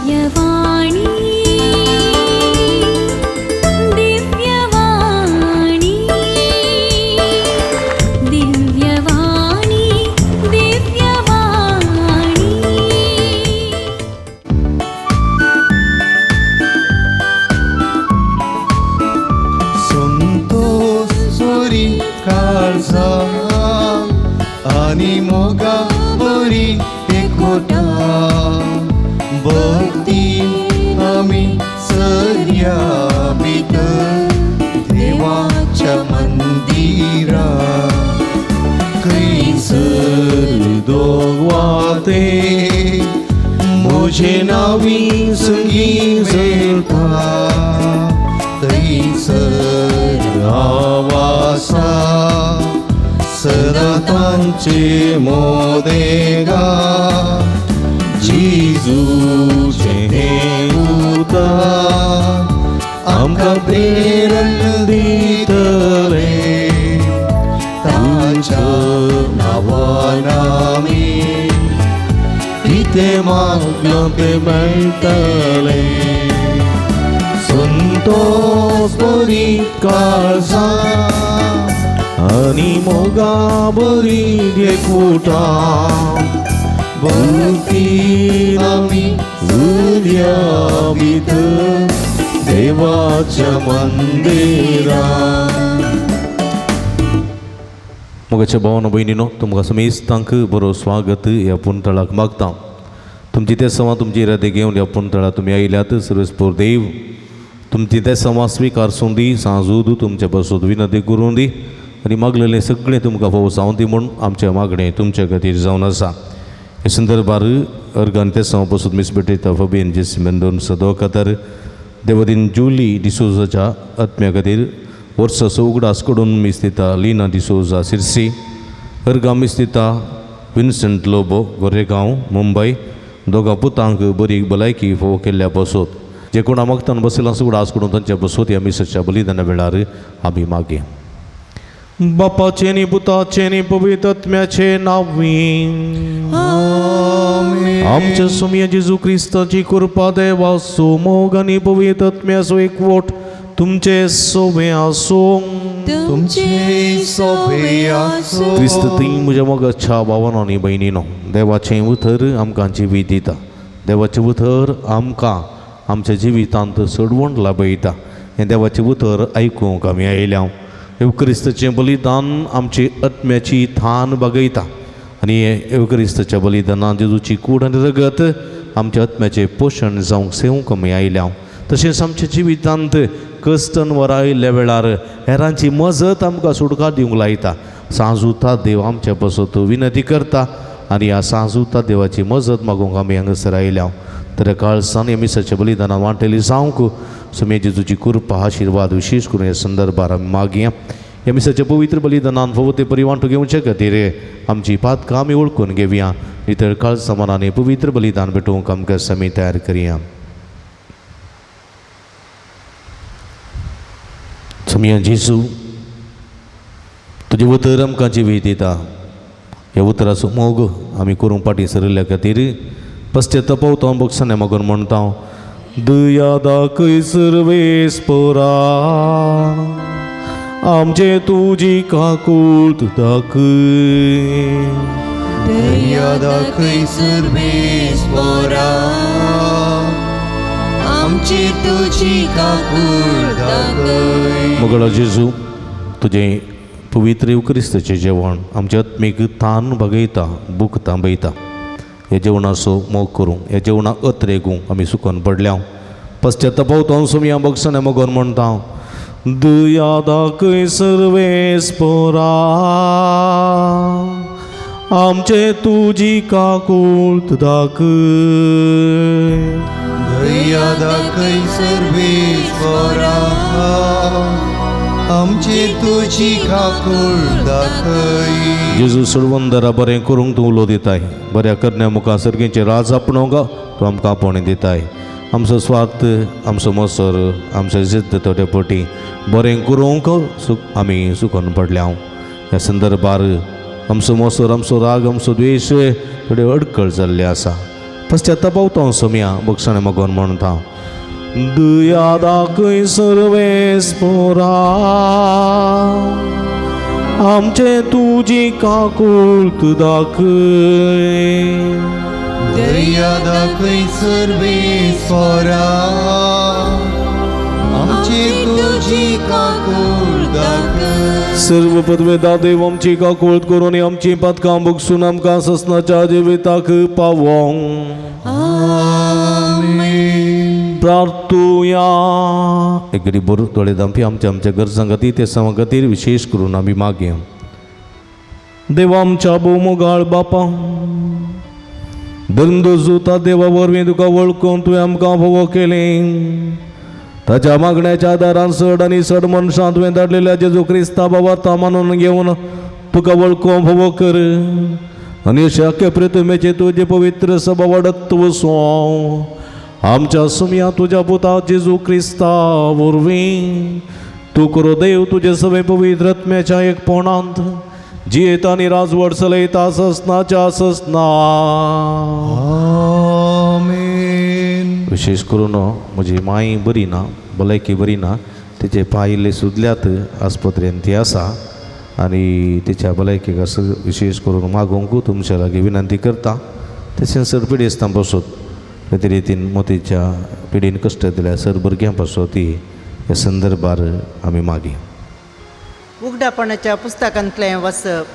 दिव्यवाणी दिव्यवाणी दिव्यवाणी दिव्यवाणी। संतोष सुरी काळजा आनी मोगा बरी एकवटा भक्ती आमी सरया भितर देवाच्या मंदिरा खंयसर दोगवाते म्हजे नावी संगी जळता थंयसर हांव आसा सदां तांचे मोदेगा जेजूचें हें उतर आमकां प्रेरण दितलें ताच्या नांवान आमी कितें मागलां तें मेळटलें संतोष बरी काळजा आनी मोगा बरी एकवटा भक्तीन आमी उरया भितर देवाच्या मंदिरा। मोगाच्या भावानो भयणीनो, तुमकां समेस्तांक बरो स्वागत ह्या पुणतळाक मागता। तुमची ते समा तुमची इरादे घेवन ह्या पुणतळा तुमी आयल्यात। सर्वेस्पोर देव तुमची ते समा स्विकार दी, सांजूद तुमचे बसून विनंती करूं दी आनी मागलेलें सगळें तुमकां फावो जावं दी म्हूण आमचें मागणें तुमचे खातीर जावन आसा। हे संदर्भार अर्गान ते समा बसून मिस भेटयता फबियन जेसी मेंदोन सदो खातीर देवदीन जुली डिसोजाच्या आत्म्या खातीर वर्साचो उगडास कडून मीस दिता लिना डिसोजा सिरसी। अर्गा मीस दिता विन्संट लोबो गोरेगांव मुंबय। दोगां पुतांक बरी भलायकी फावो केल्ल्या बसोत जे कोणा मागतान बसयला उगडास करून तांच्या बसोत ह्या मिसाच्या बलिदाना वेळार आमी मागे। बापाचें नी पुताचें नी पवित्र आत्म्याचें नांवी आमच्या सुमया जेजू क्रिस्ताची कृपा देवाचो मोग आनी पवित्र आत्म्याचो एकवट तुमचे सोबे आसूं। तुमचे सोबे आसूं। क्रिस्त थंय म्हज्या मोगाच्या भावानो आनी भयणीनो, देवाचें उतर आमकां जिवीत दिता। देवाचें उतर आमकां आमच्या जिवितांत सोडवण लाभयता। हें देवाचें उतर आयकूंक आमी आयल्या। येवक्रिस्ताचें बलिदान आमची आत्म्याची थान बागयता आनी येवक्रिस्ताच्या बलिदानान जेजूची कूड आनी रगत आमच्या आत्म्याचें पोशण जावंक सेवंक आमी आयल्या। तशेंच आमच्या जिवितांत कश्टन वर आयिल्ल्या वेळार हेरांची मजत आमकां सुटका दिवंक लायता। सांजुता देव आमच्या पासत विनंती करता आनी ह्या सांजुता देवाची मजत मागूंक आमी हांगासर आयल्या। तर काळसान ह्या मिसाच्या बलिदानान वांटेली जावंक सुमे जेजूची कृपा आशिर्वाद विशेष करून ह्या संदर्भार आमी मागया। ह्या मिसाच्या पवित्र बलिदानान फावो ते परी वांटू घेवचे खातीर आमची पातकां आमी वळखून घेवया। नितळ काळसा मनान पवित्र बलिदान भेटोवंक आमकां समी तयार करया। सुमया जेजू तुजें उतर आमकां जिवीत दिता। ह्या उतराचो मोग आमी करूंक फाटीं सरिल्ल्या खातीर पश्चाताप भोगसणे मागून म्हणटा, दया दाखय सर्वेस्पोरा आमचे तुजी काकूट दाखय। दया दाखय सर्वेस्पोरा आमची तुजी काकूट दाखय। मोगळो जेजू तुजें पवित्र येवक्रिस्ताचें जेवण आमच्या आत्मीक तान भागयता, भूक थांबयता। ह्या जेवणाचो मोग करूंक, ह्या जेवणाक अत्रेगूंक आमी सुकोन पडल्या। पश्चाताप सुमया भोगसणे मोगोन म्हणटा, दया दाखय सर्वेस्पोरा आमचे तुजी काकूट दाखय। दया दाखय सर्वेस्पोरा आमचे तुजी काकूट दाखय। जेजू सोडवंदरा बरें करूंक तूं उलो दिताय। बऱ्या करण्या मुखार सर्गींचे राज आपणोवंक तूं आमकां आपोवणें दिताय। आमचो स्वार्थ, आमचो मसर, आमचो जिद्द थोडे पटी बरें करूंक आमी सुकोन पडल्या। ह्या संदर्भार आमचो मसर, आमचो राग, आमचो द्वेश थोडे अडकळ जाल्ले आसा। पश्चातापावता सोम्या बक्षणे मगोन म्हणटा दया दाखय सर्वेस्पोरा आमचे तुजी काकूळत दाखय. दया दाखय सर्वेस्पोरा आमचे तुजी काकूळ दाखय. सर्व पदवेदा देव आमची काकूळत करून आमची पातकां बगसून आमकां ससनाच्या जिविताक पावोंक. आमेन. प्रार्थुया. एक गरीब बरो दोळे धांपी आमच्या आमच्या गरजां खातीर ते समां खातीर विशेश करून आमी मागया. देवा आमच्या भोवमोगाळ बापा, धर्मदुता देवा वरवीं तुका वळखून तुवें आमकां भोवो केलें. ताच्या मागण्याच्या आदारान चड आनी चड मनशां तुवें धाडलेल्या जेजू क्रिस्ता बाबा मानून घेवन तुका वळखून भोवो कर आनी अशे अख्खे प्रतिमेचे तुजे पवित्र सभा वाडत वसो आमच्या सुमया तुज्या पुता जेजू क्रिस्ता वरवीं. तूं करो देव तुजे सगळे पवित्र आत्म्याच्या एकपणांत जियेता आनी राजवट चलयता ससनाच्या ससना. आमेन. विशेष करून म्हजी माई बरी ना, भलायकी बरी ना, तिचे पांय इल्ले सुजल्यात, आस्पत्रेन ती आसा आनी तिच्या भलायकेक असो विशेष करून मागोवंक तुमच्या लागीं विनंती करता. तशेंच सर पिडेस्तां पासत ते रितीन मोतीच्या पिडीन कश्ट दिल्या सर भुरग्यां पासत ती ह्या संदर्भार आमी मागी. उगडापणाच्या पुस्तकांतलें वाचप.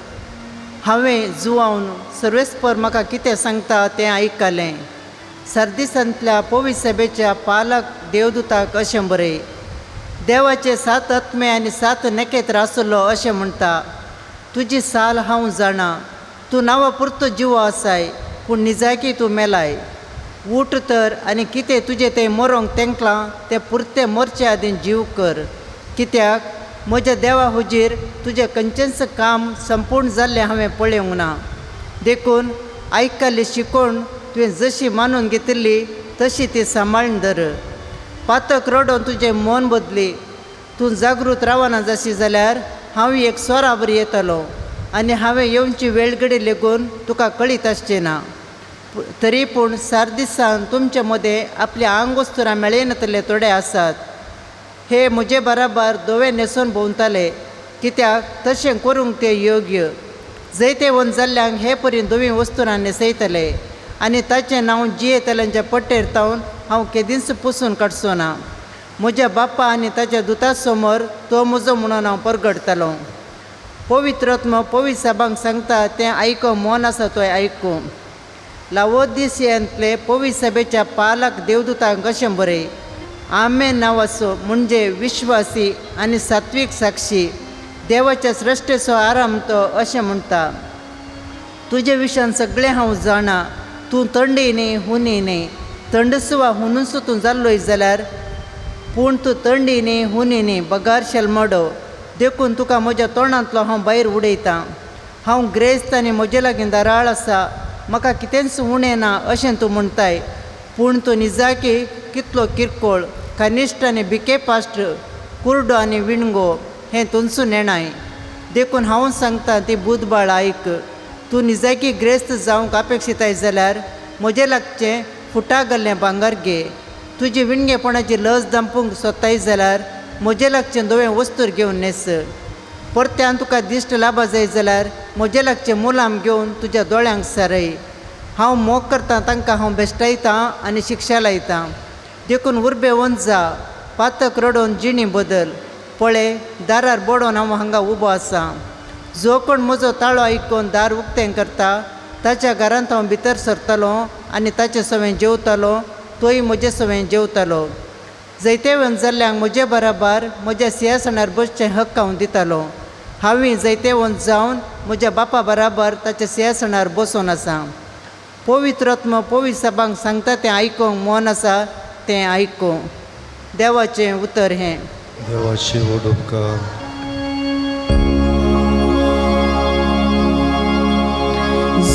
हांवें जुवावन सर्वेस्पर म्हाका कितें सांगता तें आयकलें. सर्दिसांतल्या पवी सभेच्या पालक देवदूताक अशें बरय, देवाचे 7 आत्मे आनी 7 नखेत्र आसलो अशें म्हणटा. तुजी साल हांव जाणा, तूं नांवा पुरतो जिवो आसाय, पूण निजाकी तूं मेलाय. उठ तर आनी कितें तुजें तें मरोंक तेंकलां तें पुरतें मरचे आदीं जीव कर, कित्याक म्हज्या देवा हुजीर तुजें खंयचेंच काम संपूर्ण जाल्लें हांवें पळोवंक ना. देखून आयकल्ली शिकोवण तुवें जशी मानून घेतिल्ली तशी ती सांबाळून धर. पातक रडोवन तुजें मन बदली. तूं जागृत रावना जाशी जाल्यार हांव एक स्वरा बरी येतलो आनी हांवें येवची वेळ घडी लेगून तुका कळीत आसचें ना. तरी पूण सार दिसान तुमचे मदें आपल्या आंगवस्तुरां मेळयनातले थोडे आसात. हे म्हजे बराबर धवे न्हेसून भोंवताले, कित्याक तशें करूंक ते योग्य. जैतेवंत जाल्ल्यांक हे परी धवीं वस्तुरां न्हेसयतले आनी ताचें नांव जियेतल्यांच्या पट्टेर तावन हांव केदींच पुसून काडचो ना. म्हज्या बाप्पा आनी ताच्या दुता समोर तो म्हजो म्हणून हांव परगडटलो. पवित्र आत्मो पवित्र साबांक सांगता तें आयको मन आसा तो आयकूं. लावोदिसियांतले पवित्र सभेच्या पालक देवदूतांक अशें बरय, आमेन नांवाचो म्हणजे विश्वासी आनी सात्वीक साक्षी देवाच्या सृश्टेचो आराम तो अशें म्हणटा. तुजे विशयान सगळें हांव जाणा, तूं थंडी न्ही हुनी न्ही, थंडस वा हुनूच तूं जाल्लोय जाल्यार, पूण तूं थंडी न्ही हुनी न्ही बगार शेलमडो. देखून तुका म्हज्या तोंडांतलो हांव भायर उडयतां. हांव ग्रेस्त आनी म्हजे लागीं दाराळ आसा, म्हाका कितेंच उणें ना अशें तूं म्हणटाय. पूण तूं निजाकी कितलो किरकोळ, कनिश्ट आनी भिके पाश्ट, कुर्डो आनी विणगो हें तुमचो नेणाय. देखून हांव सांगता ती बुदबाळ आयक. तूं निजाकी ग्रेस्त जावंक अपेक्षिताय जाल्यार म्हजें लागचें फुटा गेल्लें भांगर घे. तुजी विणगेपणाची लज दांपूंक सोदताय जाल्यार म्हजें लागचें धवें वस्तूर घेवन न्हेस. परत्यान तुका दिश्ट लाबा जाय जाल्यार म्हजें लागचें मुलाम घेवन तुज्या दोळ्यांक सारय. हांव मोग करतां तांकां हांव बेश्टायतां आनी शिक्षा लायतां. देखून उर्बेवंत जा, पातक रडोवन जिणी बदल. पळय दारार बडोवन हांव हांगा उबो आसां. जो कोण म्हजो ताळो आयकून दार उक्तें करता ताच्या घरांत हांव भितर सरतलो आनी ताचे सवें जेवतलो, तोय म्हजे सवें जेवतलो. जैतेवंत जाल्ल्यांक म्हजे बराबर म्हज्या सिंहासनार बसचें हक्क हांव दितालो. हांवें जैतेवंत जावन म्हज्या बापा बराबर ताच्या सिंहासनार बसून आसा. पवित्र आत्मो पवित्र सभांक सांगता तें आयकूंक मन आसा तें आयकूं. देवाचें उतर हें. देवाचे व्हड उपकार.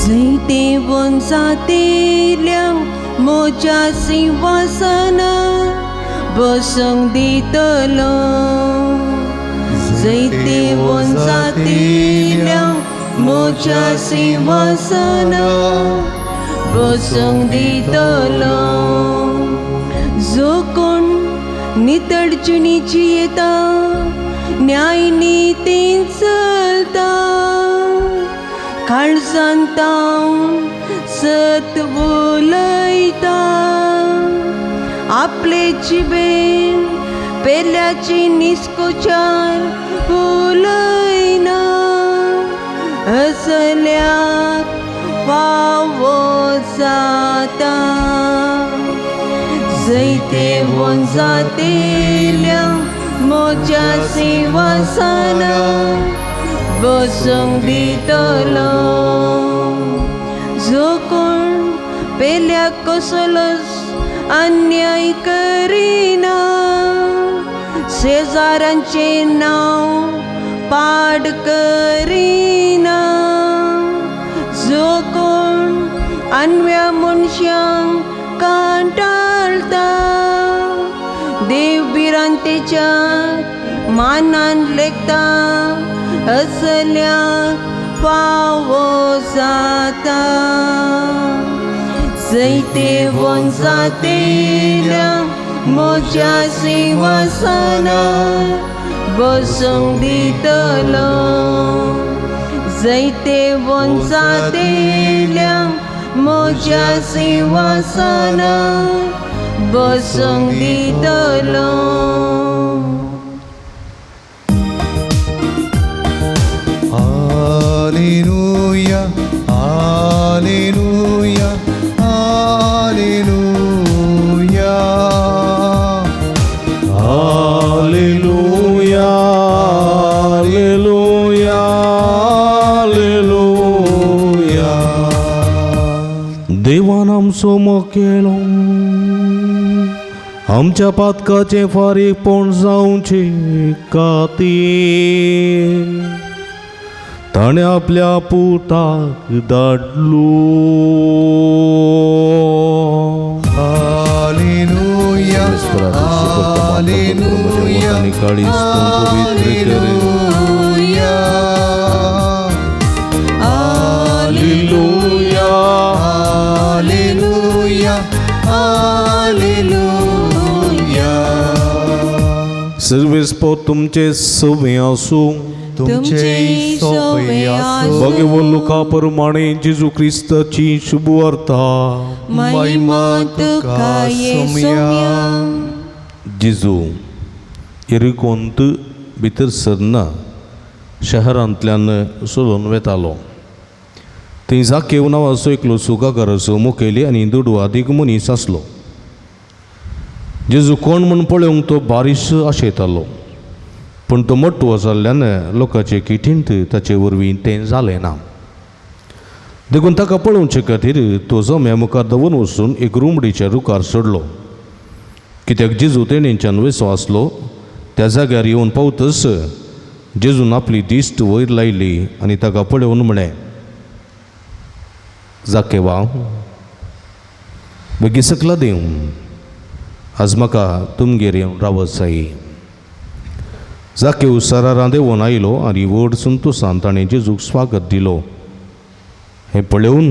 जैतेवंत जातेल्यांक म्हज्या सिंहासनार बसूंक दितलो. जैतेवंत जातेल्यांक म्हज्या सिंहासनार बसूंक दितलो. जो कोण नितळचणीची येता न्याय नितीन चलता काळजान तावन सत उलयता आपले जिबेन पेल्याची निस्कोचार उलयना असल्याक फावो जाता. जैते जातेल्या म्हज्या सिंहासना बसूंक दितलो. जो कोण पेल्याक कसलोच अन्याय करिना शेजाऱ्यांचें नांव पाड करिना जो कोण आनव्या मनशांक कांटाळटा देव भिरांतेच्या मानान लेखता असल्याक फावो जाता. जैते जातेल्या म्हज्या सिंहासना बसूंक दितलो. जैते जातेल्या म्हज्या सिंहासना बसूंक दितलो. Alleluia, Alleluia, Alleluia. Hallelujah, hallelujah, hallelujah. देवान आमचो मोग केलो आमच्या पातकाचें फारीकपण जावचे खातीर ताणें आपल्या पुताक धाडलो. Alleluia, Alleluia, आनी काळीज तूं पवित्र कर. Alleluia, Alleluia, Alleluia. सर्वेस्पोर तुमचे सवे आसूं. तुमचे सोपे आसूं. भगवो लुका प्रमाणे जेजू क्रिस्ताची शुभवार्ता. महिमा तुका सोम्या. जेजू यरिकोंत भितर सरना शहरांतल्यान सोडून वेतालो. थंय जाकेव नांवाचो एकलो सुखाकाराचो मुखेली आनी दुडू आदीक मनीस आसलो. जेजू कोण म्हूण पळोवंक तो बारीस आशेतालो पूण तो मोटो जाल्ल्यान लोकांचे किटींत ताचे वरवीं तें जालें ना. देखून ताका पळोवचे खातीर तो जम्या मुखार दवरून वचून एक रुमडीच्या रुखार चडलो. कित्याक जेजू तेणेच्यान वेसो आसलो त्या जाग्यार येवन पावतच जेजून आपली दिश्ट वयर लायली आनी ताका पळोवन म्हळें, जाकेवा बेगी सकला देव आज म्हाका तुमगेर येवन रावत जाय. जाकेव सरारां देंवून आयलो आनी व्हड संतोसान ताणें जेजूक स्वागत दिलो. हें पळोवन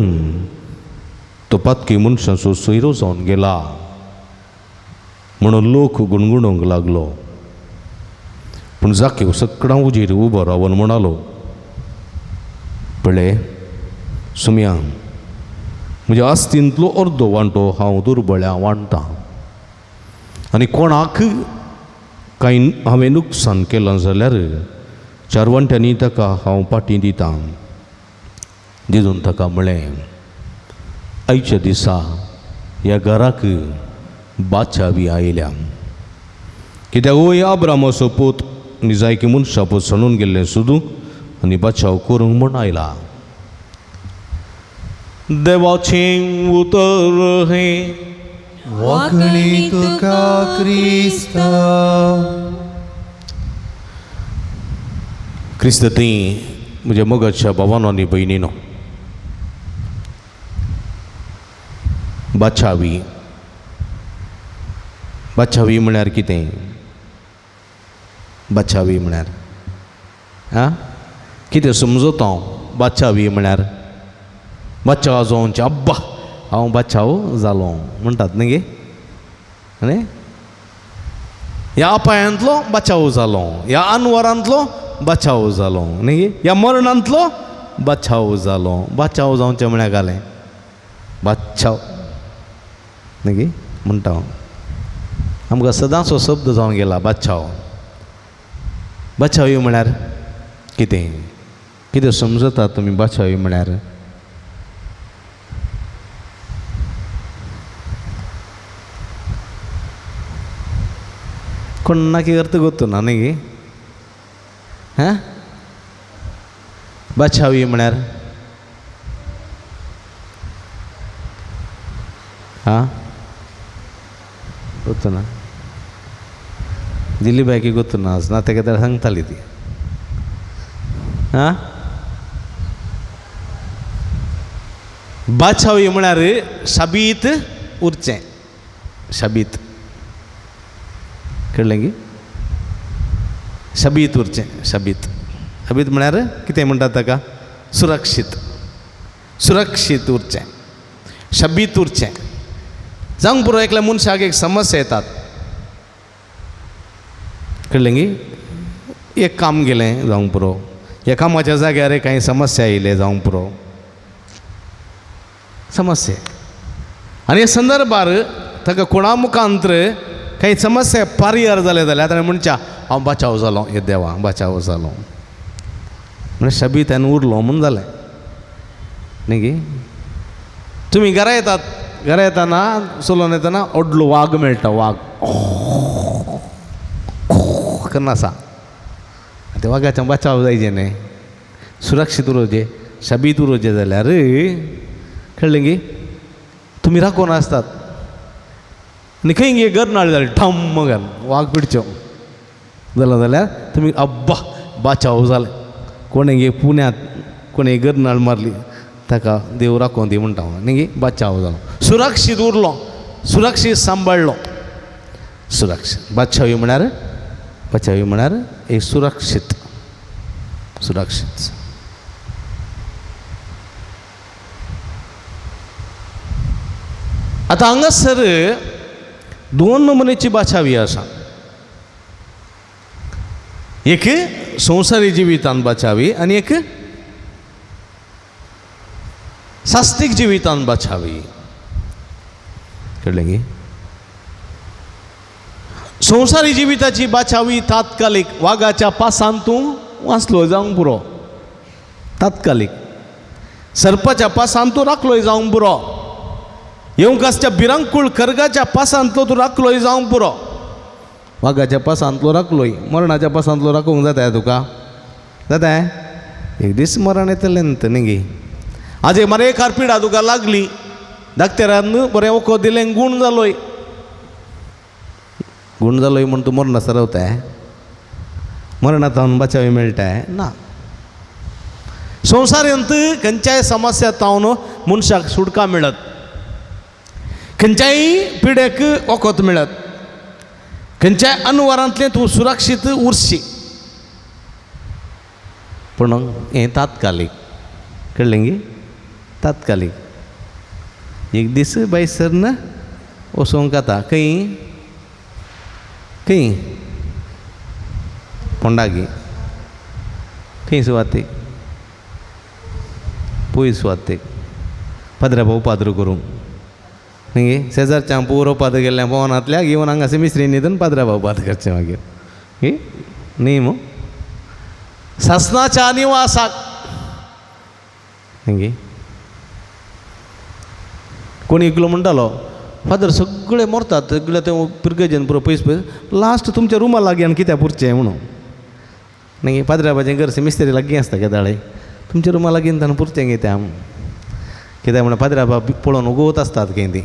तो पातकी मनशाचो सोयरो जावन गेला म्हणून लोक गुणगुणूंक लागलो. पूण जाकेव सगळ्यां उजेर उबो रावन म्हणालो, पळय सुमया म्हज्या आस्तींतलो अर्दो वांटो हांव दुर्बळ्या वांट्टां आनी कोणाक कांय हांवें नुकसान केलां जाल्यार चार वांट्यांनी ताका हांव पाटी दितां. जेजून ताका म्हळें, आयच्या दिसा ह्या घराक बाचावी आयल्या कित्याक वय आब्रामाचो पूत आनी जायकी मनशां पूत सणून गेल्लें सोदूंक आनी बचाव करूंक म्हूण आयला. देवाचें उतर हें. वाकणी तुका क्रिस्ता. क्रिस्त ती म्हज्या मोगाच्या भावानो आनी भयणीनो, बाचावी बाचावी म्हळ्यार कितें? बाचावी म्हळ्यार आं कितें समजता हांव? बाचावी म्हळ्यार बाचाव जावचे अब्बा हांव बचाव जालो म्हणटात न्ही गे. आनी ह्या अपायांतलो बचाव जालो, ह्या अनवरांतलो बचाव जालो न्ही गे, ह्या मरणांतलो बचाव जालो. बचाव जावचें म्हळ्यार घालें बचाव न्ही गे म्हणटा. आमकां सदांच हो शब्द जावन गेला बचाव. बचाव म्हळ्यार कितें? कितें समजता तुमी बचाव म्हळ्यार? कोणाकी अर्थ गोत्तु ना न्ही गे. हां, बचावी म्हळ्यार हां गोत्तु ना. दिल्ली बायकी गोत्तु ना ना तेका तर सांगताली ती. हां, बचावी म्हळ्यार शाबीत उरचें. शाबीत कळ्ळें की? शबीत उरचें. शबीत शबीत म्हळ्यार कितें म्हणटात ताका? सुरक्षीत. सुरक्षीत उरचें, शबीत उरचें. जावंक पुरो एकल्या मनशाक एक समस्या येतात, कळ्ळें की? एक काम गेलें जावंक पुरो, ह्या कामाच्या जाग्यार कांय समस्या आयले जावंक पुरो समस्या. आनी हे संदर्भार ताका कोणा मुखांतर काही समस्या पारियार जाले जाल्यार ताणें म्हणच्या हांव बचाव जालो, हे देवा बचाव जालो म्हणल्यार शबीत आनी उरलो म्हूण जालें न्ही गे. तुमी घरा येतात, घरा येताना चलोवन येताना व्हडलो वाग मेळटा. वाग कन्न आसा, त्या वागाच्या बचाव जायचे न्ही, सुरक्षीत उरोवचें, शबीत उरोवचें जाल्यार कळ्ळें गी तुमी राखून आसतात. आनी खंय गे गरनाळ जाली ठम्म घाल वाग पिडच्यो जालो जाल्यार तुमी अब्बा बाचाव जालें. कोणें गे पुण्यांत कोणें गरनाळ मारली ताका देव राखोवन दी म्हणटा न्ही गे. बाचाव जालो, सुरक्षीत उरलो, सुरक्षीत सांबाळ्ळो. सुरक्षीत बाचावी म्हळ्यार, बाचावी म्हळ्यार एक सुरक्षीत. सुरक्षीत. आतां हांगासर दोन नमुनेची बाचावी आसा. एक संवसारी जिवितान बाचावी आनी एक सास्तीक जिवितान बाचावी. कळ्ळें गी? संवसारी जिविताची बाचावी तात्कालीक, वागाच्या पासान तूं वाचलो जावंक पुरो तात्कालीक, सर्पाच्या पासान तूं राखलोय जावंक पुरो, येवंक आसच्या भिरांकूळ खर्गाच्या पासांतलो तूं राखलोय जावंक पुरो. वागाच्या पासांतलो राखलोय, मरणाच्या पासांतलो राखूंक जाता तुका? जाता? एक दीस मरण येतलें न्ही गे. आज मरे एकार पिडा तुका लागली, डाक्टरान बरें वखद दिलें, गूण जालोय. गूण जालोय म्हूण तूं मरणां सरवताय? मरणांत बचावी मेळटा ना. संवसारांत खंयच्याय समस्या तावन मनशाक सुटका मेळत, खंयच्याय पिडेक वखद मेळत, खंयच्याय अनवरांतलें तूं सुरक्षीत उरशी. पूण हें तात्कालीक, कळ्ळें गी? तात्कालीक. एक दीस बायसर न वचोंक जाता खंय खंय फोंडागी, खंय सुवातेक, पयस सुवातेक, पाद्रा भाव पाद्र करूंक न्ही गे. शेजारच्या पुरो पाद्र गेल्ल्या भोवनांतल्या घेवन हांगा मिस्त्री न्हिदून पाद्रा भाव पाद्र करचें मागीर ही न्ही मू सासणाच्या निवासाक न्ही गे. कोण एकलो म्हणटालो, फादर सगळे मरतात, सगळे ते पिरगेजेन पुरो पयस पयस, लास्ट तुमच्या रुमा लागीं आनी कित्याक पुरचें म्हणून न्ही. पाद्राबाचें घर मिस्त्री लागीं आसता केदाळे, तुमच्या रुमा लागीं ताणें पुरचें कित्याक कित्याक म्हणून पाद्राबा पळोवन उगवत आसतात खंय ती,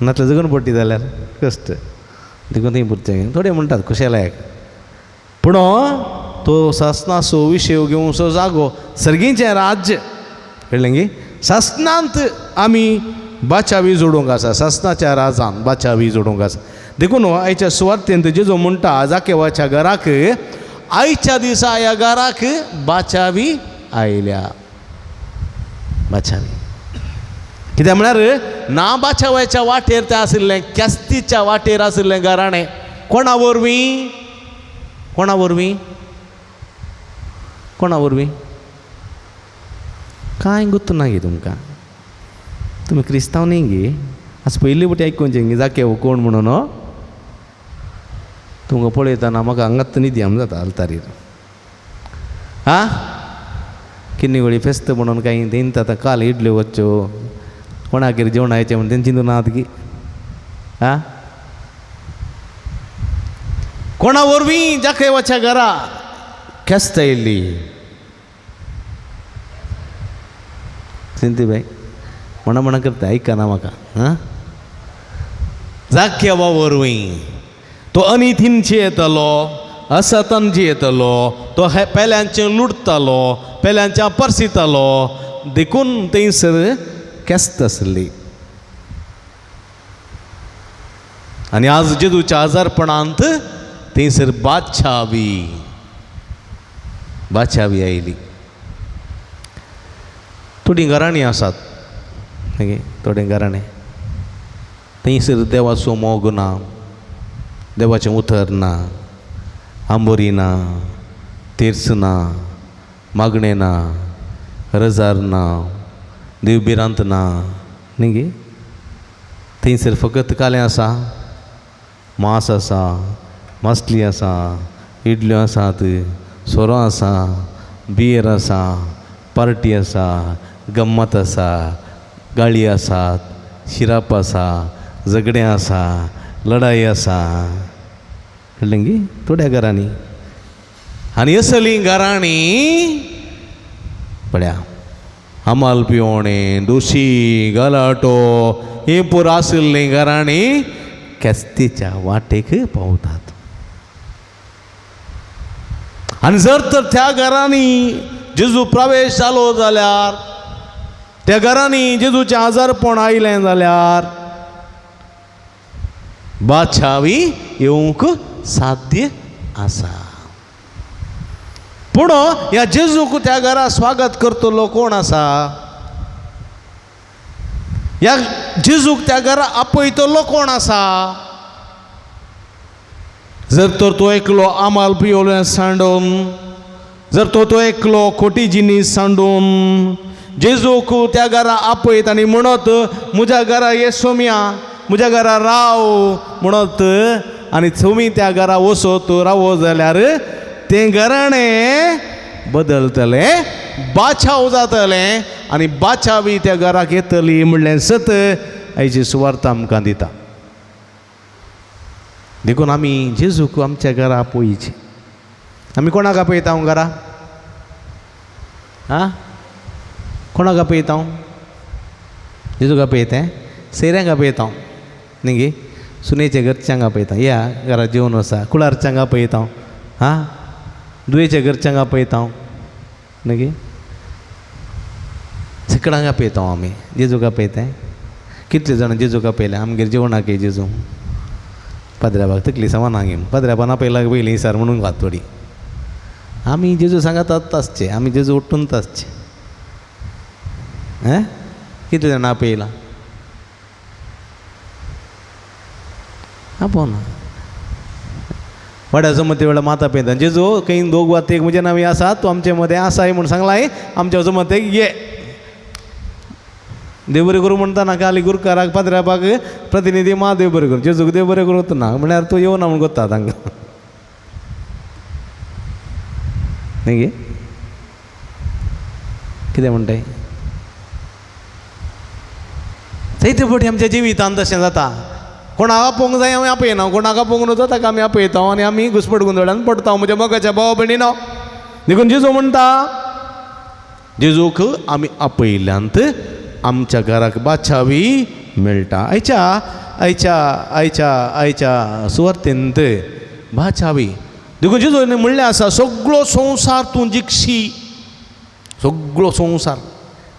नातल्यार जगण पडटी जाल्यार कश्ट, देखून थंय पुरचें. थोडे म्हणटात खुशालायक, पूण तो सासणाचो विशय घेवचो जागो सर्गीचें राज्य, कळ्ळें गी? सासणांत आमी बाचावी जोडूंक आसा, सासणाच्या राजान बाचावी जोडूंक आसा. देखून आयच्या सुवार्तेंत जेजो म्हणटा जाकेवाच्या घराक, आयच्या दिसा ह्या घराक बाचावी आयल्या. बाचावी. कित्याक म्हळ्यार ना बाचावाच्या वाटेर तें आशिल्लें, केस्तीच्या वाटेर आशिल्लें घराणें. कोणा वरवीं? कोणा वरवीं? कोणा वरवीं? कांय गुत्त ना गे तुमकां, तुमी क्रिस्तांव न्ही गे. आज पयली फावटी आयकुचें गे जाके कोण म्हणून. तुमकां पळयतना म्हाका हांगाच न्हिदी आम जाता आल्तारीर. आं किन्नी गोळी फेस्त म्हणून कांय तेंत आतां काल इडल्यो वच्च्यो कोणागेर जेवण आयचें म्हणून तेंची चिंतून आहात की. आं कोणा वरवीं जाकेवाच्या घरा केस्त आयिल्ली? सिंती बाय म्हणा म्हणा करता आयकना म्हाका. आं जाकेवा वरवीं तो अनिथीन येतलो, असतन जियेतलो, तो हे पेल्यांचें लुडतालो, पेल्यांच्या परसितालो, देखून थंयसर केस्त आसली. आनी आज जेजूच्या आजारपणांत थंयसर बादशावी बादशावी आयली. थोडीं घराणीं आसात, थोडीं घराणें थंयसर देवाचो मोग ना, देवाचें उतर ना, आंबोरी ना, तेर्स ना, मागणें ना, रजार ना, देव भिरांत ना, न्ही गे. थंयसर फकत कालें आसा, मांस आसा, मासली आसा, इडल्यो आसात, सोरो आसा, बियर आसा, पार्टी आसा, गम्मत आसा, गाळी आसात, शिराप आसा, झगडें आसा, लढाई आसा. कळ्ळें गी थोड्या घरांनी. आनी असलीं घरांनी पळया हमाल पिवणें, दोशी, गलाटो हे पुरो आशिल्लीं घरांनी केस्तीच्या वाटेक पावतात. आनी जर तर त्या घरांनी जेजू प्रवेश जालो जाल्यार, त्या घरांनी जेजूचें आजारपण आयलें जाल्यार बादशावी येवंक साध्य आसा. पूण ह्या जेजूक त्या घरा स्वागत करतलो कोण आसा? ह्या जेजूक त्या घरा आपयतलो कोण आसा? जर तर तो एकलो आमाल पियोलो सांडून, जर तो तो एकलो खोटी जिनीस सांडून जेजूक त्या घरा आपयत आनी म्हणत म्हज्या घरा ये सोम्या, म्हज्या घरा राव म्हणत, आनी सोमी त्या घरा वसत रावो जाल्यार तें घराणें बदलतलें, बाचाव जातलें आनी बाचावी त्या घराक येतली म्हणलें सत आयची सुवार्थ आमकां दिता. देखून आमी जेजूक आमच्या घरा आपयची. आमी कोणाक आपयता हांव घरा? आं कोणाक आपयता हांव? जेजूक आपयता? सैऱ्यांक आपयता हांव न्ही गे, सुनेच्या घरच्यांक आपयता, या घरा जेवन वसा, कुळारच्यांक आपयता हांव, आं दुयेच्या घरच्यांक आपयता हांव न्ही गे, सिकडांक आपयता हांव. आमी जेजूक आपयता. कितले जाणां जेजूक आपयले आमगेर जेवणाक जेजू पाद्र्याबाक तकली समान घेवन पाद्र्याबान आपयला पयलीं सर म्हणून घात थोडी. आमी जेजू सांगात आसचे, आमी जेजू उठून आसचे. हें कितले जाणां आपयला? आपोवना. वाड्या जमते वेळा माता पेंता जेजू खंय दोग वा एक म्हजे नांव आसा, तूं आमचे मदें आसाय म्हूण सांगलां, आमच्या जमतेक ये. देव बरें करूं म्हणटा ना काली गुरकाराक पाद्र्याबाक प्रतिनिधी मा देव बरें करूं, जेजूक देव बरें करूं ना म्हळ्यार तूं येवना म्हूण कोत्ता तांकां न्ही गे. कितें म्हणटाय? जायते फावटी आमच्या जिवितांत तशें जाता. कोणाक आपोवंक जाय आमी आपयना, कोणाक आपोवंक नजो ताका आमी आपयता आनी आमी घुसपट गोंदळान पडटा. म्हज्या मोगाच्या भाव भयणीनो, देखून जेजू म्हणटा जेजूक आमी आपयल्यांत आमच्या घराक बादशावी मेळटा. आयच्या आयच्या आयच्या आयच्या सुवार्तेंत बादशावी. देखून जेजून म्हणलें आसा सगळो संवसार तूं जिखशी, सगळो संवसार.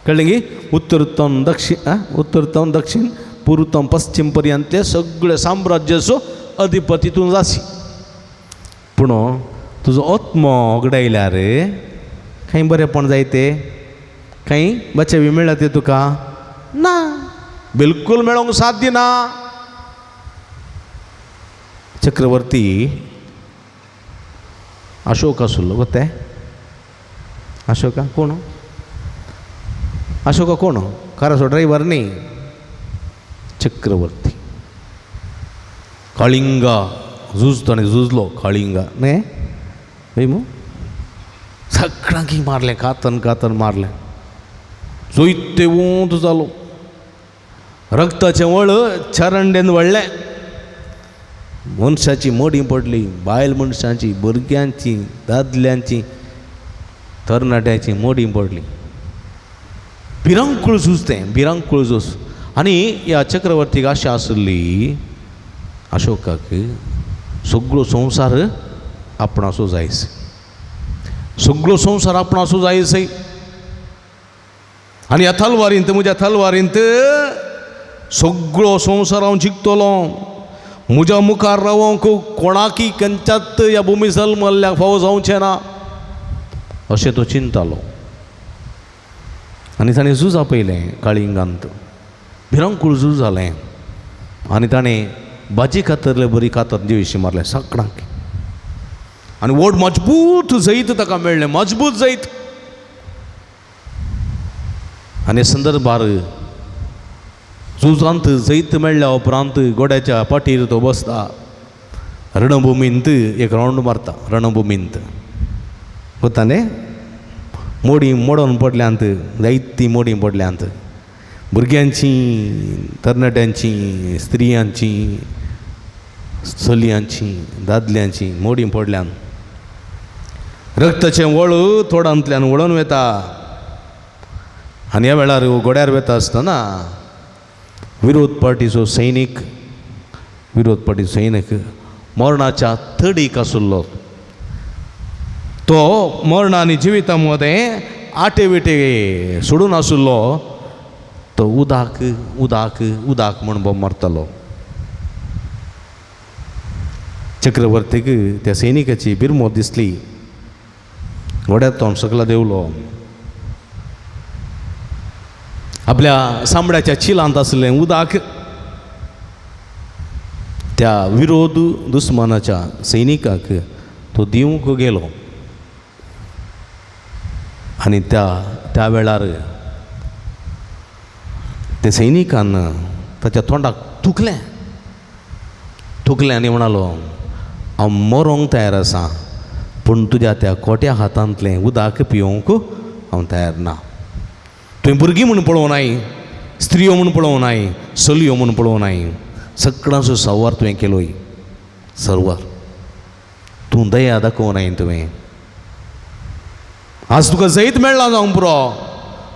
कळ्ळें गी? उत्तर दक्षिण, उत्तर दक्षिण, पूर्व पश्चिम पर्यंतले सगळे साम्राज्याचो अधिपती तूं जाशी. पूण तुजो आत्मो होगडायल्यार खंय बरेंपण जायते, खंय बचावी मेळटा ते तुका ना. बिलकुल मेळोंक साध्य ना. चक्रवर्ती अशोक आसलो गोते. अशोका कोण? अशोका कोण? काराचो ड्रायव्हर न्ही, चक्रवर्ती. कळिंगा झूज ताणें झुजलो कळिंगा न्ही हय मू, सगळ्यांकी मारलें, कातन कातन मारलें, जोयते उंच जालो, रक्ताचें वळ चरंडेन वळ्ळें, मनशाची मडीं पडली, बायल मनशांची, भुरग्यांची, दादल्यांची, तरणाट्यांची मडीं पडली. भिरांकूळ झूज तें, भिरांकूळ झूज. आनी ह्या चक्रवर्तीक आशा आसली अशोकाक सगळो संवसार आपणासो जायस, सगळो संवसार आपणासो जायस. आनी ह्या तलवारींत, म्हज्या तलवारींत सगळो संवसार हांव जिखतलो, म्हज्या मुखार रावोंक कोणाकी खंयच्याच ह्या भुमी जल्मल्ल्याक फावो जावचें ना अशें तो चिंतालो. आनी ताणें झूज आपयलें काळिंगांत, भिरांकूळ झूज जालें आनी ताणें भाजी कातरले बरी कातर जिविशी मारलें सगळ्यांक. आनी व्हड मजबूत जैत ताका मेळ्ळें, मजबूत जैत. आनी संदर्भार झुजांत जैत मेळ्ळ्या उपरांत गोड्याच्या पाटीर तो बसता, रणभुमींत एक रावंड मारता. रणभुमींत वता न्ही, मोडी मोडून पडल्यांत, जायतीं मोडीं पडल्यांत, भुरग्यांची, तरणाट्यांची, स्त्रियांची, चलयांची, दादल्यांची मोडीं पडल्यांत. रक्ताचें वळ तोडांतल्यान वळोवन वता. आनी ह्या वेळार गोड्यार वता आसतना विरोध पार्टीचो सैनीक, विरोध पार्टीचो सैनीक मरणाच्या तडीक आशिल्लो. तो मरण आनी जिविता मदें आटे विटे सोडून आशिल्लो. तो उदाक उदाक उदाक म्हूण बोम मारतालो. चक्रवर्तीक त्या सैनिकाची बिरमो दिसली. घोड्यार तोंड सकला देंवलो, आपल्या सांबड्याच्या चिलांत आसलें उदक त्या विरोध दुस्मानाच्या सैनिकाक तो दिवंक गेलो. आनी त्या त्या वेळार त्या सैनिकान ताच्या तोंडाक थुकलें, थुकलें आनी म्हणालो, हांव मरोंक तयार आसा, पूण तुज्या त्या कोट्या हातांतलें उदक पिवंक हांव तयार ना. तुवें भुरगीं म्हूण पळोवं नाय, स्त्रियो म्हूण पळोवं नाय, चलयो म्हूण पळोवं नाय, सगळ्यांचो संवार तुवें केलोय, सर्वार तूं दया दाखोवं नाय तुवें. आज तुका जैत मेळ्ळां जावंक पुरो,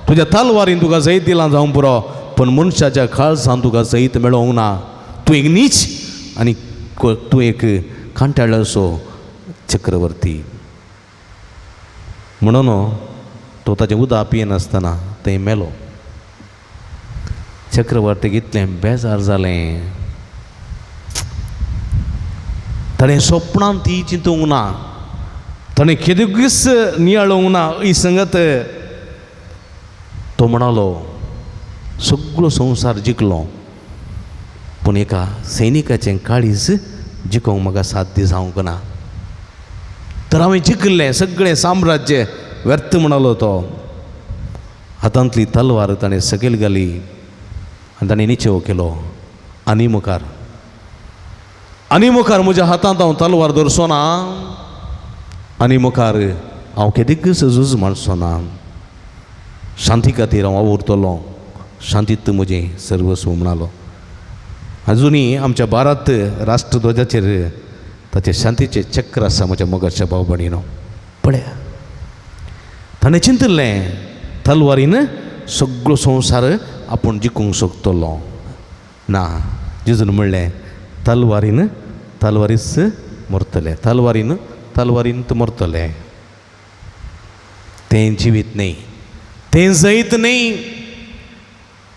तुज्या तलवारीन तुका जैत दिलां जावंक पुरो, पूण मनशाच्या काळजान तुका जैत मेळोवंक ना. तूं एक नीच आनी तूं एक कांटाळसो चक्रवर्ती. म्हणून तो ताचें उदक पियेनासतना थंय मेलो. चक्रवर्तीक इतलें बेजार जालें, ताणें सपनान ती चिंतूंक ना, ताणें केदीस नियाळूंक ना ही संगत. तो म्हणालो, सगळो संवसार जिखलो, पूण एका सैनिकाचें काळीज जिखोवंक म्हाका साध्य जावंक ना. तर हांवें जिखलें सगळें साम्राज्य व्यर्थ म्हणालो तो. हातांतली तलवार ताणें सकयल घाली आनी ताणें निचेव केलो, आनी मुखार, आनी मुखार म्हज्या हातांत हांव तलवार दवरचो ना, आनी मुखार हांव केदीकच झूज मारचो ना. शांती खातीर हांव वावुरतलो, शांतीत म्हजें सर्वस्व म्हणालो. अजुनूय आमच्या भारत राष्ट्रध्वजाचेर ताचें शांतीचें चक्र आसा म्हज्या मोगाच्या भाव भयणीनो. पळया, ताणें चिंतिल्लें तलवारीन सगळो संवसार आपूण जिखूंक शकतलो ना. जेजून म्हणलें, तलवारीन तलवारीच मरतलें, तलवारीन तलवारीन मरतलें. तें जिवीत न्ही, तें जैत न्ही.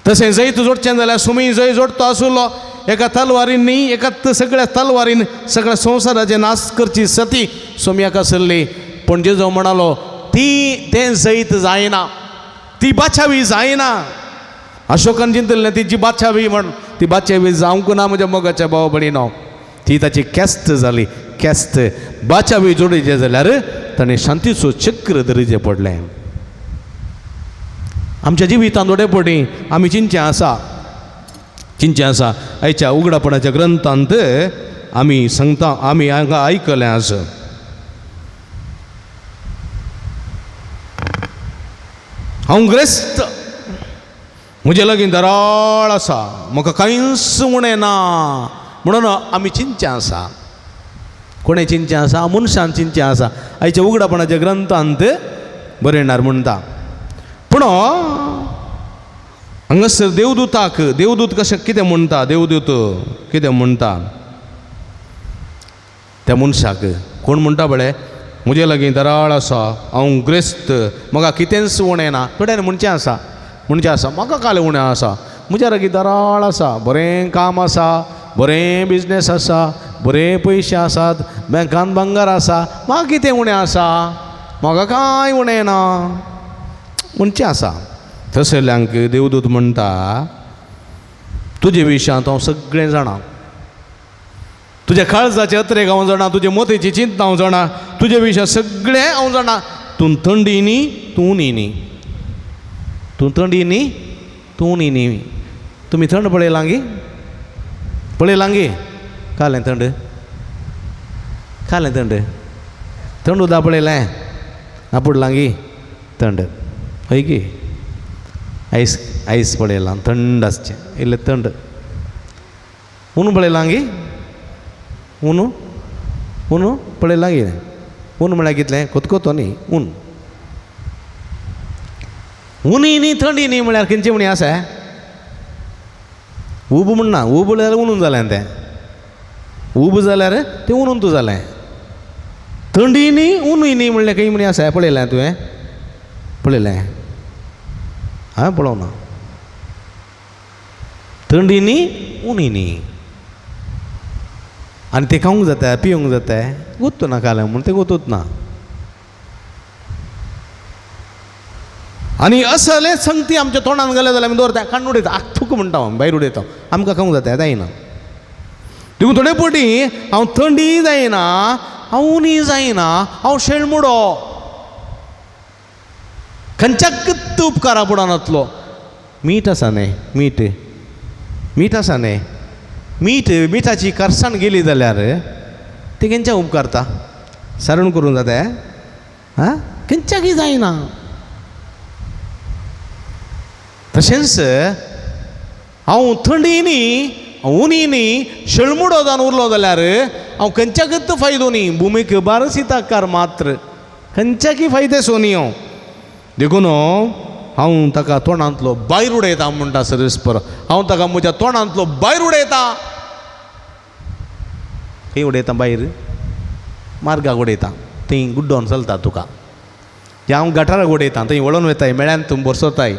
तशें जैत जोडचें जाल्यार सुमी जय जोडतो आसलो एका तलवारीन न्ही, एका सगळ्या तलवारीन सगळ्या संवसाराचें नाश करची सती सोम्याक आसली. पूण जेजू म्हणालो, ती तें जैत जायना, ती बाचावी जायना. अशोकान चिंतलें ती बादशाही म्हण, ती बादशाही जावंक ना म्हज्या मोगाच्या भाव भयणीनो, ती ताची केस्त जाली. केस्त बादशाही जोडीचें जाल्यार ताणें शांतीचो चक्र धरीचें पडलें. आमच्या जिवितांत थोडे पटी आमी चिंतचें आसा, चिंतचें आसा. आयच्या उगडापणाच्या ग्रंथांत आमी सांगता, आमी हांगा आयकलें आसा. हांव ग्रेस्त, म्हजे लागीं दराळ आसा, म्हाका कांयच उणें ना म्हणून आमी चिंतचें आसा. कोणें चिंतचें आसा? मनशान चिंतचें आसा. आयच्या उगडापणाच्या ग्रंथांत बरयणार म्हणटा. पूण हांगासर देवदूताक, देवदूत कशें कितें म्हणटा, देवदूत कितें म्हणटा त्या मनशाक? कोण म्हणटा पळय, म्हजे लागीं दराळ आसा, हांव ग्रेस्त, म्हाका कितेंच उणें ना. थोड्यांनी म्हणचें आसा, म्हणचें आसा म्हाका काल उणें आसा, म्हज्या लागीं दराळ आसा, बरें काम आसा, बरें बिजनेस आसा, बरे पयशे आसात, बँकान भांगर आसा, म्हाका कितें उणें आसा, म्हाका कांय उणें ना म्हणचें आसा. तसल्यांक देवदूत म्हणटा, तुजे विशयांत हांव सगळें जाणा, तुज्या काळजाचे अत्रेक हांव जाणा, तुजे मोतेची चिंता हांव जाणा, तुजे विशयां सगळें हांव जाणा. तूं थंडी न्ही, तूं न्ही न्ही, तूं थंडी न्ही, तूं न्ही न्ही. तुमी थंड पळयलां गी? पळयलां गी? खालें थंड, खालें थंड, थंड उदक पळयलें, आपुडलां गी थंड, हय की? आयस आयस पळयलां, थंड आसचें, इल्लें थंड. ऊन पळयलां गी? ऊन ऊन पळयलां गी? ऊन म्हळ्यार कितलें? कोतकोतो न्ही, ऊन. उनी न्ही थंडी न्ही म्हळ्यार खंयची म्हणी आसा? उब म्हणना, उब जाल्यार उनून जालें तें, उब जाल्यार तें उनून तूं जालें. थंडी न्ही उनूय न्ही म्हणल्यार खंय म्हणी आसा? पळयलें तुवें? पळयलें? हांवें पळोवना. थंडी न्ही उनूय न्ही, आनी तें खावंक जाता, पिवंक जाता, गुत्तू ना खालें म्हूण तें गुतूत ना. आनी असलें संगती आमच्या तोंडान घालें जाल्यार आमी दवरता, काडून उडयता, आख्खूक म्हणटा आमी, भायर उडयता, आमकां खावंक जाता जायना. देखून थोडे पटी हांव थंडी जायना, हांव उनी जायना, हांव शेळमुडो, खंयच्याकच उपकारा पडनातलो. मीठ आसा न्ही, मीठ मीठ आसा न्ही, मीठ मिठाची करसाण गेली जाल्यार ती खंयच्या उपकारता? सारण करून जाता आं, खंयच्याकय जायना. तशेंच हांव थंडी न्ही, उनी न्ही, शेळमुडो जावन उरलो जाल्यार हांव खंयच्याकच फायदो न्ही, भुमीक बारसिताकार मात्र, खंयच्याकय फायदेसो न्ही हांव. देखून हांव ताका तोंडांतलो भायर उडयता म्हणटा सरस्पर, हांव ताका म्हज्या तोंडांतलो भायर उडयता. खंय उडयता? भायर मार्गाक उडयता, थंय गुड्डोन चलता तुका. या हांव गटाराक उडयता, थंय वळोन वताय, मेळ्यान तूं बसोताय.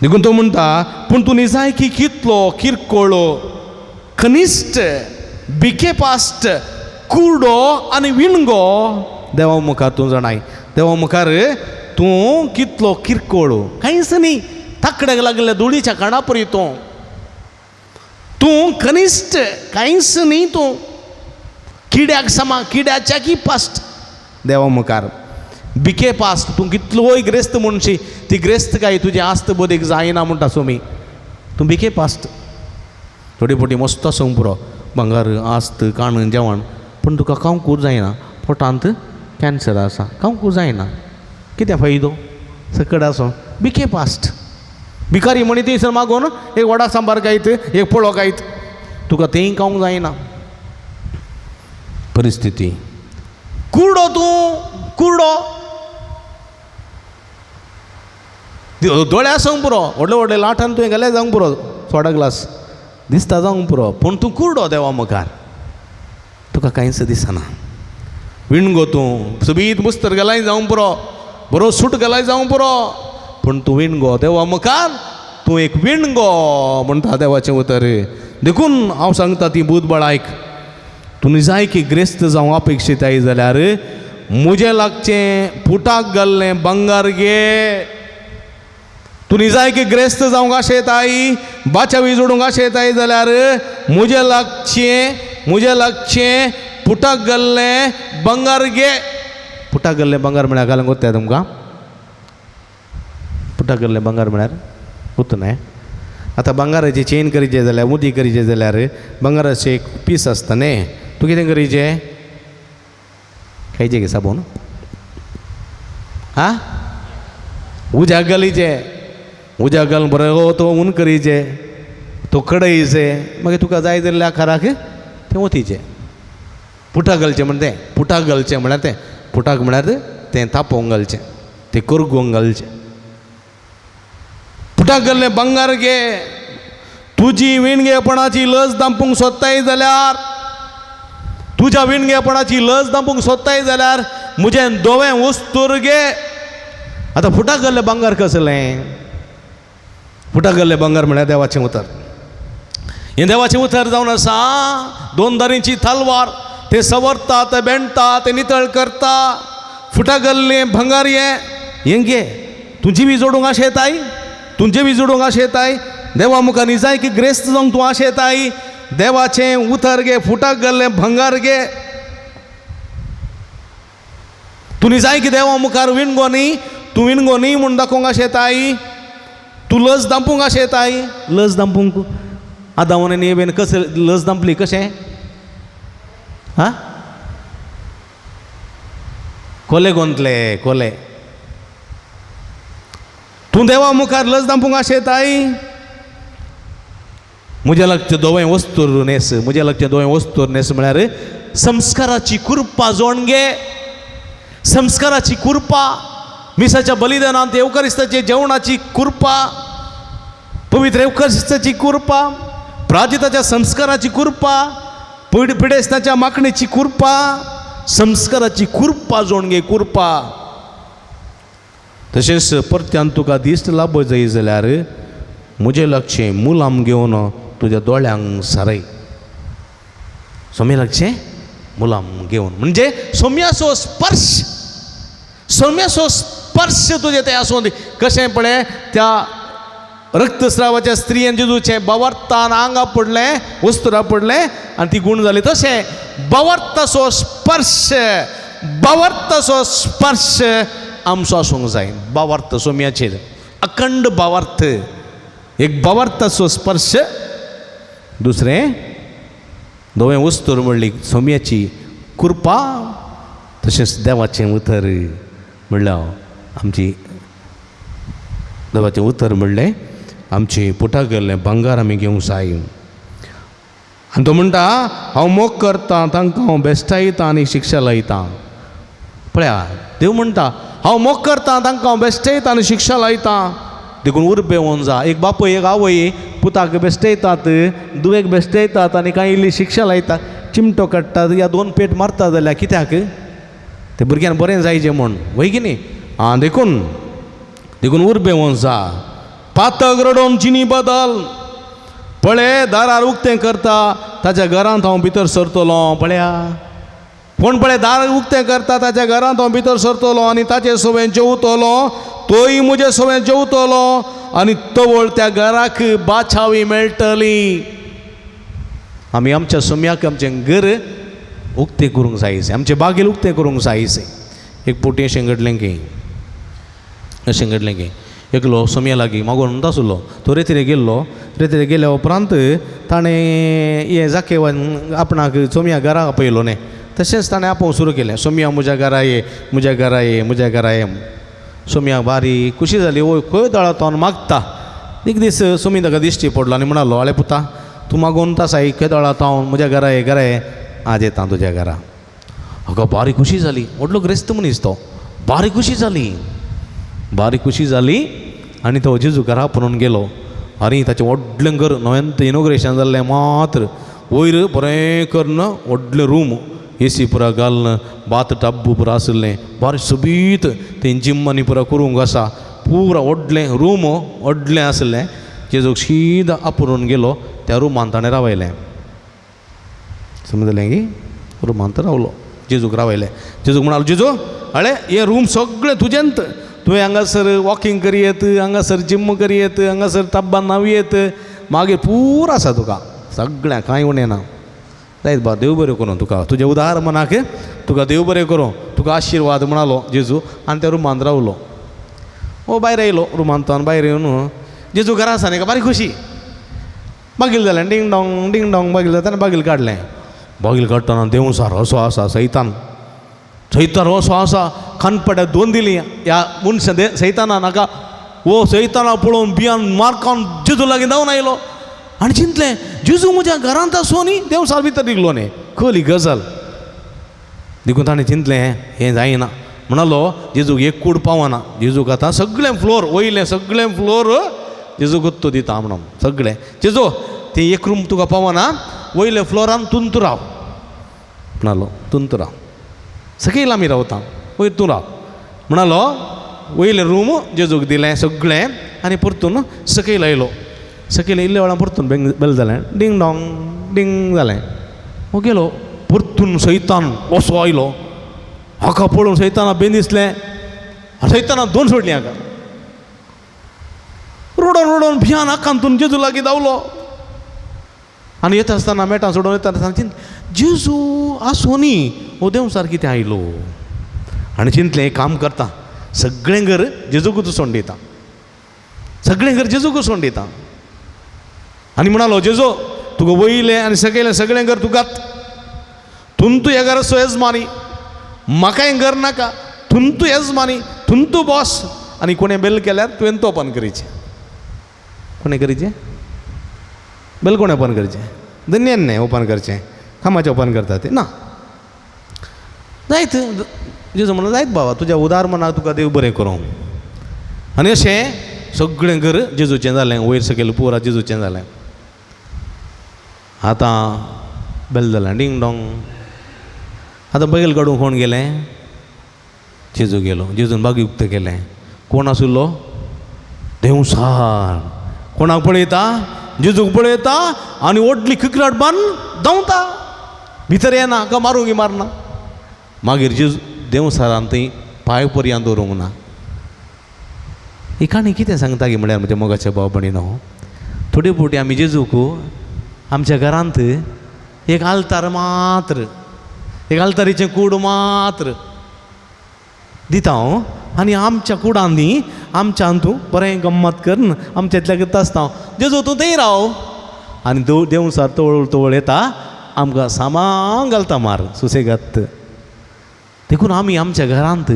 देखून तो म्हणटा, पूण तूं निजायकी कितलो किरकोळ, कनिश्ट, भिकेपास्ट, कुरडो आनी विणगो देवा मुखार तूं जाणाय. देवा मुखार तूं कितलो किरकोळ, कांयच न्ही, ताकड्याक लागल्या धुळीच्या काणापरी तूं, तूं कनिश्ट, कांयच न्ही, तूं किड्याक समा, किड्याच्या की पास्ट देवा मुखार. भिके पास्ट, तूं कितलोय ग्रेस्त म्हणशी, ती ग्रेस्त काय तुजी आस्त बोधीक जायना म्हणटा सोमी, तूं भिके पास्ट. थोडी पोटी मस्त आसूंक पुरो, भांगर आस्त काण जेवण, पूण तुका खावंकूच जायना, पोटांत कॅन्सर आसा, खावंकूच जायना, कितें फायदो? सकड आसूं भिके पास्ट. भिकारी म्हणी थंयसर मागून एक वडा सांबार खायत, एक पोळो खायत, तुका तेंय खावंक जायना. परिस्थिती कुरडो, तूं कुरडो, दोळे आसूंक पुरो, व्हडले व्हडले लाठान तुवें घाल्यार जावंक पुरो, सोडा ग्लास दिसता जावंक पुरो, पूण तूं कुरडो देवा मुखार, तुका कांयच दिसना. विणगो तूं, सोबीत मुस्तर घालाय जावंक पुरो, बरो सूट घालाय जावंक पुरो, पूण तूं विणगो देवा मुखार, तूं एक विणगो म्हणटा देवाचें उतर. देखून हांव सांगता ती बुदबळ आयक, तूं निजायकी ग्रेस्त जावं अपेक्षीत I जाल्यार म्हजें लागचें पुटाक घाल्लें भांगर घे. तूं निजायकी ग्रेस्त जावंक आशेताय, बाचावी जोडूंक आशेताय जाल्यार म्हजे लागचें पुटाक गेल्लें बंगार घे. पुटाक गेल्लें बंगार म्हळ्यार घालूंक गोत्ता तुमकां? पुटाक गेल्लें बंगार म्हळ्यार गोत्त न्हय. आतां बंगाराची चेन करीचे जाल्यार, मुदी करीचे जाल्यार बंगाराचें एक पीस आसता न्ही, तूं कितें करीचें? खायचें गे साबून? आं, उज्याक घालीचें, उज्याक घालून बरो तो ऊन करीचें, तो कडयचें, मागीर तुका जाय जाल्यार आकाराक तें ओतीचें. पुटाक घालचें म्हण तें, पुटाक घालचें म्हळ्यार तें, पुटाक म्हळ्यार तें तापोवंक घालचें, तें करगोवंक घालचें. पुटाक घाल्लें बंगार घे. तुजी विणगेपणाची लज दांपूंक सोदताय जाल्यार, तुज्या विणगेपणाची लज दांपूंक सोदताय जाल्यार म्हजें दोवें वस्तूर घे. आतां फुटाक घाल्लें बंगार कसलें? फुटाक घाल्लें बंगार म्हळ्यार देवाचें उतर. हें देवाचें उतर जावन आसा दोन दारींची तलवार, तें सवरता, तें बेणटा, तें नितळ करता. फुटाक घाल्लें भंगार हें, हें घे. तूं जिवी जोडूंक आशेताय, तूं जिवी जोडूंक आशेताय, देवा मुखार निजायकी ग्रेस्त जावंक तूं आशेताय, देवाचें उतर घे, फुटाक घाल्लें भंगार घे. तूं निजायकी देवा मुखार विणगो न्ही, तूं विणगो न्ही म्हूण दाखोवंक आशेताय, तूं लज दांपूंक आशेताय. लज दांपूंक आदावन आनी एवेन कशें लज दांपली? कशें? आं, कोले गोंतले कोले. तूं देवा मुखार लज दांपूंक आशेताय, म्हज्या लागचें दोवें वस्तूर न्हेस, म्हज्या लागचें दोवें वस्तूर न्हेस म्हळ्यार संस्काराची कृपा जोण घे. संस्काराची कृपा, मिसाच्या बलिदानांत येवकारिस्ताच्या जेवणाची कृपा, पवित्र येवकारिस्ताची कृपा, प्राजिताच्या संस्काराची कृपा, पिडेस्ताच्या मागणेची कृपा, संस्काराची कृपा जोण घे, कृपा. तशेंच परत्यान तुका दिश्ट लाभ जाय जाल्यार म्हजें लागचें मुलाम घेवन तुज्या दोळ्यांक सारय. सोम्या लागचें मुलाम घेवन म्हणजे सोम्याचो स्पर्श, सोम्याचो स्पर्श तुजें तें आसूं दी. कशें पळय त्या रक्तस्रावाच्या स्त्रियेन जेजूचें बावर्तान आंगा पडलें, वस्तुरा पडलें आनी ती गूण जाली. तशें बावर्ताचो स्पर्श, बावर्ताचो स्पर्श आमचो आसूंक जाय. बावर्त सोम्याचेर अखंड बावर्त, एक बावर्ताचो स्पर्श, दुसरें धवें वस्तूर म्हणली सोम्याची कृपा, तशेंच देवाचें उतर म्हणल्यार आमची देवाचें उतर म्हणलें आमची पुटाक गेल्लें भांगार आमी घेवंक जाय. आनी तो म्हणटा हांव मोग करतां तांकां हांव बेश्टायतां आनी शिक्षा लायतां. पळया देव म्हणटा हांव मोग करतां तांकां हांव बेश्टयतां आनी शिक्षा लायतां. देखून उर्बेवन जा. एक बापूय एक आवय पुताक बेश्टयतात, दुवेक बेश्टयतात आनी कांय इल्ली शिक्षा लायतात, चिमटो काडटात या दोन पेट मारता जाल्यार कित्याक? ते भुरग्यान बरें जायचें म्हूण, वय की न्ही? आं, देखून देखून उर्बेवन जा. पातक रडोवन जिणी बदल. पळय दारार उक्तें करता ताच्या घरांत हांव भितर सरतलो. पळया कोण पळय दार उक्तें करता ताच्या घरांत हांव भितर सरतलो आनी ताचे सवें जेवतलो, तोय म्हजे सवें जेवतलो आनी तवळ त्या घराक बाचावी मेळटली. आमी आमच्या सोम्याक आमचें घर उक्तें करूंक जायचें, आमचें बागेल उक्तें करूंक जायचें. एक पोटी अशें घडलें की, अशें घडलें की एकलो सोम्या लागीं मागोन म्हणटा आसलो, तो रेतिरे गेल्लो. रेतिरे गेल्या उपरांत ताणें हें जाकेवान आपणाक सोम्या घरा आपयलो न्ही, तशेंच ताणें आपोवंक सुरू केलें, सोम्या म्हज्या घरा ये, म्हज्या घरा ये, म्हज्या घरा ये. सोम्या बारी खुशी जाली, वय खंय दळा तो मागता. एक दीस सोमी ताका दिश्टी पडलो आनी म्हणालो, आळे पुता तूं मागोन तासाय खंय दळा तो म्हज्या घरा ये, घरा ये, आज येता तुज्या घरा. अगो बारी खुशी जाली, व्हडलो ग्रेस्त मनीस तो, बारी खुशी जाली, बारी खुशी जाली. आनी तो जेजू घरा पुरोवन गेलो आनी ताचें व्हडलें घर नव्यान इनोग्रेशन जाल्लें मात्र, वयर बरें करून व्हडलें रूम, एसी पुरा घालून बाथ टब पुरा आशिल्लें, बारीक सोबीत तें जिम आनी पुरा करूंक आसा, पुरा व्हडलें रूम व्हडलें आसलें. जेजूक शीदा आपुरून गेलो, त्या रुमान ताणें रावयलें, समजलें की रुमांत रावलो, जेजूक रावयलें. जेजूक म्हणालो, जेजू अळे हे रूम सगळें तुजेंत, तुवें हांगासर वॉकिंग करयेत, हांगासर जिम करयेत, हांगासर तब्बान न्हावयेत, मागीर पुरो आसा तुका सगळें, कांय उणें ना. जायत बा, देव बरें करूं तुका, तुजें उदार मनाक तुका देव बरें करूं, तुका आशिर्वाद म्हणालो जेजू. आनी त्या रुमांत रावलो. ओ भायर येयलो रुमांत, भायर येवन जेजू घरा आसा न्ही का, बारीक खुशी. बागील जालें डिंग डोंग डिंग डोंग, बागील जाता आनी बागील काडलें. बागील काडटना देंवसार असो आसा, सैतान सैतान असो आसा, कानपड्याक दोन दिली ह्या मनशां दे सैताना नाका. ओ सैताना पळोवन बियान मार्कान जेजू लागीं धांवन आयलो आनी चिंतलें जेजू म्हज्या घरांत आसो न्ही, देंवसार भितर रिगलो न्ही, कली गजाल. देखून ताणें चिंतलें हें जायना म्हणालो. जेजूक एक कूड पावना, जेजूक आतां सगळें फ्लोर वयलें सगळें फ्लोर जेजू गुत्तो दिता म्हणून सगळें. जेजू तें एक रूम तुका पावना, वयल्या फ्लोरान तुंतू राव म्हणालो, तुंतू राव, सकयल आमी रावता, वयर तूं राव म्हणालो. वयलें रूम जेजूक दिलें सगळें आनी परतून सकयल आयलो. सकयल इल्ल्या वेळान परतून बेल जालें, डिंग डोंग डिंग जालें. हो गेलो परतून सैतान असो आयलो. हाका पळोवन सैताना बेन दिसलें, सैताना दोन सोडलीं हाका. रोडोन रोडोन भियान आकांतून जेजू लागीं धांवलो आनी येता आसतना मेटां सोडून येता आसतना चिंत जेजू आसो न्ही, हो देंवसार कितें आयलो. आनी चिंतलें काम करता, सगळें घर जेजूकूच सोडून दिता, सगळें घर जेजूकूच सोडून दिता. आनी म्हणालो जेजू तुका वयलें आनी सकयलें सगळें घर तुकात, तुंतू ह्या घराचो येजमानी, म्हाका हें घर नाका, तुंतू येजमानी, तुंतू बॉस. आनी कोणें बेल केल्यार तुवें तो ओपन करीचें. कोणें करीचें बेल? कोणें ओपन करचें? धन्यान न्ही ओपन करचें, कामाचें ओपन करता तें ना. जायत जेजू म्हणून जायत बाबा, तुज्या उदार मनाक तुका देव बरें करूं. आनी अशें सगळें घर जेजूचें जालें, वयर सकयल पुरा जेजूचें जालें. आतां बेल जालें डिंग डोंग. आतां बगेल काडूंक कोण गेलें? जेजू गेलो. जेजून बागी उक्तें केलें. कोण आशिल्लो? देंवसार. कोणाक पळयता? जेजूक पळयता आनी व्हडली किकराट बांद धांवता, भितर येना, हाका मारूंक मारना. मागीर जेजू देंवसारान थंय पांय पर्यंत दवरूंक ना. ही काणी कितें सांगता की म्हळ्यार म्हज्या मोगाच्या भाव भयणीनो, थोडे फावटी आमी जेजूक आमच्या घरांत एक आल्तार मात्र, एक आल्तारीचें कूड मात्र दिता हांव आनी आमच्या कुडांनी आमच्या अंतू बरें गम्मत करून आमच्या इतल्या करता आसता. जेजू तूं थंय राव. आनी देंवसार तवळ तवळ येता, आमकां सामान घालता मार सुसेगात. देखून आमी आमच्या घरांत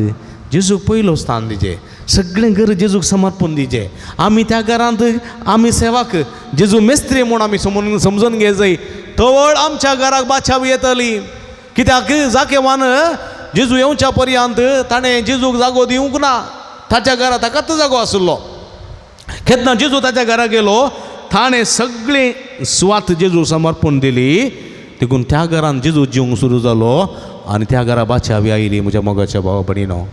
जेजूक पयलो स्थान दिचें, सगळें घर जेजूक समर्पण दिचें. आमी त्या घरांत आमी सेवाक जेजू मेस्त्री म्हूण आमी समजून घे जाय. तवळ आमच्या घराक बाचाव येतली. कित्याक जाकेवान जेजू येवच्या पर्यंत ताणें जेजूक जागो दिवंक ना, ताच्या घरा ताकाच जागो आशिल्लो. केन्ना जेजू ताच्या घरा गेलो, ताणें सगळी सुवात जेजू समर्पण दिली. देखून त्या घरान जेजू जिवंक सुरू जालो आनी त्या घरा बाचावी आयली. म्हज्या मोगाच्या भावा भयणीनो,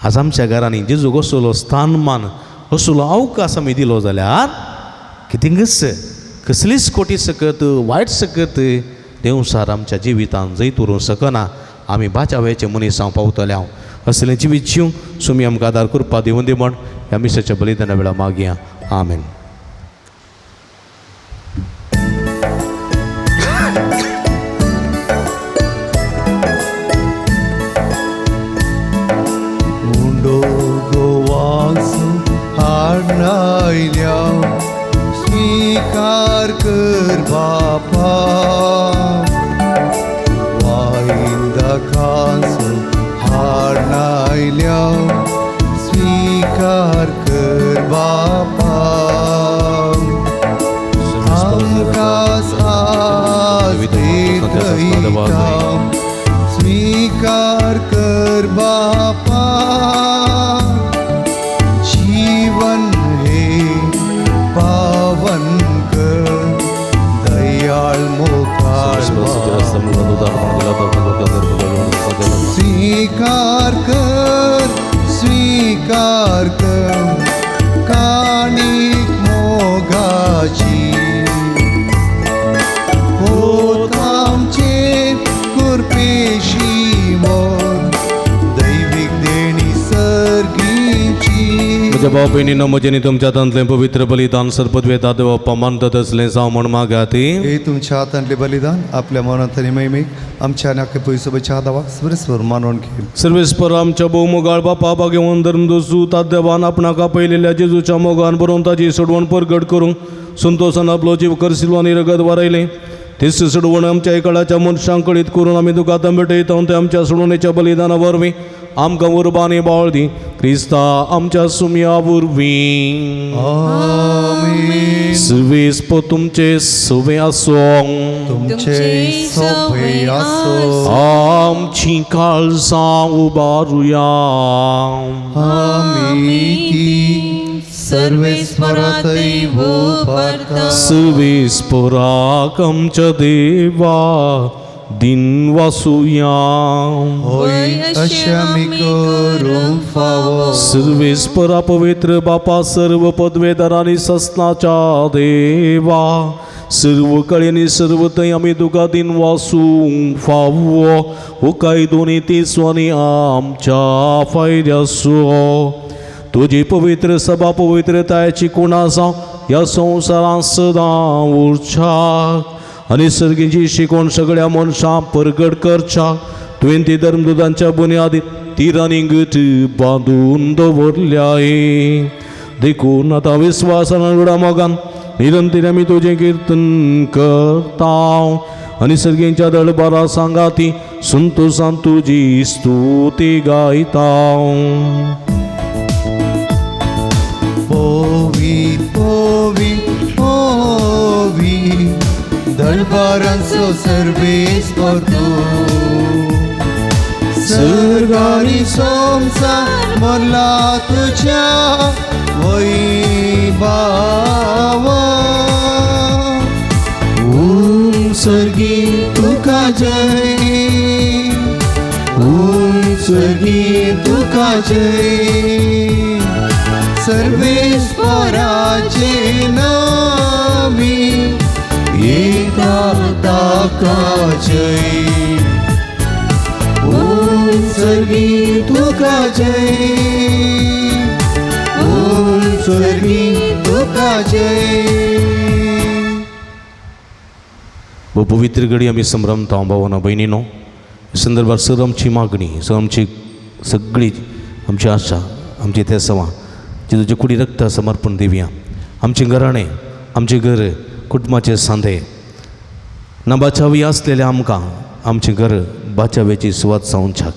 आज आमच्या घरांनी जेजूक असलो स्थानमान, असलो अवकाश आमी दिलो जाल्यार कितेंच कसलीच खोटी सकत, वायट सकत देंवसार आमच्या जिवितान जैत उरूंक शकना. आमी बाचाव्याचे मनीस हांव पावतले. हांव असलें जिवीत जिवंक सुमी आमकां आदार करपा दिवन दी म्हण ह्या मिसाच्या बलिदाना वेळार मागया. आमेन. उंडो गोवासो हाडनायल्या स्वीकार कर बापा, वायन दाखासो हाडनायल्या स्वीकार कर बापा. आमकां साथ भेटयता स्वीकार कर बापा, जीवन हे पावन कर दयाळ मोकाळ स्वीकार कर, स्वीकार कर काणीक मोगाची. म्हज्या भाव भयणीनो म्हजें तुमच्या हातांतलें पवित्र बलिदान सरपदवेता देवप्पा मानतात असलें जावं म्हण मागाती. हे तुमच्या हातांतले बलिदान आपल्या मनात आनी महिमेक आमच्या नाके पयसोबाच्या दावाक स्वर मानून घेईल. सर्वेस्पर आमच्या भोवमोगाळ बापा बागेवन धर्मदोसू देवान आपणाक आपयलेल्या जेजूच्या मोगान बरोवन ताजी सोडवण परगट करूंक संतोशान आपलो जीव करसिलो आनी रगत वारयलें. तेच सोडवण आमच्या एकाळाच्या मनशांक कळीत करून आमी तुका आतां भेटयता. ते आमच्या सोडवणेच्या बलिदाना वरवीं आमकां उर्बा आनी बावळ दी, क्रिस्ता आमच्या सुमया वरवीं. आमेन. सर्वेस्पर तुमचे सवे आसूं. तुमचे सोपे आसो. आमची काळजां उबारुया. आमी ती सर्वेस्वरातय उबारता. सर्वेस्पराक आमच्या देवा दिन वासुया. होय, अशें आमी करूंक फावो. सर्वेस्परा पवित्र बापा, सर्व पदवेदार आनी ससनाच्या देवा, सर्व कळेनी सर्व थंय आमी तुका दिन वासूंक फावो. हो कायदो नी तेसो आनी आमच्या फायद्यासो तुजी पवित्र सभा पवित्रतायेची कुणा जावं ह्या संवसारांत सदां उरच्या आनी सर्गीची शिकवण सगळ्या मनशां परगट करच्या. तुवें ती धर्मदुतांच्या बुन्यादीत तिरांनी गट बांदून दवरल्याय. देखून आतां विस्वासान आनी मोगान निरंतर आमी तुजें किर्तन करता आनी सर्गींच्या दळबारा सांगाती संतोसान तुजी स्तुती गायता. पोवी पोवी पोवी दरबारांचो सर्वेस्पर तूं, सर्गानी संवसार भरला तुज्या वैभावा. ॐ सर्गी तुका जय, ॐ सर्गी तुका जय, सर्वेश्वराचे नामी येता ताका जय. ॐ सर्गी तुका जय, ॐ सर्गी तुका जय. व पवित्र घडी आमी संभ्रमता भावना भयणीनो. संदर्भात सर आमची मागणी, सर आमची सगळी आमची आशा, आमची तेसवां जी तुजे कुडी रक्त समर्पण दिवया. आमचें घराणें, आमचें घर, कुटुंबाचे सांदे ना बाचावी आसलेले आमकां आमचें घर बाचाव्याची सुवात जावच्याक,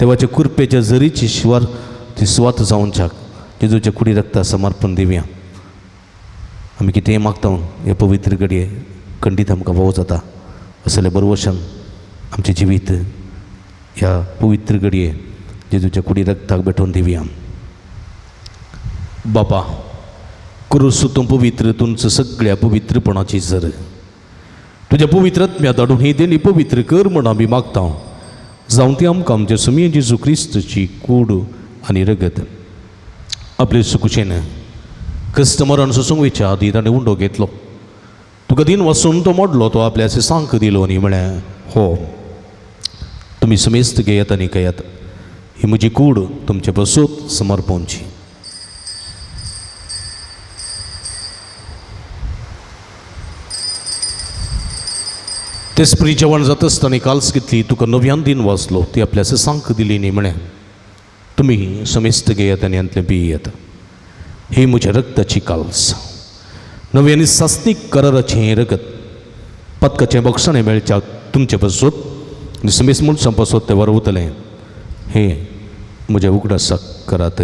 देवाचे कुरपेच्या जरीची शिवार ती सुवात जावच्याक जेजूच्या कुडी रक्त समर्पण दिवया. आमी कितेंय मागता हे पवित्र घडये खंडीत आमकां भोव जाता. असलें बरवशन आमचें जिवीत ह्या पवित्र घडये जेजूच्या कुडी रक्ताक भेटोवन दिवया. बापा, क्रुस तूं पवित्र, तुमचं सगळ्या पवित्रपणाची जर तुज्या पवित्र आत्म्या धाडून ही देणी पवित्र कर म्हण आमी मागता. जावं ती आमकां आमच्या सुमये जेजू क्रिस्तची कूड आनी रगत. आपले सुकुशेन क्रिस्त मरण सोसूंक वयच्या आदी ताणें उंडो घेतलो, तुका दिन वसून तो मोडलो, तो आपल्या सांक दिलो आनी म्हळें, हो तुमी समेस्त घेयात आनी खेयात, ही म्हजी कूड तुमचे पसूत समर्पणची. तेच परी जेवण जाता आसतना काल्स घेतली, तुका नव्यान दिन वाचलो, ती आपल्या सांक दिली न्ही म्हळें, तुमी समेस्त घेयात आनी हांतलें पियात, ही म्हज्या रक्ताची काल्स, नवी आनी सासनीक कराराचें हें रगत, पदकाचें बक्षणें मेळच्या तुमचे पासत आनी समेस्त मनशां पासत तें वरवतलें, हें म्हज्या उगडासाक करात.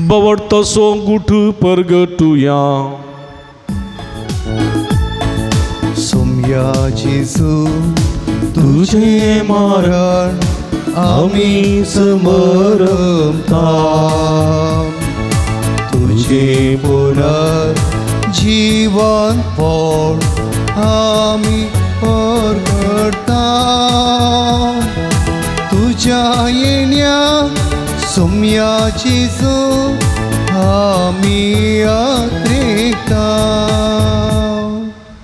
बवडतसो गुठ परगटुया. सोम्या जेजू तुझे मरण आमी समरमता, तुझे पुनर जीवन पण आमी परगटता, तुझ्या येण्या सोम्या जेजू आमी आत्रेता.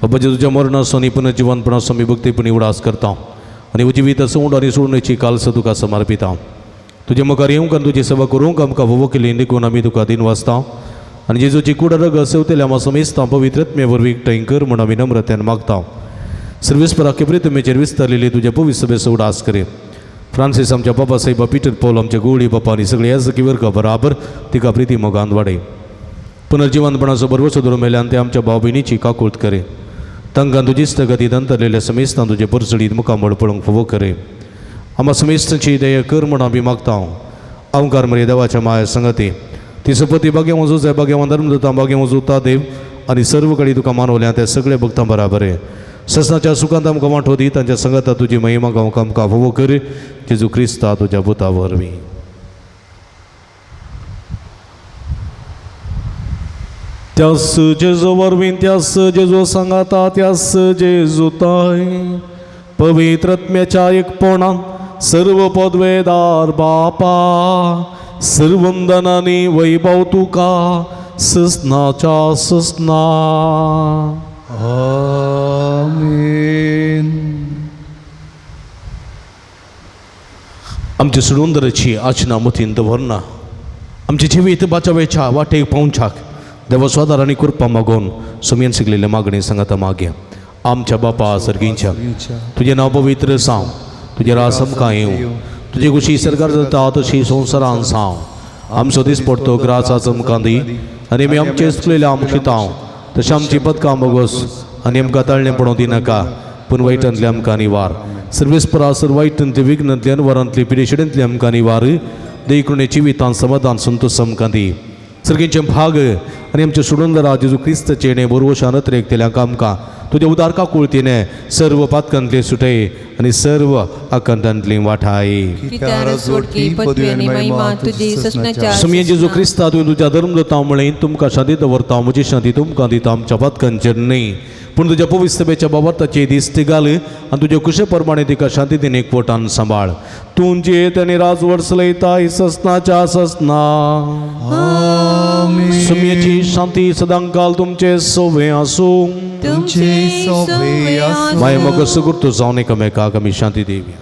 बाबा जेजूच्या मरणाचो आनी पुनर्जिवनपणाचो आमी भक्तीपणी उडास करता आनी उजिवीत सोड आनी सोडण्याची कालस तुका समर्पिता. तुजे मुखार येवंक आनी तुजी सेवा करूंक आमकां फावो केली देखून आमी तुका दिन वाचता आनी जेजूची कूड रगत सेवतेल्या आमा समेस्तां पवित्र आत्मे वरवीं एकठांय कर म्हूण आमी नम्रतेन मागता. सर्वेस्परा प्रितमेचेर विस्तारलेली तुज्या पवित्र सभेचो उडास करे. फ्रांसीस आमच्या बाबा साहेबा पीटर पॉल आमच्या गोवळी बापा आनी सगळे याजकी वर्गा बराबर तिका प्रिती मोगान वाडय. पुनर्जिवनपणाचो बरवसो धरून मेल्यान ते आमच्या भाव भयणीची काकूळत करे. तांकां तुजी स्थगती दंतरलेल्या समेस्तां तुजे परचडीत मुखामळ पळोवंक फावो करे. आमा समेस्तांची दया कर म्हूण आमी मागता. अवकार मरे देवाच्या माया संगती ती सपती भाग्यवान जाय भाग्यवान धर्मदूतां भाग्यवान जुता देव आनी सर्व कडेन तुका मानवल्या त्या सगळे भक्तां बराबर ससनाच्या सुखांत आमकां वांटो दी. तांच्या संगता तुजी महिमा गावंक आमकां फावो कर. जेजू क्रिस्ता तुज्या भुता वरवीं. त्यास जेजू वरवीं त्यास जेजू सांगाता त्यास जेजू ताय पवित्र आत्म्याच्या एकपणान सर्व पदवेदार बापा सर्वंदनानी वैभव तुका ससनाच्या ससना. आमेन. आमच्या सुडुंदराची आचना मतीन दवरना आमचे जिवीत बाचावेच्या वाटेक पावच्याक देवा स्वादार आनी कृपा मागून सुमयन शिकलेले मागणी सांगाता मागे. आमच्या बापा सर्गींच्या तुजें नांव पवित्र जावं, तुजें रास आमकां येवं, तुजी खुशी सरकार जाता तशी संवसारान जावं. आमचो दिसपडतो ग्रास आज आमकां दी आनी आमी आमचे चुकलेले आमकां शितांव तशें आमची पदकां बोगोस आनी आमकां ताळणें पडोवंक दिनाका पूण वायटांतले आमकां निवार. सर्वेस्परा सर वायटांतली विघ्नांतली अनवरांतली पिडेशिडेंतली आमकां निवार. देखून जिवितान समाधान संतोष आमकां दी. सर्गींचे भाग आनी आमचे सोडून जेजू क्रिस्तचे ने बरोवशान अत्रेक आमकां तुज्या उदार काकुळतीने सर्व पातकांतले सुटय आनी सर्व आकांतांतली वाठाय. सुमये जेजू क्रिस्ता तुवें तुज्या धर्मदूतां म्हळें तुमकां शांती दवरता म्हजी शांती तुमकां दिता आमच्या पातकांचेर न्हय पूण तुज्या पवित्र सभेच्या बाबताची दिस्त घाल आनी तुज्या कुशे प्रमाणे तिका शांती दिन एकवटान सांबाळ. तूं जियेत आनी राजवट चलयता ससनाच्या ससना. सुमयेची शांती सदांकाल तुमचे सोवे आसूं. तुमचे सोबे आसूं. माय मग सुगुर्तू जावन एकामेकाक आमी शांती दिवया.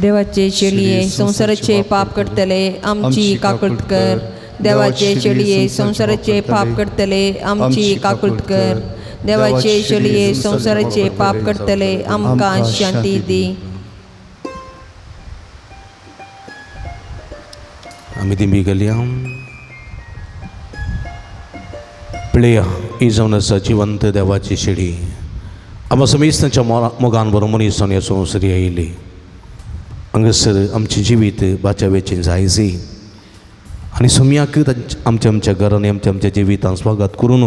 देवाचे चेडये संवसाराचे पाप करतले आमची काकूळत कर. देवाचे चेडये संवसाराचे पाप करतले आमची काकूळत कर. देवाचे चेडये संवसाराचे पाप करतले आमकां शांती दी. आमी दिंबी घालया. पळया ही जावन आसा जिवंत देवाची शेडी. आमकां समेस्तांच्या मोगान बरो मनीस जावन ह्या संवसारी आयिल्ली. हांगासर आमचें जिवीत बाचावेचें जायजी आनी सुमयाक आमच्या आमच्या घरांनी आमच्या आमच्या जिवितान स्वागत करून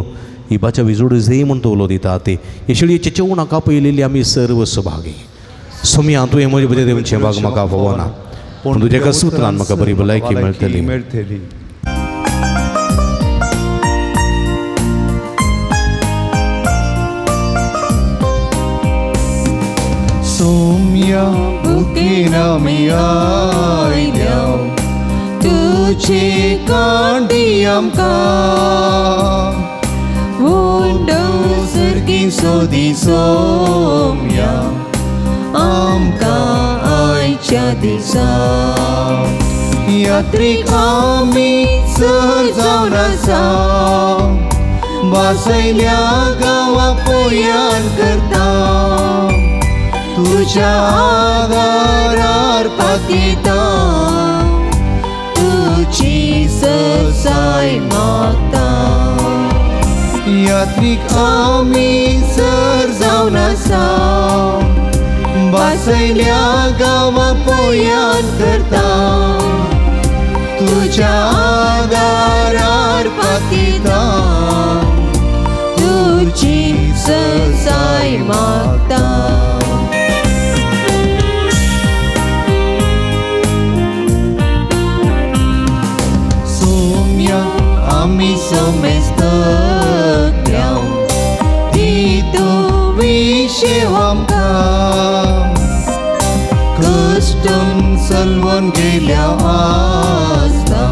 ही बाचावी जोड जाय म्हूण तो उलो दिता. ते हे शेळयेचे जेवणाक आपयलेली आमी सर्व सभागी. सुमया तुवें म्हजें बरें देवचें भाग म्हाका फावना पूण तुज्या एका सुत्रान म्हाका बरी भलायकी मेळटली. मेळटली. सोम्या बुकीन आमी आयल्या तुजे कांडी आमकां सर्गी सोदी सोम्या आमकां आयच्या दिसा. यात्रीक आमी सर जावन आसा बासयल्या गांवा पोयान करता तुज्या आदारार पातयेता तुजी ससाय मागता. यात्रीक आमी सर जावन आसा बासयल्या गांवा पोयान करता तुज्या आदारार पातयेता तुजी ससाय मागता. सोम्या आमी समेस्तल्या ती तूं विशेव आमकां कश्टम चलवन गेल्या आसता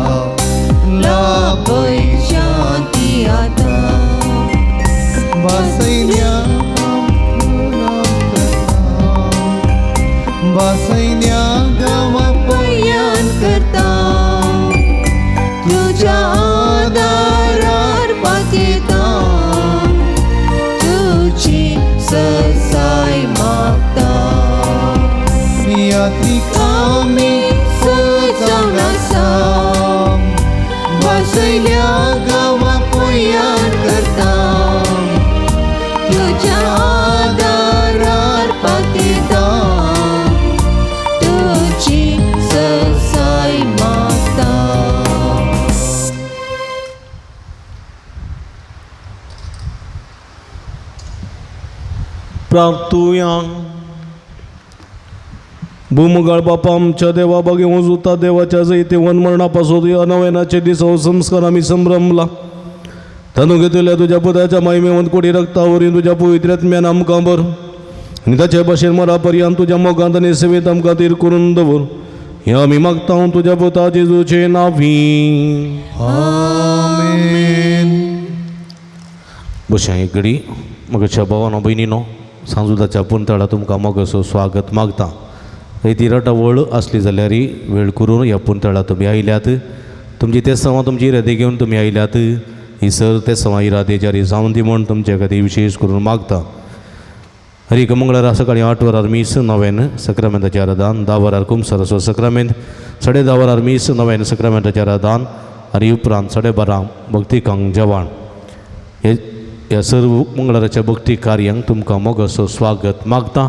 लाभय शांती आतां. आमी सजावन आसा वासयल्या गांवा पुयार करता तुज्या आदारार पातिता तुजी ससाय मागता. प्रार्थुया. भूमुगाळ बापा आमच्या देवा बागे उजुता देवाच्या जैतेवन मरणापासून या नव्यानाचे दिस हो संस्कार आमी संभ्रमला तांदूळ घेतल्या तुज्या पुताच्या महिमेवंत कोटी रक्तावरी तुज्या पवित्र आत्म्यान आमकां भर आनी ताचे भाशेन मरा पर्यंत तुज्या मोगांत आनी सेवेंत आमकां तीर करून दवर हें आमी मागता तुज्या पुता जेजूचे नांवी. आमेन. बशें एक घडी म्हज्या भावानो भयणीनो सांजुदाच्या पुंतळा तुमकां मोगाचो स्वागत मागता. ती रटावळ आसली जाल्यार वेळ करून ह्या पुंतळा तुमी आयल्यात तुमची ते सवां तुमची इरादे घेवन तुमी आयल्यात ही सर ते सवां इरादे जारी जावन दी म्हूण तुमचे खातीर विशेश करून मागता. हर एक मंगळारा सकाळी 8 वरार मीस नव्यान सक्रामेंताचें आराधन, 10 वरार कुमसराचो सक्रामेंत, 10:30 वरार मीस नव्यान सक्रामेंताचें आराधन आनी उपरांत 12:30 भक्तिकांक जेवण. हे ह्या सर्व मंगळाराच्या भक्ती कार्यांक तुमकां मोगाचो स्वागत मागता.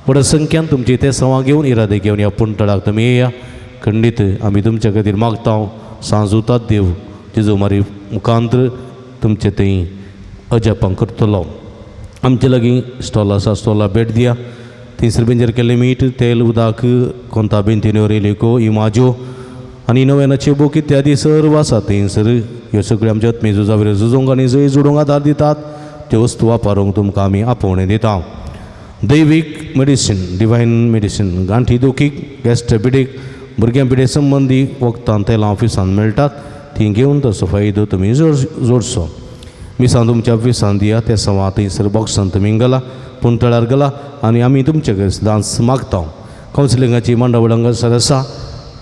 व्हड संख्यान तुमची ते सवां घेवन इरादे घेवन ह्या पुंतळाक तुमी येया. खंडीत आमी तुमच्या खातीर मागता सांजुतात देव जेजू मारी मुखांत्र तुमचे थंय अजापां करतलो. आमचे लागीं स्टॉल आसा, स्टॉला भेट दिया. थंयसर बेंजर केल्लें मीठ, तेल, उदक, कोंता बेंतिन्यो, रेलिको, इमाज्यो आनी नव्यानाचे बूक इत्यादी सर्व आसा. थंयसर ह्यो सगळ्यो आमच्या आत्मी झुजावयर झुजूंक आनी जंय जोडूंक आदार दितात त्यो वस्तू वापरूंक तुमकां आमी आपोवणें दिता. दैवीक मेडिसीन, डिवायन मेडिसीन, गांठी दुखीक, गॅस्ट्रोपिडीक, भुरग्यां पिडे संबंदी वखदां तेलां ऑफिसान मेळटात तीं घेवन तसो फायदो तुमी जोडचो. मिसां तुमच्या ऑफिसान दिया ते सवां थंयसर बॉक्सान तुमी गेला पुंतळार गेला आनी आमी तुमचे कडेन सदांच मागता. कावन्सिलिंगाची मांडावळ हांगासर आसा.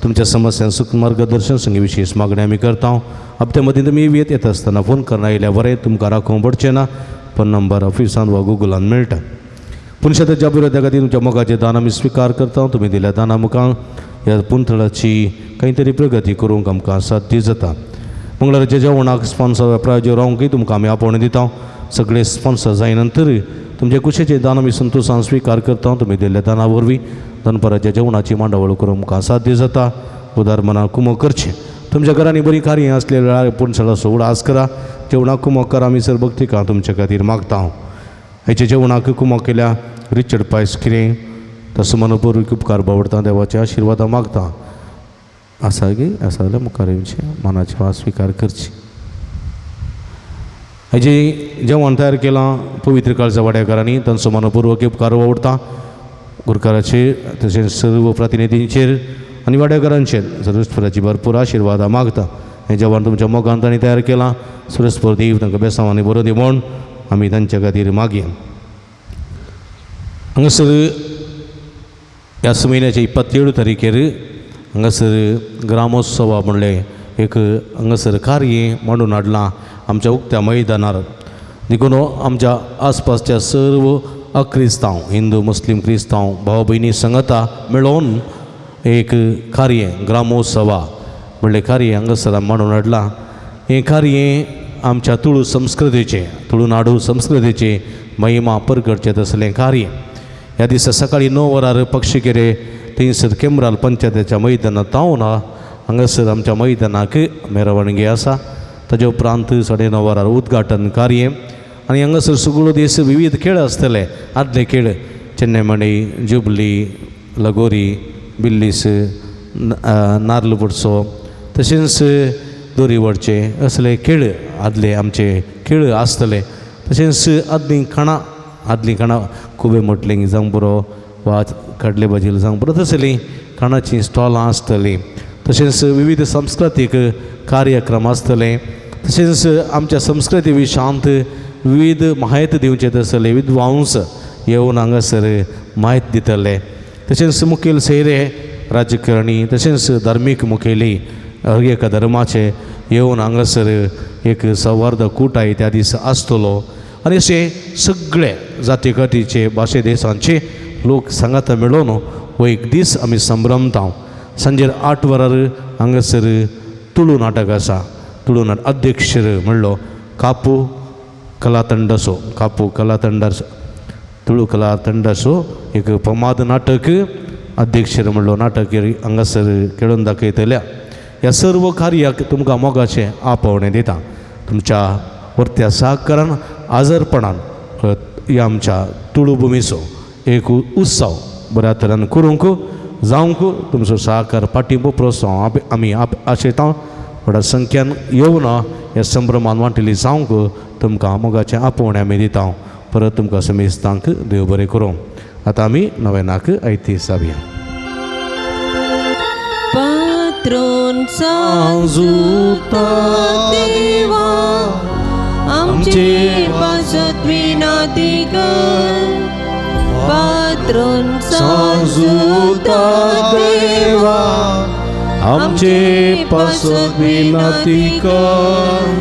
तुमच्या समस्यांक सुख मार्गदर्शन संगी विशेश मागणी आमी करता. हप्ते मदीं तुमी येत येता आसतना फोन करून आयल्यार बरें, तुमकां राखोवंक पडचें ना. फोन नंबर ऑफिसान वा गुगलान मेळटा. पुनशाच्या विरोधा खातीर तुमच्या मोगाचें दान आमी स्विकार करता. तुमी दिल्या दाना मुखार ह्या पुंतळाची खंय तरी प्रगती करूंक आमकां साध्य जाता. मंगळाराच्या जेवणाक स्पॉन्सर प्रायोजक रावंकय तुमकां आमी आपोवणें दिता. सगळे स्पॉन्सर जाय नंतर तुमचे कुशेचें दान आमी संतोशान स्विकार करता. तुमी दिल्ल्या दाना वरवीं दनपाराच्या जेवणाची मांडावळ करूंक आमकां साध्य जाता. उदार मनान कुमक करचें. तुमच्या घरांनी बरीं कार्यां आसल्या वेळार पुणसळाचो उडास करा. जेवणाक कुमक करा आमी सर भक्तिकां तुमच्या खातीर मागता. हाचे जेवणाक कुमक केल्या रिचर्ड पायस कितें तसो मनपूर्वक उपकार बावडता देवाचे आशिर्वादां मागता. आसा गे आसा जाल्यार मुखार येवचें मनाची वास स्विकार करची. हाजें जेवण तयार केलां पवित्र काळजा वाड्याकारांनी तांचो मनपूर्वक उपकार वावडता. गुरकाराचेर तशेंच सर्व प्रतिनिधींचेर आनी वाड्याकारांचेर सरस्वराची भरपूर आशिर्वादां मागता. हें जेवण तुमच्या मोगान तांणी तयार केलां. सरस्वर देव तांकां बेसांवांनी बरो दी म्हूण आमी तांच्या खातीर मागया. हांगासर ह्याच म्हयन्याचे 27 तारखेर हांगासर ग्रामोत्सवा म्हणलें एक हांगासर कार्य मांडून हाडलां आमच्या उक्त्या मैदानार. देखून आमच्या आसपासच्या सर्व अक्रिस्तांव, हिंदू, मुस्लीम, क्रिस्तांव भाव भयणी संगता मेळोवन एक कार्य ग्रामोत्सवा म्हणलें कार्य हांगासर मांडून हाडलां. हें कार्य आमच्या तुळू संस्कृतीचें, तुळुनाडू संस्कृतीचें महिमा परगटचें तसलें कार्य. ह्या दिसा सकाळीं 9 वरार पक्षीकेरे थंयसर केमराल पंचायतीच्या मैदानांत तावन हांगासर आमच्या मैदानाक मेरवणगी आसा. ताजे उपरांत 9:30 वरार उद्घाटन कार्य आनी हांगासर सगळो दीस विविध खेळ आसतले. आदले खेळ चेन्नमणी, जुबली, लगोरी, बिल्लीस, नार्ल पुडसो तशेंच दोरी वडचे असले खेळ आदले आमचे खेळ आसतले. तशेंच आदलीं खाणां, आदलीं खाणां खुबे म्हटलें जावंक पुरो वा कडले भाजी जावंक पुरो तसलीं खाणाचीं स्टॉलां आसतलीं. तशेंच विविध सांस्कृतीक कार्यक्रम आसतले. तशेंच आमच्या संस्कृती विशांत विविध म्हायती दिवचे तसले विद्वांस येवन हांगासर म्हायती दितले. तशेंच मुखेल सोयरे राजकारणी तशेंच धार्मीक मुखेली हर एका धर्माचे येवन हांगासर एक सौहार्द कुटाय त्या दीस आसतलो. आनी अशे सगळे जाती कातीचे भाशे देशांचे लोक सांगाता मेळोवन हो एक दीस आमी संभ्रमता. सांजेर 8 वरार हांगासर तुळू नाटक आसा. तुळू नाटक अध्यक्ष म्हणलो कापू कलातंडाचो, कापू कलातंडाचो तुळू कलातंडाचो एक पमाद नाटक अध्यक्ष म्हणलो नाटक हांगासर खेळून दाखयतल्या. ह्या सर्व कार्याक तुमकां मोगाचें आपोवणें दिता. तुमच्या वर्त्या सहकारान आजरपणान ह्या आमच्या तुळू भुमीचो एक उत्सव बऱ्या तरेन करूंक जावंक तुमचो सहकार पाठिंबो प्रोत्साहन आमी आशयता. व्हडा संख्यान येवन ह्या संभ्रमान वांटिल्ली जावंक तुमकां मोगाचें आपोवणें आमी दिता. परत तुमकां समेस्तांक देव बरें करूं. आतां आमी नवेनाक आयती जावया. पात्रोन सांजुता देवा आमचे पासत विनंती कर. पात्रोन सांजुता देवा आमचे पासत विनंती कर.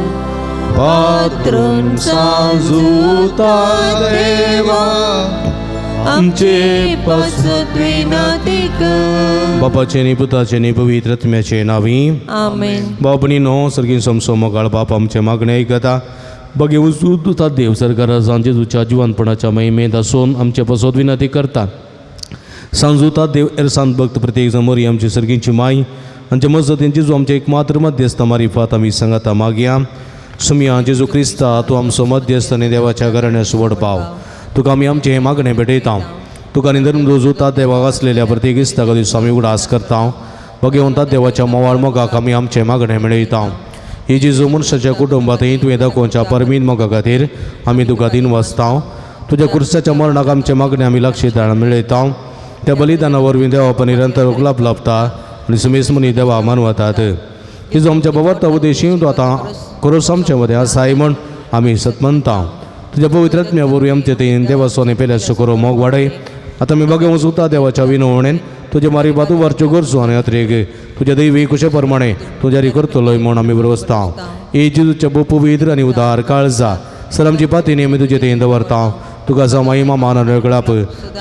पात्रोन सांजुता देवा आमचे पासत विनंती कर. बापाचे नी पुताचे नी पवित्र आत्म्याचे नावी आमेन. बापणी न्हो सर्गीन समसो मोगाळ बाप आमचे मागणे आयकता. बगे उजूता देव सरकारा जेजूच्या जिवनपणाच्या महिमेंत आसून आमचे पासत विनंती करता. सांजुता देव एरसान भक्त प्रत्येक जमोरी आमची सर्गींची माय आमचे मजतीन जेजू आमचे एक मात्र मध्यस्थ मारिफात आमी सांगाता मागया. सुमया जेजू क्रिस्ता तूं आमचो मध्यस्थ आनी देवाच्या घराण्याचो व्हड पाव. तुका आमी आमचें हें मागणें भेटयता. तुका आनी धर्म देवाक आसलेल्या प्रत्येक इस्ताक दिसो आमी उगडास करता. बगेवंता देवाच्या मोवाळ मोगाक आमी आमचें मागणें मेळयता. ही जेजू मनशाच्या कुटुंबांतय तुवें दाखोवच्या परमीन मोगा खातीर आमी तुका दिन वाचता. तुज्या कुर्साच्या मरणाक आमचें मागणें आमी लक्षदान मेळयता. त्या बलिदाना वरवीं देवा निरंतर उगलाप लाभता आनी सुमेस मुनी देवा मानवतात. हिजो आमच्या बवर्ता उद्देशी तूं आतां करोस आमचे मदें आसाय म्हण आमी सतमनता. तुज्या पवित्र आत्म्या वरवीं आमचे तेन देवाचो आनी पेल्याचो करो मोग वाडय. आतां आमी बगे वचुता देवाच्या विनवणेन तुजे मारी बातू वरच्यो गरजो आनी अत्रेक तुज्या दैवी कुशे प्रमाणे तूं जारी करतलोय म्हूण आमी बरवसता. ए जेजूच्या भोव पवित्र आनी उदार काळजा सर आमची पातीनी आमी तुजे तेन दवरता. तुका जावं महिमा मान आनी वेगळाप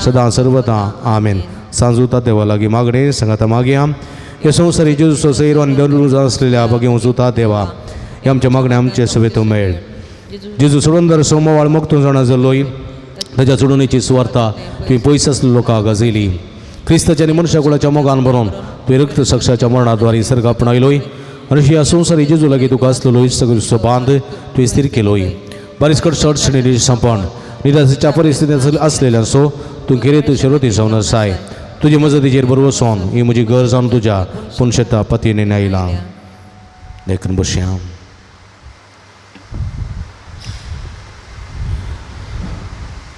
सदां सर्वता. आमेन. सांजुता देवा लागीं मागणें सांगाता मागया. हे संवसारी जेजूचो सैरो आनी दरुज आसलेल्या बगे वचुता देवा हे आमच्या मागणें आमचे सवेतो मेळ. जेजू सोडून सोमवाळ मोगतूं जाणा जालोय ताच्या चडुणेची सुवार्ता तुवें पयस आसलेल्या लोकांक गाजयली. क्रिस्ताच्या आनी मनशा कुळाच्या मोगान बरोवन तुवें रक्त साक्षाच्या मरणाद्वारे सर्ग आपणायलोय आनी ह्या संवसारी जेजू लागीं तुका आसलेलो सगळो बांद तुवें स्थीर केलोय. बारीस कडसड शणी संपण निराशेच्या परिस्थितींत आसलेल्यांचो तूं खेरीत शिरोती जावन आसाय. तुजे मजतीचेर बरोवसोन ही म्हजी गरज जावन तुज्या पुनशेता पतीने आयला. देखून बसया.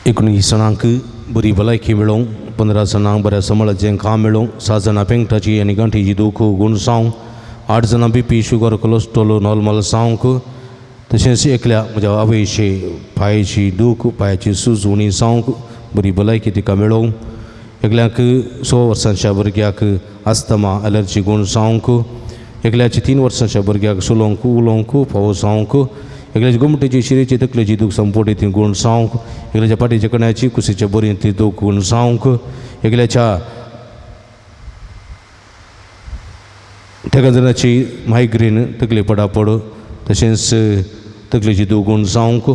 19 जाणांक बरी भलायकी मेळोवंक, 15 जाणांक बऱ्या सांबाळाचें काम मेळोवंक, 7 जाणां पेंगटाची आनी गांठीची दूख गूण जावंक, 8 जाणां बीपी शुगर कोलेस्ट्रॉल नॉर्मल जावंक, तशेंच एकल्या म्हज्या आवयची पांयची दूख पांयाची सूज उणी जावंक बरी भलायकी तिका मेळोवंक, एकल्याक 6 वर्सांच्या भुरग्याक आस्थमा एलर्जी गूण जावंक, एकल्याची 3 वर्सांच्या भुरग्याक चलोवंक उलोवंक फावो जावंक, एकल्याची गोमटेची शिरेची तकलेची दूख संपोटी ती गूण जावंक, एकल्याच्या पाटीच्या कण्याची कुशीच्या बरींतली दूख गूण जावंक, एकल्याच्या तेका जाणाची मायग्रेन तकली पडापड तशेंच तकलेची दूख गूण जावंक,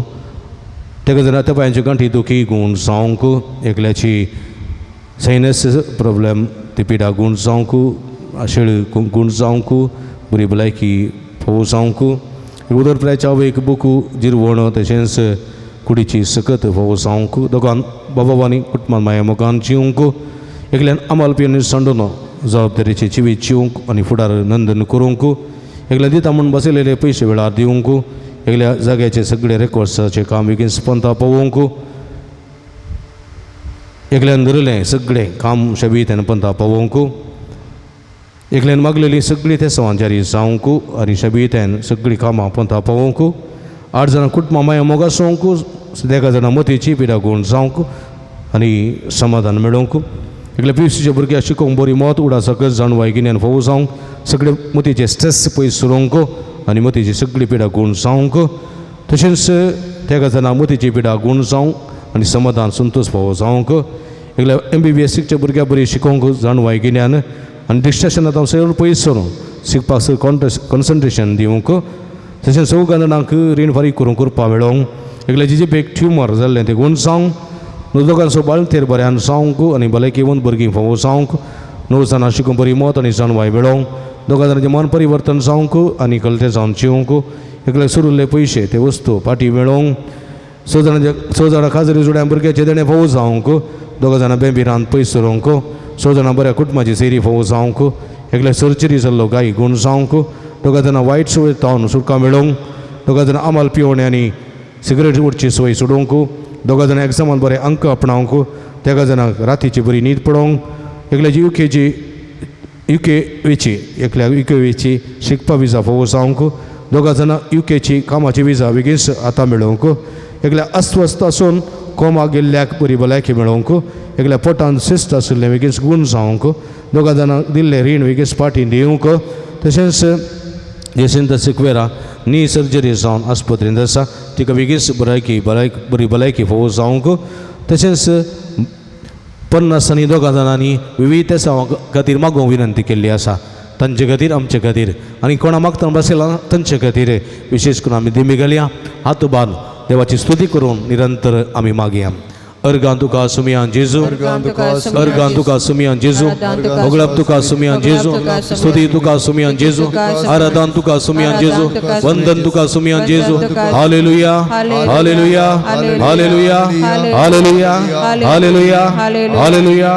तेका जाणा त्या पांयांची गांठी दुखी गूण जावंक, एकल्याची सायनस प्रॉब्लेम ती पिडा गूण जावंक, शेळ गूण जावंक, बरी भलायकी फावो जावंक, उदर प्रायच्या एक बुकू जिरवण तशेंच कुडीची सकत फावो जावंक, दोगान बाबांनी कुटुंबान माया मोगान जिवंक, एकल्यान अमल पिवन सांडून जबाबदारीची जिवीत जिवंक आनी फुडार नंदन करूंक, एकल्या दिता म्हूण बसयलेले पयशे वेळार दिवंक, एकल्या जाग्याचे सगळे रेकॉर्ड्साचें काम बेगीन पंथा पावोवंक, एकल्यान धरलें सगळें काम शबीत आनी पंथा पावोवंक, एकल्यान मागलेली सगळीं तेसांवां जारी जावंक आनी शबीतेन सगळीं कामां पंथा पावोवंक, 8 जाणां कुटुंबां माया मोगा सोवंक, 10 जाणां मतीची पिडा गूण जावंक आनी समाधान मेळोवंक, एकल्या पिवसीच्या भुरग्याक शिकोवंक बरी मत उडासकच जाणवाय गिन्यान फावो जावंक, सगळे मतीचे स्ट्रेस पयस उरोवंक आनी मतीची सगळी पिडा गूण जावंक, तशेंच 13 जाणां मतीची पिडा गूण जावंक आनी समाधान संतोश फावो जावंक, एकल्या MBBS शिकच्या भुरग्या बरी शिकोवंक जाणवाय गिन्यान आनी डिस्ट्रेक्शनांत हांव सगळें पयस सरून शिकपाक कॉन्संट्रेशन दिवंक. तशेंच चौगां जाणांक रीण फारीक करूंक करपा मेळोंक. एकल्या जिजे बेग ट्युमर जाल्लें तें गुण जावंक. दोगांचो बाळंतेर बऱ्यान जावंक आनी भलायकी भुरगीं फावो जावंक. 9 जाणां शिकूंक बरी मत आनी जाणवाय मेळोवंक. दोगां जाणांचें मन परिवर्तन जावंक आनी कलतें जावन जिवंक. एकल्याक सुरुल्ले पयशे ते वस्तू फाटीं मेळोवंक. 6 जाणांचे 6 जाणां खाजरी जोड्या भुरग्याचें देणें फावो जावंक. 2 जाणां बेंबिरान पयस सरोंक. 6 जाणां बऱ्या कुटुंबाची सेरी फावो जावंक. एकल्या सर्जरी जाल्लो गाय गूण जावंक. 2 जाणां वायट संवय तावन सुटका मेळोवंक. 2 जाणां आमाल पिवणे आनी सिगरेट ओडची संवय सोडोवंक. 2 जाणां एग्जामान बरे अंक आपणावंक. 3 जाणांक रातीची बरी न्हीद पडोवंक. एकल्याची UK वेची एकल्या UK वेची शिकपा विजा फावो जावंक. 2 जाणां UKची कामाची विजा बेगीन आतां मेळोवंक. एकल्या अस्वस्थ आसून कोमा गेल्ल्याक बरी भलायकी मेळोवंक. एकल्या पोटान शिस्त आशिल्लें बेगीन गूण जावंक. 2 जाणांक दिल्लें रीण बेगीन फाटीं दिवंक. तशेंच जेसिंता सिक्वेरा नी सर्जरी जावन आस्पत्रेंत आसा तिका बेगीन भलायकी बरी भलायकी फावो जावंक. तशेंच 50 आनी 2 जाणांनी विविध तेसांवा खातीर मागूंक विनंती केल्ली आसा. तांचे खातीर आमचे खातीर आनी कोणा मागतना बसयला तांचे खातीर विशेश करून आमी दिमी घालया. हात बांद देवाची स्तुती करून निरंतर आमी मागया. अर्गां तुका सुमियान जेजू, अर्गां तुका सुमियान जेजू, मोगळप तुका सुमियान जेजू, स्तुती तुका सुमियान जेजू, आराधन तुका सुमियान जेजू, वंदन तुका सुमियान जेजू. Hallelujah, hallelujah, hallelujah, hallelujah, hallelujah, hallelujah, hallelujah, hallelujah,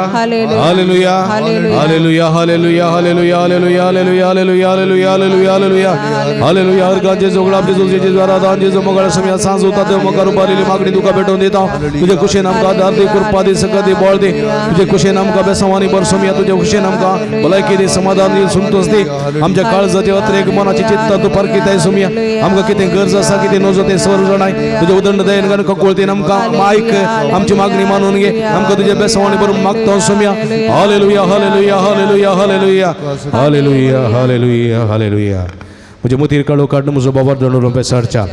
hallelujah, hallelujah, hallelujah, hallelujah, hallelujah, hallelujah, hallelujah, hallelujah, hallelujah. अर्गां जेजू, गुलाब जेजू, जेजू, आराधन जेजू, मोगळ सुमियान सांज उता देव मकार उबारलेली मागणी तुका भेटोवन दिता. तुजे खुशेन आमकां आदार दी, कृपा दी, सकत दी, बळ दी. तुजे खुशेन आमकां बेसांवांनी भर सुमिया. तुजे खुशेन आमकां भलायकी दी, समाधान दी, संतोष दी. आमच्या काळजाचे अत्रेक मनाची चित्ता तूं पारखिताय सुमिया. आमकां कितें गरज आसा, कितें नजो तें सर्व जाणाय. तुजे उदंड दयेन आनी कळकळतीन आमकां मायक, आमची मागणी मानून घे. आमकां तुजे बेसांवांनी भरून मागता सुमिया. Hallelujah, hallelujah, hallelujah, hallelujah, hallelujah, hallelujah, hallelujah. म्हजे मतीर काळो काडून म्हजो बाबार दंडोलो बेसारच्या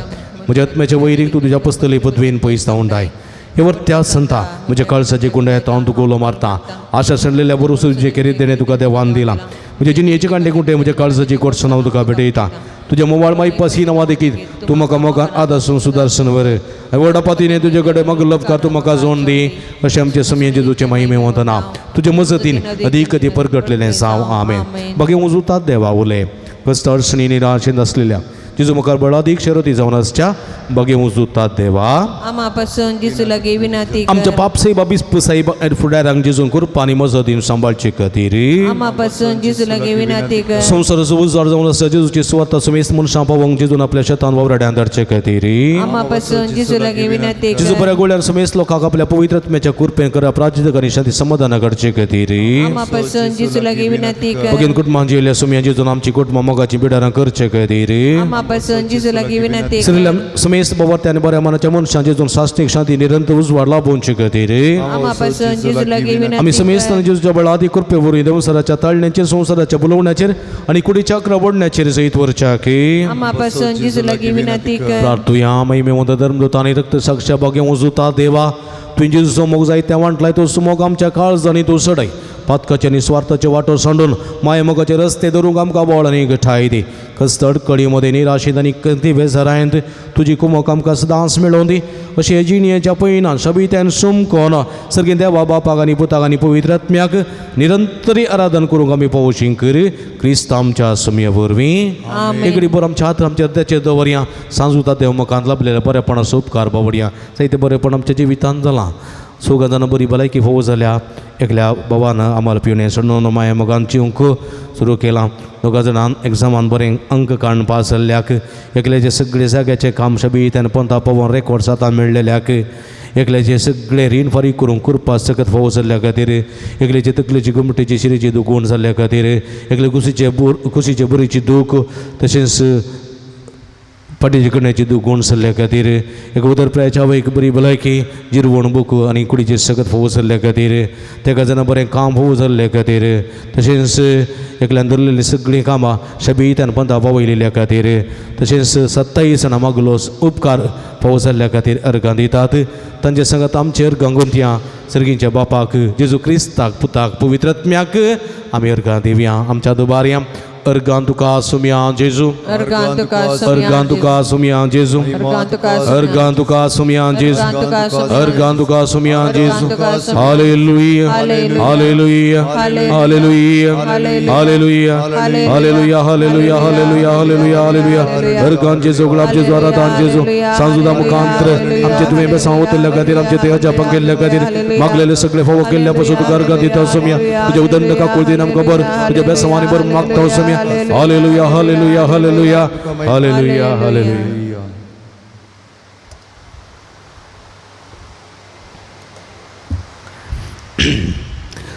म्हज्या आत्म्याच्या वैरीक तूं तुज्या पसतली पदवेन पयस धांवडाय. हे वर त्या संता म्हज्या काळसाचे गुंडाय हांव तुका उलो मारता. आशा सांडलेल्या बरोबर तुजे केरीत देणें तुका देवान दिलां. म्हजे जिणयेचे कांडे कुंटे म्हज्या काळजाची कोटसण हांव तुका भेटयता. तुज्या मोवाळ मायपास ही नांवां देखीत तूं म्हाका मोगान आदासून सुदारसून वर. व्हडा पातीने तुजे कडेन म्हाका लपकार तूं म्हाका जोन दी. अशें आमचे समयेचे तुजे महिमे वतना तुजे मजतीन अदीक अदी परगटलेलें जावं. आमेन. बाकी उजुतात देवा उले कश्ट अडचणी निराशेंत आसलेल्या जेजू मुखार बळादीक शरती जावन आसच्या बागे उजुतात देवा आमा पासून जेजू लागीं विनंती कर. आमच्या पाप साहेबा बिस्प साहेब आनी फुडारांक जेजून कृपा आनी मजतीन सांबाळचे खातीर आमा पासून जेजू लागीं विनंती कर. संवसाराचो उजवाड जावन आसता जेजूची सुवाता समेस्त मनशां पावोवंक जेजून आपल्या शेतान वावराड्यान धाडचे खातीर आमा पासून जेजू लागीं विनंती जेजू कर. बऱ्या गोळ्यार समेस्त लोकांक आपल्या पवित्र आत्म्याच्या कृपेन करा प्राजित आनी शांती समाधाना करचे खातीर आमा पासून जेजू लागीं विनंती कर. बगीन कुटुंबां जियेल्ल्या सुमया जेजून आमची कुटुंबां मोगाची बिडारां करचे खातीर आमा पासून जेजू लागीं विनंती कर. सगळ्या समेस्त बाबा आनी बऱ्या मनाच्या मनशां जेजून सासणीक शांती निरंतर उजवाड लाभोवचे खातीर आमा पासून जेजू लागीं आमी विनंती समेस्त कर. जेजूच्या बळादी कृपे वरवीं देवसराच्या ताळण्याचेर संवसाराच्या बुलोवण्याचेर आनी कुडीच्या अकरा ओडण्याचेर जैत वरच्या की आमा पासून जेजू लागीं विनंती कर. प्रार्थुया. महिमेवंत धर्मदूत आनी रक्त साक्षा भाग्य उजुता देवा, तुवें जेजूचो मोग जायत्या वांटलाय तो सुमोग आमच्या काळजांनी तूं सडय. पातकाचे आनी स्वार्थाचे वाटो सांडून माया मोगाचे रस्ते धरूंक आमकां बळ आनी गठाय दी. कस्त अडकळी मदें निराशेंत आनी कंती बेजारायंत तुजी कुमक आमकां सदांच मेळोवन दी. अशें हे जिणयेच्या पयनान शबित्यान सुमकोन सर्गीं देवा बापाक आनी पुताक आनी पवित्र आत्म्याक निरंतरी आराधन करूंक आमी पावोशी कर क्रिस्त आमच्या सुमये वरवीं. एकडे बरो आमच्या हात आमच्या हृदयाचेर दवरया. सांजुता देव मुखांत लाभलेल्या बरेपणाचो उपकार बावडया. जायते बरेपण आमच्या जिवितांत जालां. चौगां जाणां बरी भलायकी फावो जाल्या. एकल्या बाबान आमाल पिवणें सोडून माया मोगान जिवंक सुरू केलां. दोगां जाणान एग्जामान बरें अंक काडून पास जाल्ल्याक, एकल्याचे सगळे जाग्याचें काम शबीत आनी पंथा पावोवन रेकॉर्ड आतां मेळ्ळेल्याक, एकल्याचे सगळे रीण फारीक करूंक कृपा सकत फावो जाल्ल्या खातीर, एकल्याचे तकलेची गोमटेची शिरेची दुखवण जाल्ल्या खातीर, एकले कुशीचे कुशीचे बुरीची दूख, तशेंच फाटीचे करण्याची दूख गुण सल्ल्या खातीर एक उदर प्रायच्या आवयक बरी भलायकी जिरवण बुक आनी कुडीचेर सकत फोव जाल्ल्या खातीर तेका जाणा बरें काम फोव जाल्ल्या खातीर तशेंच एकल्यान धरलेलीं सगळीं कामां शबीत आनी पंथा पावयलेल्या खातीर तशेंच 27 जाणां मागलो उपकार फावो जाल्ल्या खातीर अर्गां दितात. तांचे संगत आमचे अर्गां गुंतया सर्गींच्या बापाक जेजू क्रिस्ताक पुताक पवित्र आत्म्याक आमी अर्गां दिवया. आमच्या दुबारया अर्गां तुका सुमया जेजू, अर्गां तुका अर्गां तुका सुमया जेजू, अर्गां तुका सुमया जेजू, अर्गां तुका सुमया जेजू. Hallelujah, hallelujah, hallelujah, hallelujah, hallelujah, hallelujah, hallelujah, hallelujah, hallelujah. अर्गां जेजू, गुलाब जेजू, आराधान जेजू. सांजुदा मुखांत्र आमचे तुवें बेसांव ओतिल्ल्या खातीर आमचे ते अजापां केल्ल्या खातीर मागलेले सगळे फावो केल्ल्या पासून तुका अर्गां दिता सुमया. तुज्या उदंड काकुळतीन आमकां बर तुज्या बेसांवांनी बर मागता Somaiya. Hallelujah, hallelujah, hallelujah, hallelujah, hallelujah.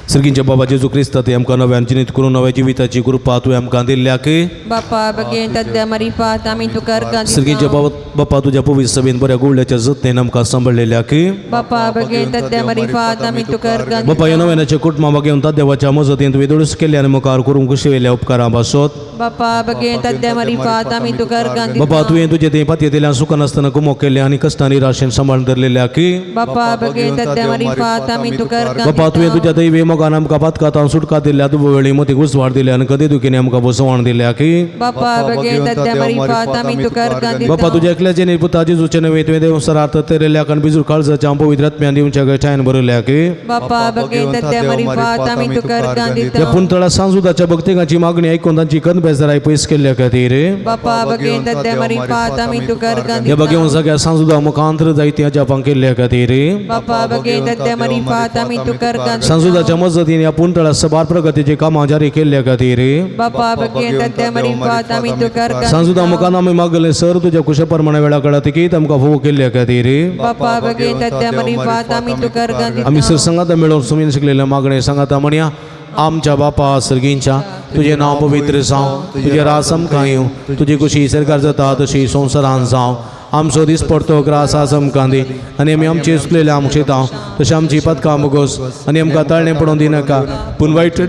सर्गींच्या बाबा जेजू क्रिस्ता ते आमकां नव्यान जिनीत करून नव्या जिविताची कृपा तुवें आमकां दिल्ल्या की बापा बगेन तद्या मरिफात आमी तुका अर्गां सर्गींच्या दिता. बाबा बापा तुज्या पवित्र सभेन बऱ्या गुळल्याच्या जतनेन आमकां सांबाळलेल्या की बापा बगेन तद्या मरिफात आमी तुका अर्गां बापा ह्या दिता. नव्यानाच्या कुटुंबा मागीर देवाच्या मजतीन तुवें दुडूस केल्ल्या आनी मुखार करूंक कुशिवेल्या उपकारां पासत बापा बगेन तद्या मरिफात आमी तुका अर्गां बापा दिता. तुवें तुजे थंय पातयेंतल्यान सुखान आसतना गुमो केल्ल्या आनी कश्टांनी राशेन सांबाळून धरलेल्या की बापा बगेन तद्या मरिफात आमी तुका अर्गां बापा तुवें दिता. तुज्या दैवी मोगान आमकां पातकातान सुटका दिल्या दुबो वेळी मती घुसवाड दिल्या आनी कदी दुखीनी आमकां बसवण दिल्या की बापा बगेन तद्या मरिफात आमी तुका अर्गां बापा दिता. तुज्या एकल्याचे न्ही पुता जेजूचे नव्हे तुवें देवसरार्थ तेरेल्या कारण बिजूर काळजाच्या पवित्र आत्म्यान दिवच्या गठायन बरयल्या की बापा बगेन तद्या मरिफात आमी तुका अर्गां ह्या दिता. पुंतळा सांजुदाच्या भक्तिकाची मागणी आयकून तांची कन बेजाराय पयस केल्ल्या खातीर बापा बगेन तद्या मरिफात आमी तुका अर्गां ह्या बगेवन दिता. सगळ्या सांजुदा मुखांत्र जायती अजापां केल्ल्या खातीर बापा बगेन तद्या मरिफात आमी तुका अर्गां दिता. सांजुदाच्या मजतीन ह्या पुंतळा सबार प्रगतीची कामां जारी केल्ल्या खातीर बापा बगेन तद्या मरिफात आमी तुका अर्गां सांजुदा दिता. मुखान आमी मागले सर तुज्या कुशे प्रमाणे वेळा कळात आमकां फोव केल्ल्या खातीर बापा बगेन तद्या मरिफात आमी तुका अर्गां आमी सर दिता. संगाता मेळोवन सुमीन शिकलेल्या मागणे सांगाता म्हणया. आमच्या बापा सर्गींच्या तुजें नांव पवित्र जावं, तुजें रास आमकां येवं, तुजी खुशी सरकार जाता तशी संवसारान जावं. आमचो दीस पडतो ग्रास आज आमकां दी आनी आमी आमची चुकलेल्या आमकां शितां तशें आमची पदकां मुगोस आनी आमकां ताळणें पडोवन दिनाका पूण वायट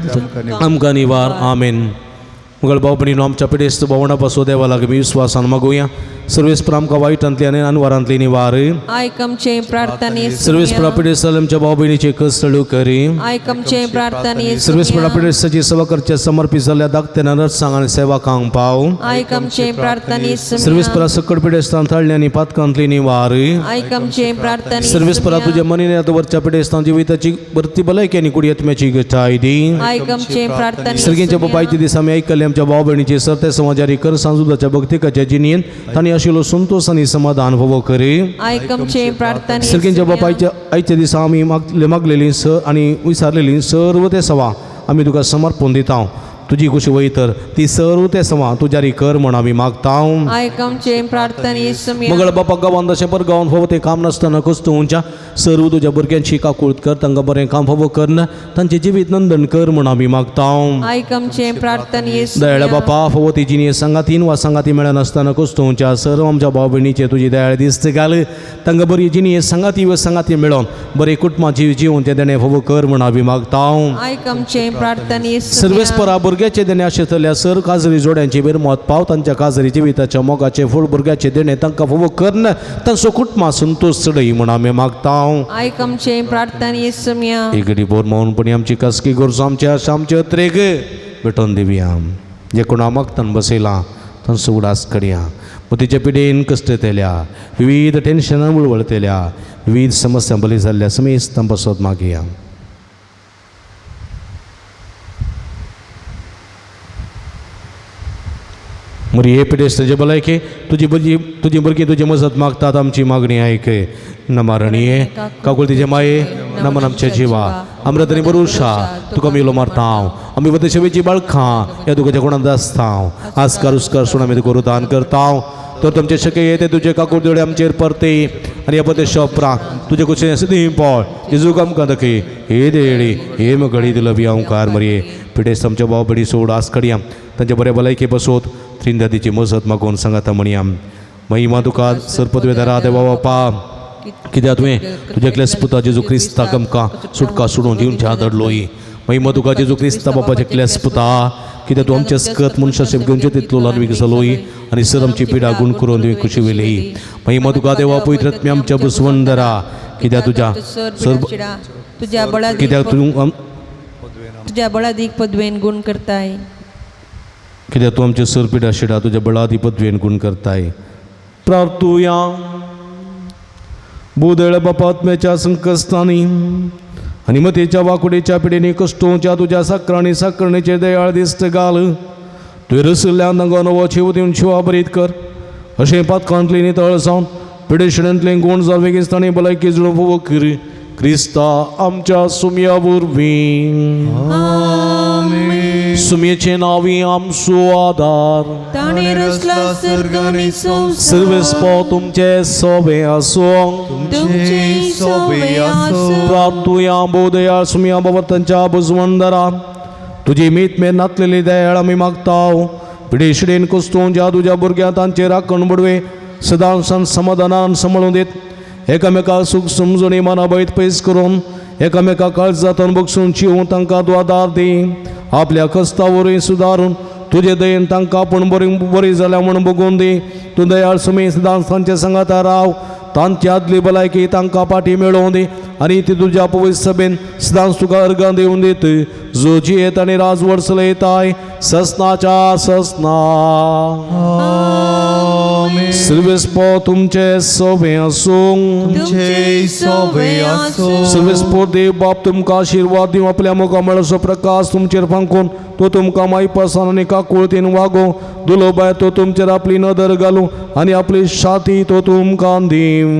आमकां निवार. आमेन. मुगल भाव भयणीनो आमच्या पिडेस्त भोवणा पासून देवा लागीं विस्वासान मागुया. सर्वेस्पर आमकां वायटांतली आनी अनवारांतली निवार. आयक आमचे प्रार्थने सर्वेस्पर पिडेस्त आमच्या भाव भयणीचे कष्ट करी. आयक आमचे प्रार्थने सर्वेस्पर पिडेस्ताची सेवा करच्या समर्पित जाल्ल्या धाकट्या नर्सांक आनी सेवकांक पाव. आयक आमचे प्रार्थने सर्वेस्परा सकट पिडेस्तान थाळणी आनी पातकांतली निवार. आयक आमचे प्रार्थने सर्वेस्परा तुज्या मनीने वरच्या पिडेस्तान जिविताची भरती भलायकी आनी कुडी आत्म्याची गटाय दी. आयक आमचे प्रार्थने सर्गींच्या बापायच्या दिसा आमी आयकल्ले आमच्या भाव भयणीचे सर ते समाजारी कर सांजुदाच्या भक्तिकाच्या जिणेंत तांणी आशिल्लो संतोष आनी समाधान फावो करी. आयक आमचे प्रार्थने सर्गींच्या बापायच्या आयच्या दिसा आमी मागलेली सर आनी विचारलेली सर्व ते सवा आमी तुका समर्पण दिता. तुजी खुशी वयतर ती सर्व ते सवा तूं जारी कर म्हण आमी मागता. आयक आमचे प्रार्थने मगळ बापा गांवान तशें पर गांवान फावो तें काम नासतना कस्तुंच्या सर्व तुज्या भुरग्यांची काकूळत कर, तांकां बरें काम फावो कर, तांचें जिवीत नंदन कर म्हण आमी मागता. आयक आमचे प्रार्थने दयाळ बापा फावो ती जिणी सांगातीन वा सांगाती मेळनासतना कस्तुंच्या सर्व आमच्या भाव भयणीचे तुजी दयाळ दिस्त घाल, तांकां बरी जिणी सांगाती वा सांगाती मेळोन बरें कुटुंबाची जिवन तें देणें फावो कर म्हण आमी मागता. आयक आमचे प्रार्थने सर्वेस्परा भुरग्याचे देणे आशिल्ल्या सर काजरी जोड्यांची बेरमत पाव, तांच्या काजरी जिविताच्या मोगाचे फूल भुरग्याचे देणे तांकां फावो करन तांचो कुटुंबा संतोष चडय म्हण आमी मागता. आयक आमचे प्रार्थने एक बोर मौनपणी आमची खासगी गरजो आमच्या आशा आमचे अत्रेक भेटोवन दिवया. जे कोणा मागतान बसयलां तांचो उडास करया. मतीच्या पिडेन कश्ट येतल्या विविध टेन्शनां वळवळतल्या विविध समस्या बली जाल्ल्या समेस्तां बसत मागया. मरी हे पिडेस्त तुजे भलायके तुजी भुरगीं तुजी भुरगीं तुजी मजत मागतात आमची मागणी आयक. नमारणये काकुळतीचे माये नमन आमच्या जिवा अमृतनी बरुशा तुका मेलो मारता हांव आमी वतशेवेची बाळखां ह्या तुकाच्या कोणांत आसता हांव आस्कार उस्कार सुण आमी तुका दान करता हांव तर तुमचे शक्य येते तुजे काकुळतेवडे आमचेर परते आनी ह्या परते उपरांत तुजे कुशें सदीं पळ जेजू आमकां दखी हे देळी हे मगळी दिलो बी हांव मरये पिडेस्त आमच्या भाव भयणी सोड आस कडया तांच्या बऱ्या भलायके बसोत त्रिंदादीची मजत मागून सांगाता म्हणया. महिमा तुका सरपदवेदारा देवा बापा कित्याक तुवें तुज्या एकल्याच पुता जेजू क्रिस्ताक आमकां सुटका सोडून दिवच्या धाडलोय. महिमा तुका जेजू क्रिस्ता बापाच्या एकल्याच पुता कित्याक तूं आमच्या स्कत मनशा सेप घेवचे तितलो ल्हान जालोय आनी सर आमची पिडा गुण करून तुवें खुशी वेली. महिमा तुका देवा पवित्र आत्म्या आमच्या बसवंदरा कित्याक तुज्या सर तुज्या बळादीक कित्याक तूं तुज्या बळादीक पदवेन गुण करताय. कित्याक तूं आमचे सर पिडा शिडा तुज्या बळादी पदवेन गुण करताय. प्रार्थुया. बुदळ बापात्म्याच्या संकस्तांनी आनी मतेच्या वाकुडेच्या पिडेनी कश्टोच्या तुज्या साकरांनी साकरणेचेर दयाळ दिस्त घाल. तुवें रसल्ल्यान तांकां नवो शिव दिवन शिवा बरीत कर. अशें पातकांतली नितळ जावन पिडेशिणेंतलें गुण जावन वेगेस्तांनी भलायकी जुळोवप कर क्रिस्ता आमच्या सुमया वरवीं. सुमयेचे नांवी आमचो आदार. ताणें रचला सर्ग आनी संवसार. सर्वेस्पो तुमचे सोबे आसूं. तुमचे सोबे आसूं. प्राप्तुया बोधया सुमया भवतांच्या बुजवंदरा तुजी मीत मेर नातलेली दयाळ आमी मागता. पिडेशिडेन कुस्तून ज्या तुज्या भुरग्यां तांचे राखण बडवे सदां समाधानान सांबाळून देत. एकामेका सूख समजणी मना बैत पयस करून एकामेका काळजांत बगसून चिवून तांकां तूं आदार दी. आपल्या कस्ता वरवीं सुदारून तुजे दयेन तांकां आपूण बरी बरी जाल्या म्हूण बगून दी. तूं दयाळ सुमी सदांच तांचे सांगाता राव. तांची आदली भलायकी तांकां पाटी मेळोवन दी आनी ती तुज्या पवित्र सभेन सदांच तुका अर्गां दिवन दित. जो जियेत आनी राजवट चलयताय ससनाच्या ससना. सर्वेस्पो तुमचे सोबे आसूं. तुमचे सोबे आसूं. सर्वेस्पो देव बाप तुमकां आशिर्वाद दिवं. आपल्या मुखामळाचो प्रकाश तुमचेर फांकून तो तुमकां मायपासान आनी काकुळतीन वागोवं. दुलोबाय तो तुमचेर आपली नदर घालूं आनी आपली शाती तो तुमकां दिवं.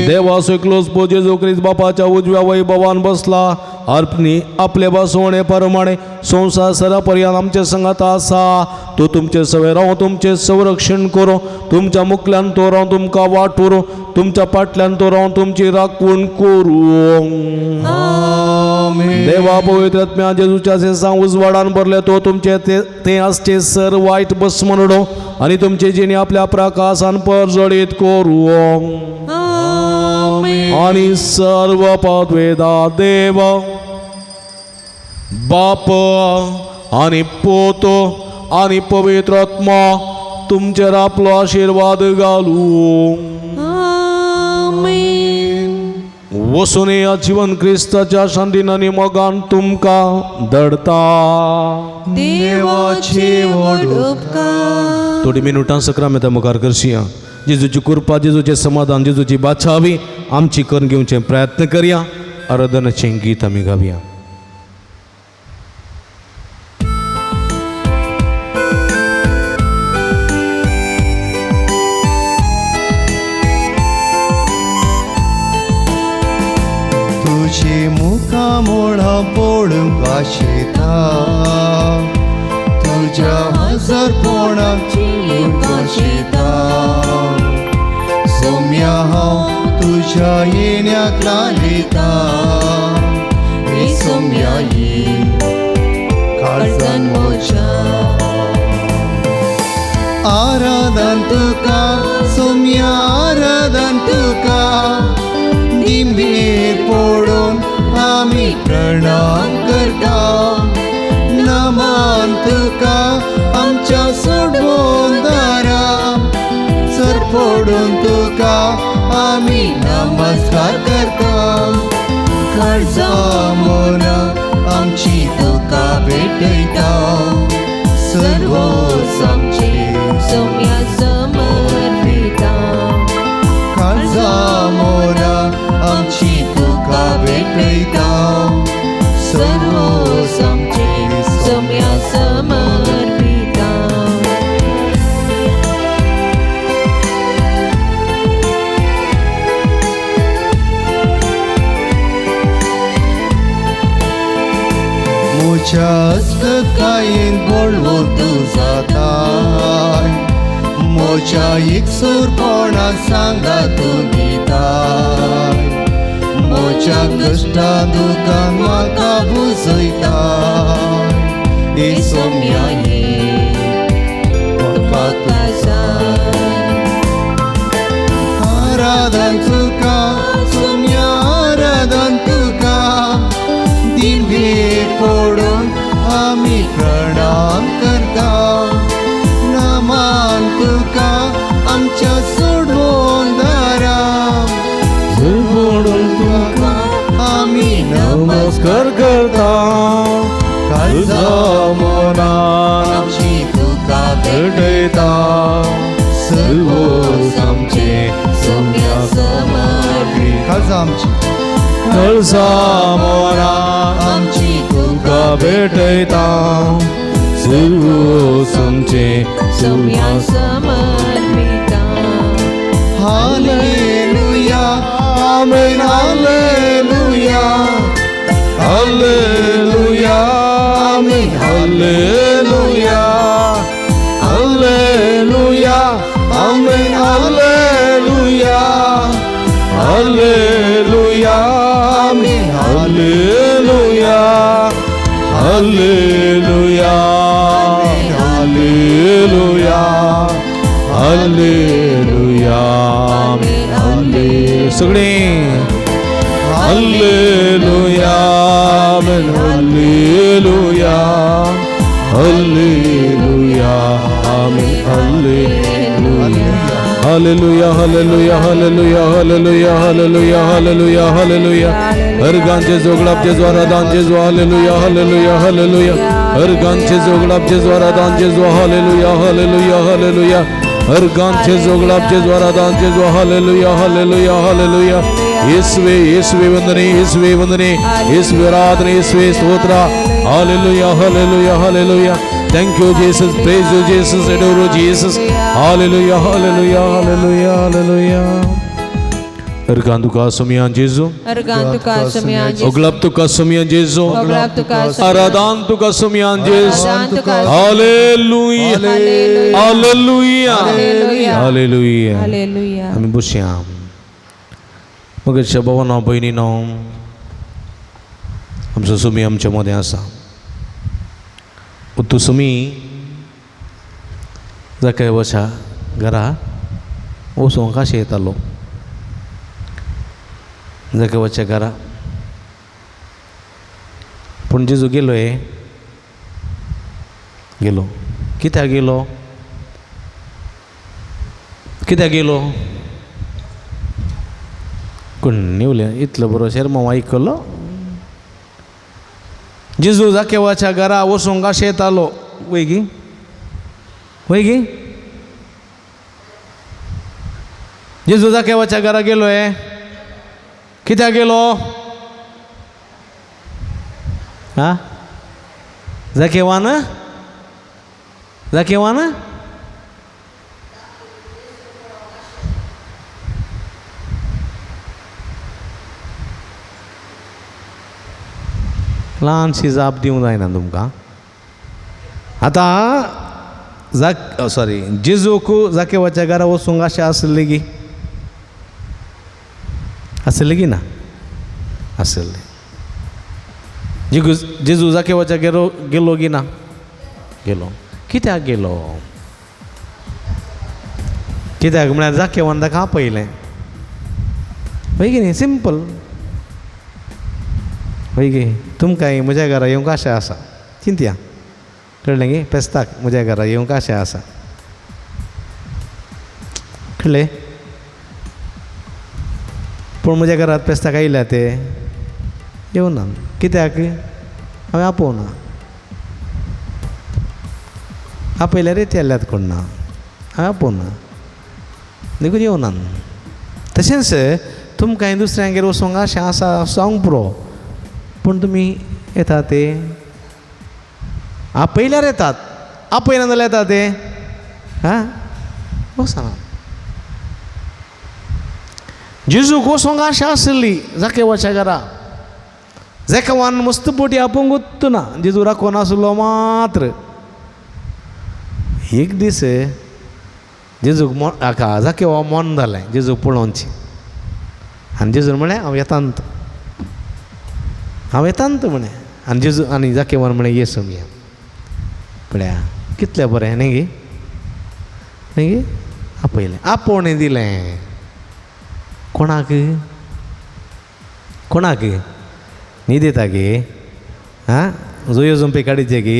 देवाचो एकलोच पो जेजू क्रिस्त बापाच्या उजव्या वैभवान बसला. अर्पणी आपले बसवणे प्रमाणे संवसार सरा पर्यंत आमचे संगात आसा. तो तुमचे सवे राव तुमचें संरक्षण करूं. तुमच्या मुखल्यान तो राव तुमकां वाट उरूं. तुमच्या फाटल्यान तो राव तुमची राखण करूं. देवा पवित्र आत्म्या जेजूच्या सेसां उजवाडान भरले तो तुमचे ते आसचे सर वायट बस म्हणून आनी तुमचे जिणे आपल्या प्रकाशान परजळीत करूं. आनी सर्व पदवेदा देव बाप आनी पोत आनी पवित्र आत्मा तुमचेर आपलो आशिर्वाद घालूं. वसून ह्या जिवन क्रिस्ताच्या शांतीन आनी मोगान तुमकां दडता. देवाचे व्हड उपकार. थोडी मिनुटां सक्रामेंता मुखार करशिया. जेजूची कृपा जेजूचें समाधान जेजूची बाचावी आमची करून घेवचे प्रयत्न करया. आराधनाचें गीत आमी गावया. तुजी मुखामोळां पळोवंक आशेता. तुज्या हजरपणाक जिवंक आशेता. सोम्या हांव तुज्या येण्याक लालिता. हे सोम्या ये काळजान म्हज्या. आराधन तुका सोम्या आराधन तुका. दिंबेर पडून आमी प्रणाम करता. नमन तुका आमच्या सोडवून दारा. सर पडून तुका आमी नमस्कार करता. काळजा मना आमची तुका भेटयता. सर्वोच आमचे सोम्या समर्पिता. काळजा मोरा आमची तुका भेटयता. सर्वोच आमचे सोम्या समर्पिता. म्हज्या अस्कतायेन बळवंत तूं जाताय. म्हज्या एकसूरपणाक सांगा तूं दिताय. म्हज्या कश्टा दुकान म्हाका बुजयताय. हे सोम्या ये म्हाका तुझा. प्रणाम करता नमान तुका आमच्या सोडवून दारा म्हणून तुका आमी नमस्कार करता काळजा मनान आमची तुका भेटयता सर्वोस आमचे सोम्या समर्पिता काळजा आमची कळसा मनान आमची तुका भेटयता सर्वोस आमचे Saumya समर्पिता hallelujah amen hallelujah hallelujah amen hallelujah hallelujah amen hallelujah hallelujah amen hallelujah hallelujah hallelujah hallelujah आमेन सगळे hallelujah amen hallelujah hallelujah amen hallelujah hallelujah hallelujah hallelujah hallelujah hallelujah hallelujah hallelujah हर गांचे जोगलाप जेजू आराधान जेजू हालेलुया हालेलुया हालेलुया हर गांचे जोगलाप जेजू आराधान जेजू hallelujah hallelujah hallelujah हर गांचे जोगलाप जेजू आराधान जेजू hallelujah hallelujah hallelujah येसुवे येसुवे वंदने येसुवे वंदने येसुवे आराधने येसुवे स्तोत्र hallelujah hallelujah hallelujah thank you Jesus praise you Jesus adore you Jesus hallelujah hallelujah hallelujah hallelujah organ तुका सोमियान जेजू organ तुका सोम्या जेजू ओगलाप तुका सोमियान जेजू ओगलाप तुका आराधान तुका सोमियान जेजू आराधान तुका hallelujah hallelujah hallelujah hallelujah hallelujah hallelujah आमी बसया मगेच्या भावानो भयणीनो आमचो सुमी आमच्या मदें आसा तूं सुमी जाका वशा घरा वचोंक कशें येतालो जाका वच्या घरा पूण जेजू गेलो हे गेलो कित्याक गेलो कित्याक गेलो कोण न्ही इतलो बरो शेरमांव आयकलो जेजू जाकेवाच्या घरा वचूंक अशें येतालो वय गी वय गी जेजू जाकेवाच्या घरा गेलो हे कित्याक गेलो आं जाकेवान जाकेवान ल्हानशी जाप दिवंक जायना तुमकां आतां जाक सॉरी जेजूक जाकेवाच्या घरा वचूंक अशें आसलें गी आसलें गी ना आसलें जेजू जेजू जाकेवाच्या गेलो गेलो गी ना गेलो कित्याक गेलो कित्याक म्हळ्यार जाकेवान ताका आपयलें वय की न्ही सिंपल वय गे तुमकांय म्हज्या घरा येवंक आशा आसा चिंतया कळ्ळें गे फेस्ताक म्हज्या घरा येवंक आशा आसा कळ्ळें पूण म्हज्या घरांत फेस्ताक आयल्या ते येवना कित्याक हांवें आपोवना आपयल्यार येतल्यात कोण ना हांवें आपोवना देखून येवना तशेंच तुमकां दुसऱ्यांगेर वचूंक आशा आसा सांगूंक पुरो पूण तुमी येता ते आपयल्यार येतात आपयना जाल्यार येता ते आं वचना जेजूक वचोंक आशा आसली जाकेवाच्या घरा जाकेवान मस्त पोटी आपोवंक वचना जेजू राखून आसलो मात्र एक दीस जेजूक हाका जाकेवा मन जालें जेजूक पळोवचें आनी जेजून म्हळें हांव येतांत हांव येतांत म्हणें आनी जेजू आनी जाकेवान म्हळें ये सोमया पळया कितलें बरें न्ही गे न्ही गे आपयलें आपोवणें दिलें कोणाक कोणाक न्हीद येता गे आं जोयो जंपे काडीचे गे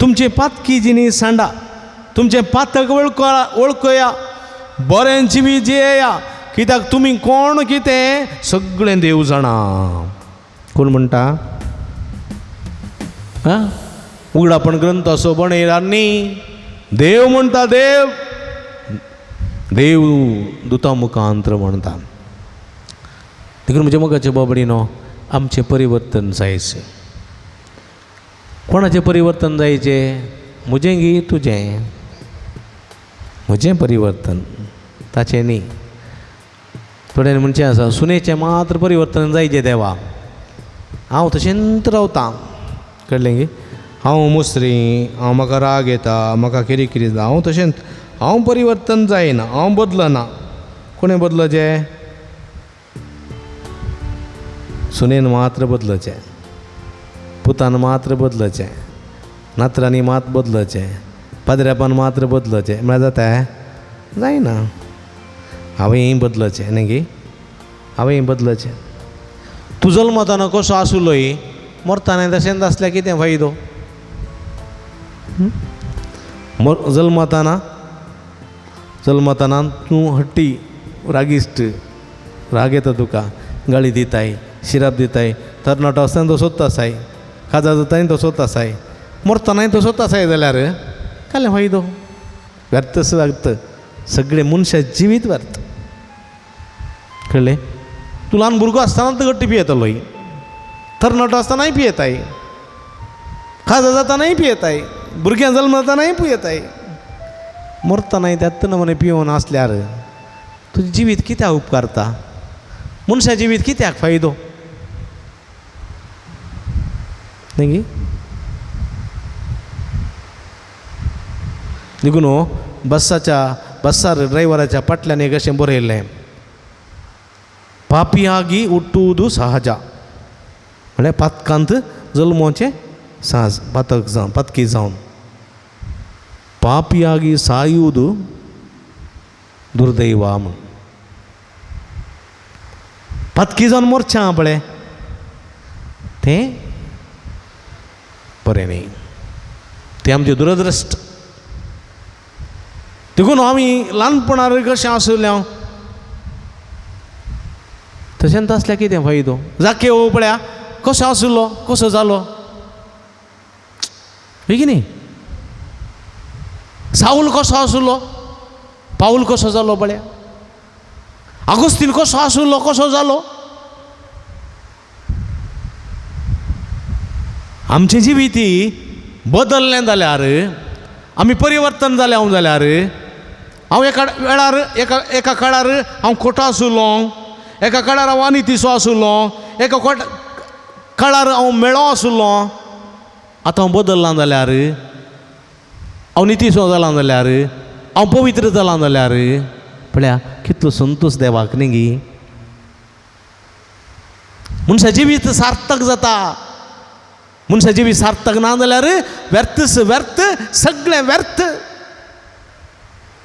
तुमचें पातकी जिणी सांडा, तुमचें पातक वळखया, बरें जिवीत जियेया, कित्याक तुमी कोण कितें सगळें देव जाणा. कोण म्हणटा? आं, उगडापण ग्रंथ असो बणयला न्ही, देव म्हणटा, देव देव दुता मुखांत्र म्हणटा. देखून म्हज्या मोगाचे बाबडीनो, आमचें परिवर्तन जायचें. कोणाचें परिवर्तन जायचें? म्हजें गी तुजें? म्हजें परिवर्तन, ताचें न्ही. थोड्यांनी म्हणचें आसा, सुनेचें मात्र परिवर्तन जायचें देवा, हांव तशेंच रावतां. कळ्ळें गी? हांव मुसरी, हांव म्हाका राग येता, म्हाका कितें कितें जाता, हांव तशेंच, हांव परिवर्तन जायना, हांव बदलना. कोणें बदलचें? सुनेन मात्र बदलचें, पुतान मात्र बदलचें, नातरांनी मात बदलचें, पाद्र्यापान मात्र बदलचें, म्हळ्यार जाता? जायना. हांवें बदलचें न्ही गी, हांवें बदलचें. तूं जल्मताना कसो आसुलोय, मरताना तशेंच आसल्यार कितें फायदो? जल्मताना जल्मताना तूं हट्टी, रागिश्ट, राग येता तुका, गाळी दिताय, शिराप दिताय, तरणाटो आसतना तसोच आसाय, काजार जाताय तसोच आसाय, मरतनाय तसोच आसाय, जाल्यार कालें फायदो? व्यर्थ व्यर्थ, सगळें मनशा जिवीत व्यर्थ. कळ्ळें? तूं ल्हान भुरगो आसतना गट्टी पियेतलोय, तरणाटो आसतनाय पियेताय, काजार जातानाय पियेताय, भुरग्यां जल्म जातानाय पियेताय, मरतनाय त्यात नमुने पिवन आसल्यार तुजें जिवीत कित्याक उपकारता? मनशा जिवीत कित्याक फायदो? न्ही गी? देखून बसाच्या बसार ड्रायव्हराच्या फाटल्यान एक अशें बरयल्लें, पापियागी उट्टूदू सहजा, म्हळ्यार पातकांत जल्मोचें सहज, पातक जावन, पातकी जावन. पापियागी सायुदू दुर्दैवा म्हूण, पातकी जावन मोरचें आहा पळय, तें बरें न्ही, तें आमचें दुरदृश्ट. देखून आमी ल्हानपणार कशें आसलें हांव तशेंच आसल्यार कितें फायदो? जाके पळया कसो आसलो, कसो जालो, हय की न्ही? सावल कसो आसलो, पावल कसो जालो पळया, आगोस्तीन कसो आसलो, कसो जालो. आमचें जिवीत बदललें जाल्यार, आमी परिवर्तन जालें हांव जाल्यार, हांव एका वेळार एका काळार हांव खोटो आसलो, एका काळार हांव अनितीचो आसलो, एका काळार हांव मेळो आसलो, आतां हांव बदललां जाल्यार, हांव नितीचो जालां जाल्यार, हांव पवित्र जालां जाल्यार, पळया कितलो संतोश देवाक न्ही गी? मनशा जिवीत सार्थक जाता. मनशा जिवीत सार्थक ना जाल्यार व्यर्थ व्यर्थ, सगळें व्यर्थ.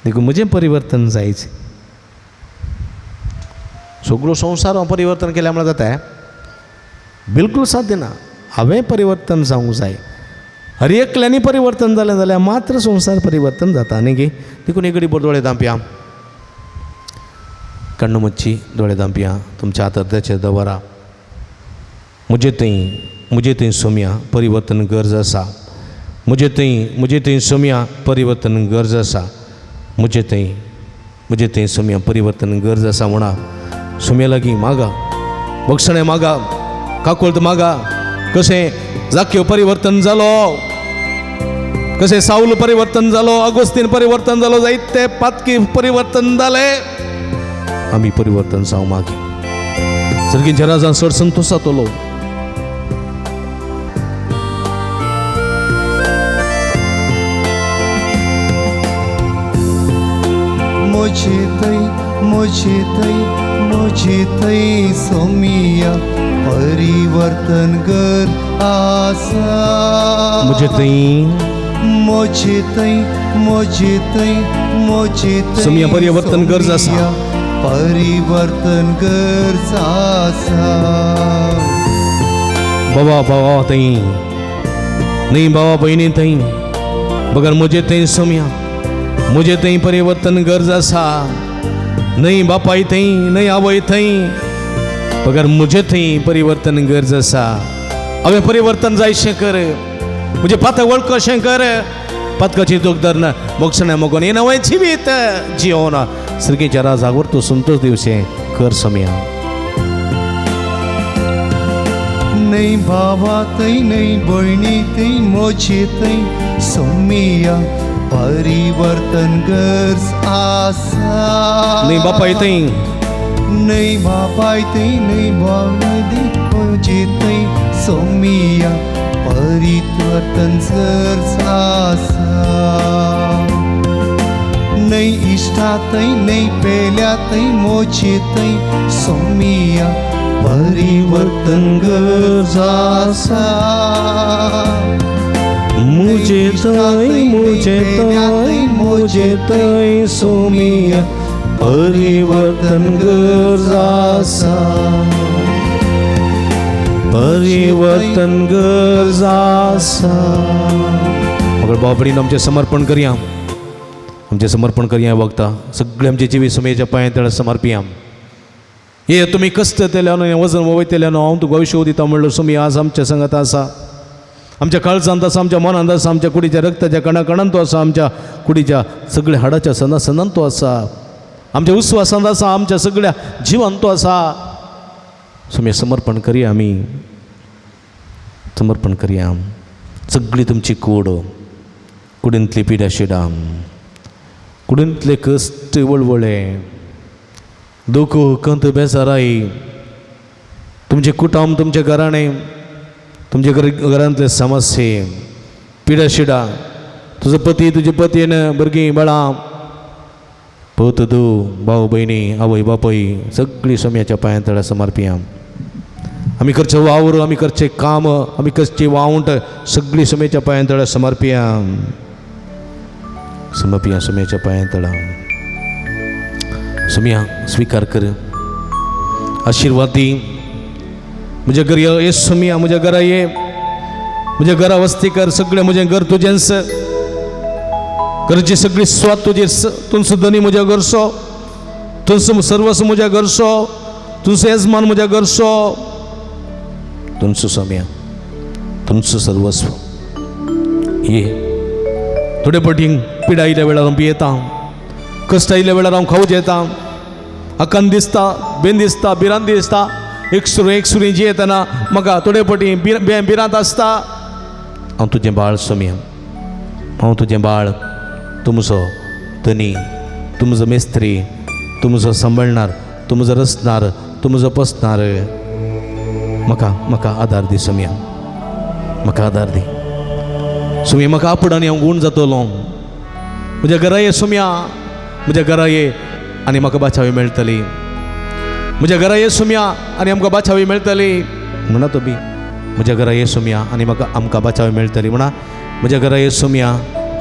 देखून म्हजें परिवर्तन जायचें. सगळो संवसार हांव परिवर्तन केल्या म्हळ्यार जाता? बिलकूल साध्य ना. हांवें परिवर्तन जावंक जाय. हर एकल्यांनी परिवर्तन जालें जाल्यार मात्र संवसार परिवर्तन जाता न्ही गी? देखून एक घडी दोळे धांपया, कण्णू मच्छी दोळे धांपया, तुमच्या हातार त्याचेर दवरा. म्हजे थंय सोम्या परिवर्तन गरज आसा, म्हजे थंय सोम्या परिवर्तन गरज आसा, म्हजे थंय सोम्या परिवर्तन गरज आसा म्हणा. सोम्या लागीं मागा, बक्षणें मागा, काकुळट मागा. कशें जाक्यो परिवर्तन जालो, कशें सावल परिवर्तन जालो, आगोस्तीन परिवर्तन जालो, जायते पातकी परिवर्तन जाले. आमी परिवर्तन जावं मागीर सर्गींच्या राजान चड संतोश जातलो. मुझे तई मुझे तई सोमिया परिवर्तन कर आसा, मुझे तई मुझे तई मुझे तई मुझे तई सोमिया परिवर्तन कर आसा, परिवर्तन कर आसा. बाबा बाबा तई नहीं, बाबा बहिणी तई बगर म्हजे थंय सोम्या, म्हजे थंय परिवर्तन गरज आसा. न्हय बापाय थंय, न्हय आवय थंय, बगर म्हजे थंय परिवर्तन गरज आसा. हांवें परिवर्तन जायशें कर, म्हजें पातक वळखशें कर, पातकाची दोग धरून मोगसणें मोगोन हें नवें जिवीत जियोन सर्गीच्या राजाक तूं संतोश दिवचें कर सोम्या. न्हय भावा थंय, न्हय भयणी थंय, म्हजे थंय सोमिया परिवर्तन गरज आसा. न्हय बापाय थंय, न्हय बापाय थंय, न्हय बापाय थंय, म्हजे थंय सोमिया परिवर्तन गरज आसा. न्हय इश्टा थंय, न्हय पेल्या थंय, म्हजे थंय सोमिया परिवर्तन गरज आसा. मुझे थंय, मुझे थंय, मुझे थंय सोमिया परिवर्तन गरज आसा, परिवर्तन गरज आसा. मगर बाबडीन आमचें समर्पण करया, आमचें समर्पण करया वखदां सगळें आमचें जिवीत सुमयेच्या पांया तळा समर्पिया. हे तुमी कश्ट तेल्यानो, हें वजन वयतल्यानो, हांव तुका औषध दिता म्हणलो सुमी आज आमच्या संगत आसा. आमच्या काळजांत आसा, आमच्या मनांत आसा, आमच्या कुडीच्या रक्ताच्या कणा कणांत तो आसा, आमच्या कुडीच्या सगळ्या हाडाच्या सना सनांत तो आसा, आमच्या उस्वासांत आसा, आमच्या सगळ्या जिवांत तो आसा. सुमी समर्पण करया, आमी समर्पण करया. सगळी तुमची कूड, कुडींतली पिड्या शिडां, कुडींतले कश्ट वळवळे, दुःख कंत बेजाराई, तुमचें कुटुंब, तुमचें घराणें, तुमच्या घरांतले समस्ये, पिडा शिडा, तुजो पती, तुजे पतीन, भुरगीं बाळां, पूत धूव, भाव भयणी, आवय बापूय, सगळीं सोम्याच्या पांयां तळा समर्पिया. आमी करचें वावर, आमी करचें काम, आमी करची वावंट, सगळीं सोम्याच्या पांयां तळा समर्पिया, समर्पिया सोम्याच्या पांयां तळा. सोम्या स्विकार कर, आशिर्वाद दी. म्हज्या घर ये सोमिया, म्हज्या घरा ये, म्हज्या घरा वस्ती कर. सगळें म्हजें घर तुजेंच, घरची सगळी स्वाद तुजी. तुमचो धनी म्हज्या घरचो, तुमचो सर्वस्व म्हज्या घरचो, तुमचो येजमान म्हज्या घरचो, तुमचो सोम्या, तुमचो सर्वस्व. ये थोडे पटी पिडा आयल्या वेळार हांव पियेता, कश्ट आयिल्ल्या वेळार हांव खावच येता. आकान दिसता, बेन दिसता, भिरांत दिसता. एक सुरू एक सुरी जियेतना म्हाका थोडे पटी भिरांत आसता. हांव तुजें बाळ सोम्या, हांव तुजें बाळ, तुमचो धनी, तुमचो मिस्त्री, तुमचो सांबाळणार, तुमचो रचणार, तुमचो पोसणार. म्हाका म्हाका आदार दी सोम्या, म्हाका आदार दी सोम्या. म्हाका आपूण आनी हांव गूण जातलो. म्हज्या घरा ये सोम्या, म्हज्या घरा ये आनी म्हाका बाचावी मेळटली. म्हज्या घरा ये सोम्या आनी आमकां बाचावी मेळटली. म्हणा तुमी, म्हज्या घरा ये सोम्या आनी म्हाका आमकां बाचावी मेळटली. म्हणा, म्हज्या घरा ये सोम्या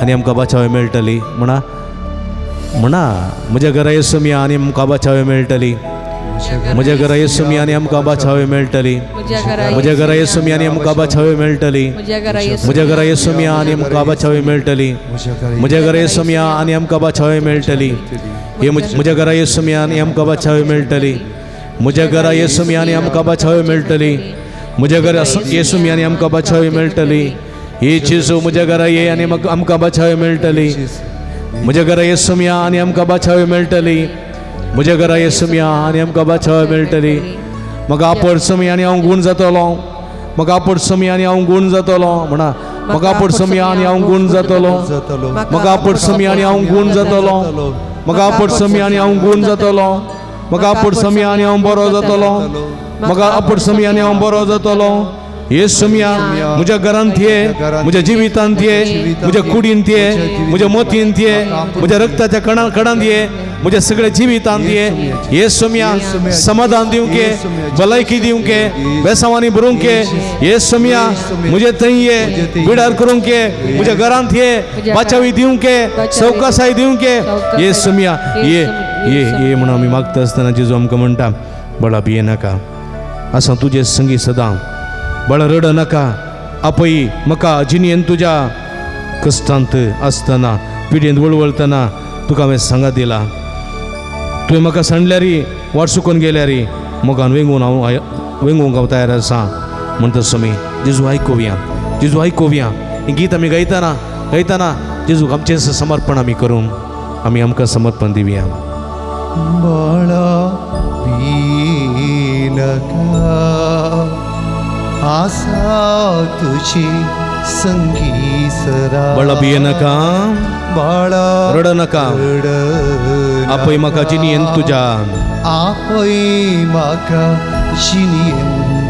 आनी आमकां बाचावी मेळटली. म्हणा, म्हणा, म्हज्या घरा ये सोम्या आनी आमकां बाचावी मेळटली. म्हज्या घरा ये सोम्या आनी आमकां बाचावी मेळटली. म्हज्या घरा ये सोम्या आनी आमकां बाचावी मेळटली. म्हज्या घरा ये सोम्या आनी आमकां बाचावी मेळटली. म्हज्या घरा ये सोम्या आनी आमकां बाचावी मेळटली. हे म्हज्या घरा ये सोम्या आनी आमकां बाचावी मेळटली. म्हज्या घरा ये सोम्या आनी आमकां बाचावी मेळटली. म्हज्या घरा ये सोम्या आनी आमकां बाचावी मेळटली. हे जेजू म्हज्या घरा ये आनी म्हाका आमकां बाचावी मेळटली. म्हज्या घरा ये सोम्या आनी आमकां बाचावी मेळटली. म्हज्या घरा ये सोम्या आनी आमकां बाचावी मेळटली. म्हाका आपड सोम्या आनी हांव गूण जातलो. म्हाका आपड सोम्या आनी हांव गूण जातलो. म्हणा, म्हाका आपड सोम्या आनी हांव गूण जातलो. म्हाका आपड सोम्या आनी हांव गूण जातलो. म्हाका आपड सोम्या आनी हांव गूण जातलो. म्हाका आपड सोम्या आनी हांव बरो जातलो. म्हाका आपड सोम्या आनी हांव बरो जातलो. हे सोम्या म्हज्या घरांत ये, म्हज्या जिवितांत ये, म्हज्या कुडींत ये, म्हज्या मतींत ये, म्हज्या रक्ताच्या कणा कणांत ये, म्हज्या सगळ्या जिवितांत ये. हे सोम्या समाधान दिवंक, भलायकी दिवंक, बेसावांनी भरूंक. हे सोम्या म्हजे थंय ये, बिडार करूंक, म्हज्या घरांत ये, बाचावी दिवंक, सवकासाय दिवंक. हे सोम्या ये, ये, ये म्हणून आमी मागता आसतना जेजू आमकां म्हणटा, बळा भिये नाका, आसा तुजे संगी सदां. बळ रड नाका, आपय म्हाका जिणेन तुज्या. कश्टांत आसतना पिडेंत वळवळतना तुका हांवें सांगात दिला. तुवें म्हाका सांडल्यारी वाट चुकोन गेल्यारी मोगान वेंगून हांव वेंगूंक हांव तयार आसा म्हणटा स्वामी. जेजू आयकुया, जेजू आयकुया. हें गीत आमी गायतना गायतना जेजूक आमचें समर्पण आमी करून आमी आमकां समर्पण दिवया. बाळा भिनाका आसा तुजी संगी सरा. बाळा भियेनाका, बाळा रडनाका, रडनाका. आपय म्हाका जिणयेन तुज्या, आपय म्हाका जिणयेन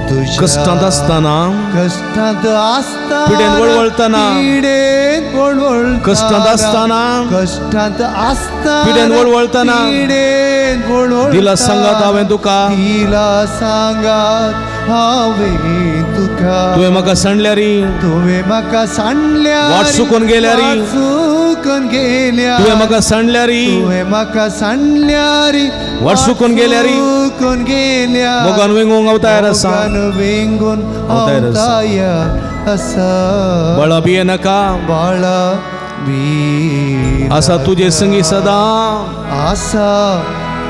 तुज्या. कश्टांत आसतना, कश्टांत आसतना, पिडेन वळवळतना, पिडेन वळवळतना, कश्टांत आसतना, कश्टांत आसतना, पिडेन वळवळतना, पिडेन वळवळतना, दिला सांगात हांवें तुका, दिला सांगात हांवें तुका. तुवें म्हाका सांडल्यारी, तुवें म्हाका सांडल्यार, वाट चुकोन गेल्यारी, वाट चुकोन गेल्यार, तुवें म्हाका सांडल्यारी, तुवें म्हाका सांडल्यारी, वाट चुकोन गेल्यारी, चुकोन गेल्यार, मोगान वेंगोवंक हांव तयार आसा, मोगान वेंगोवन हांव तयार हांव आसा. तयार आसा. बाळा भियेनाका, बाळा भिनाका. आसा तुजे संगी सदां, आसा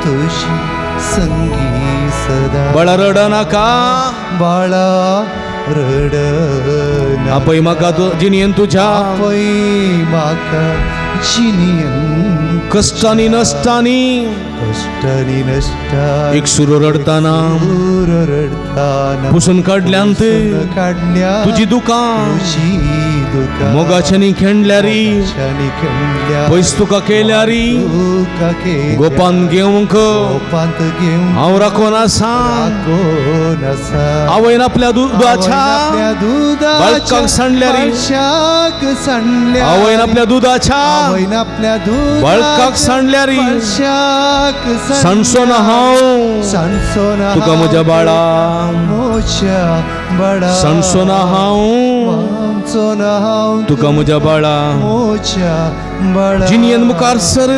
तुजी संगी सदा. बाळा रडनाका, बाळा रडनाका. आपय म्हाका जिणयेन तुज्या, आपय म्हाका जिणयेन, कश्टांनी नश्टांनी, कश्टांनी नश्टांनी, एकसुरो रडतना, एकसुरो रडतना, पुसून काडल्यांत पुसून काडल्या तुजी दुकां, तुजी दुकां, मोगाच्यानी खेंडल्यारी, मोगाच्यानी खेंडल्या, पयस तुका केल्यारी, तुका केल्यार, गोपान घेवंक गोपांत घेवंक हांव राखोन आसा. राखोन आसा. आवयन आपल्या दुदाच्या आपल्या दुदाच्या बाळकाक सांडल्यारी, बाळशाक सांडल्यारी, आवयन आपल्या दुदाच्या आवयन आपल्या दुदाच्या बाळकाक सांडल्यारी, बाळशाक सांडचो ना हांव सांडचो ना तुका म्हज्या बाळा, म्हज्या बाळा, सांडचो ना हांव सांडचो ना हांव तुका म्हज्या बाळा. म्हज्या बाळा. जिणयेन मुखार सर,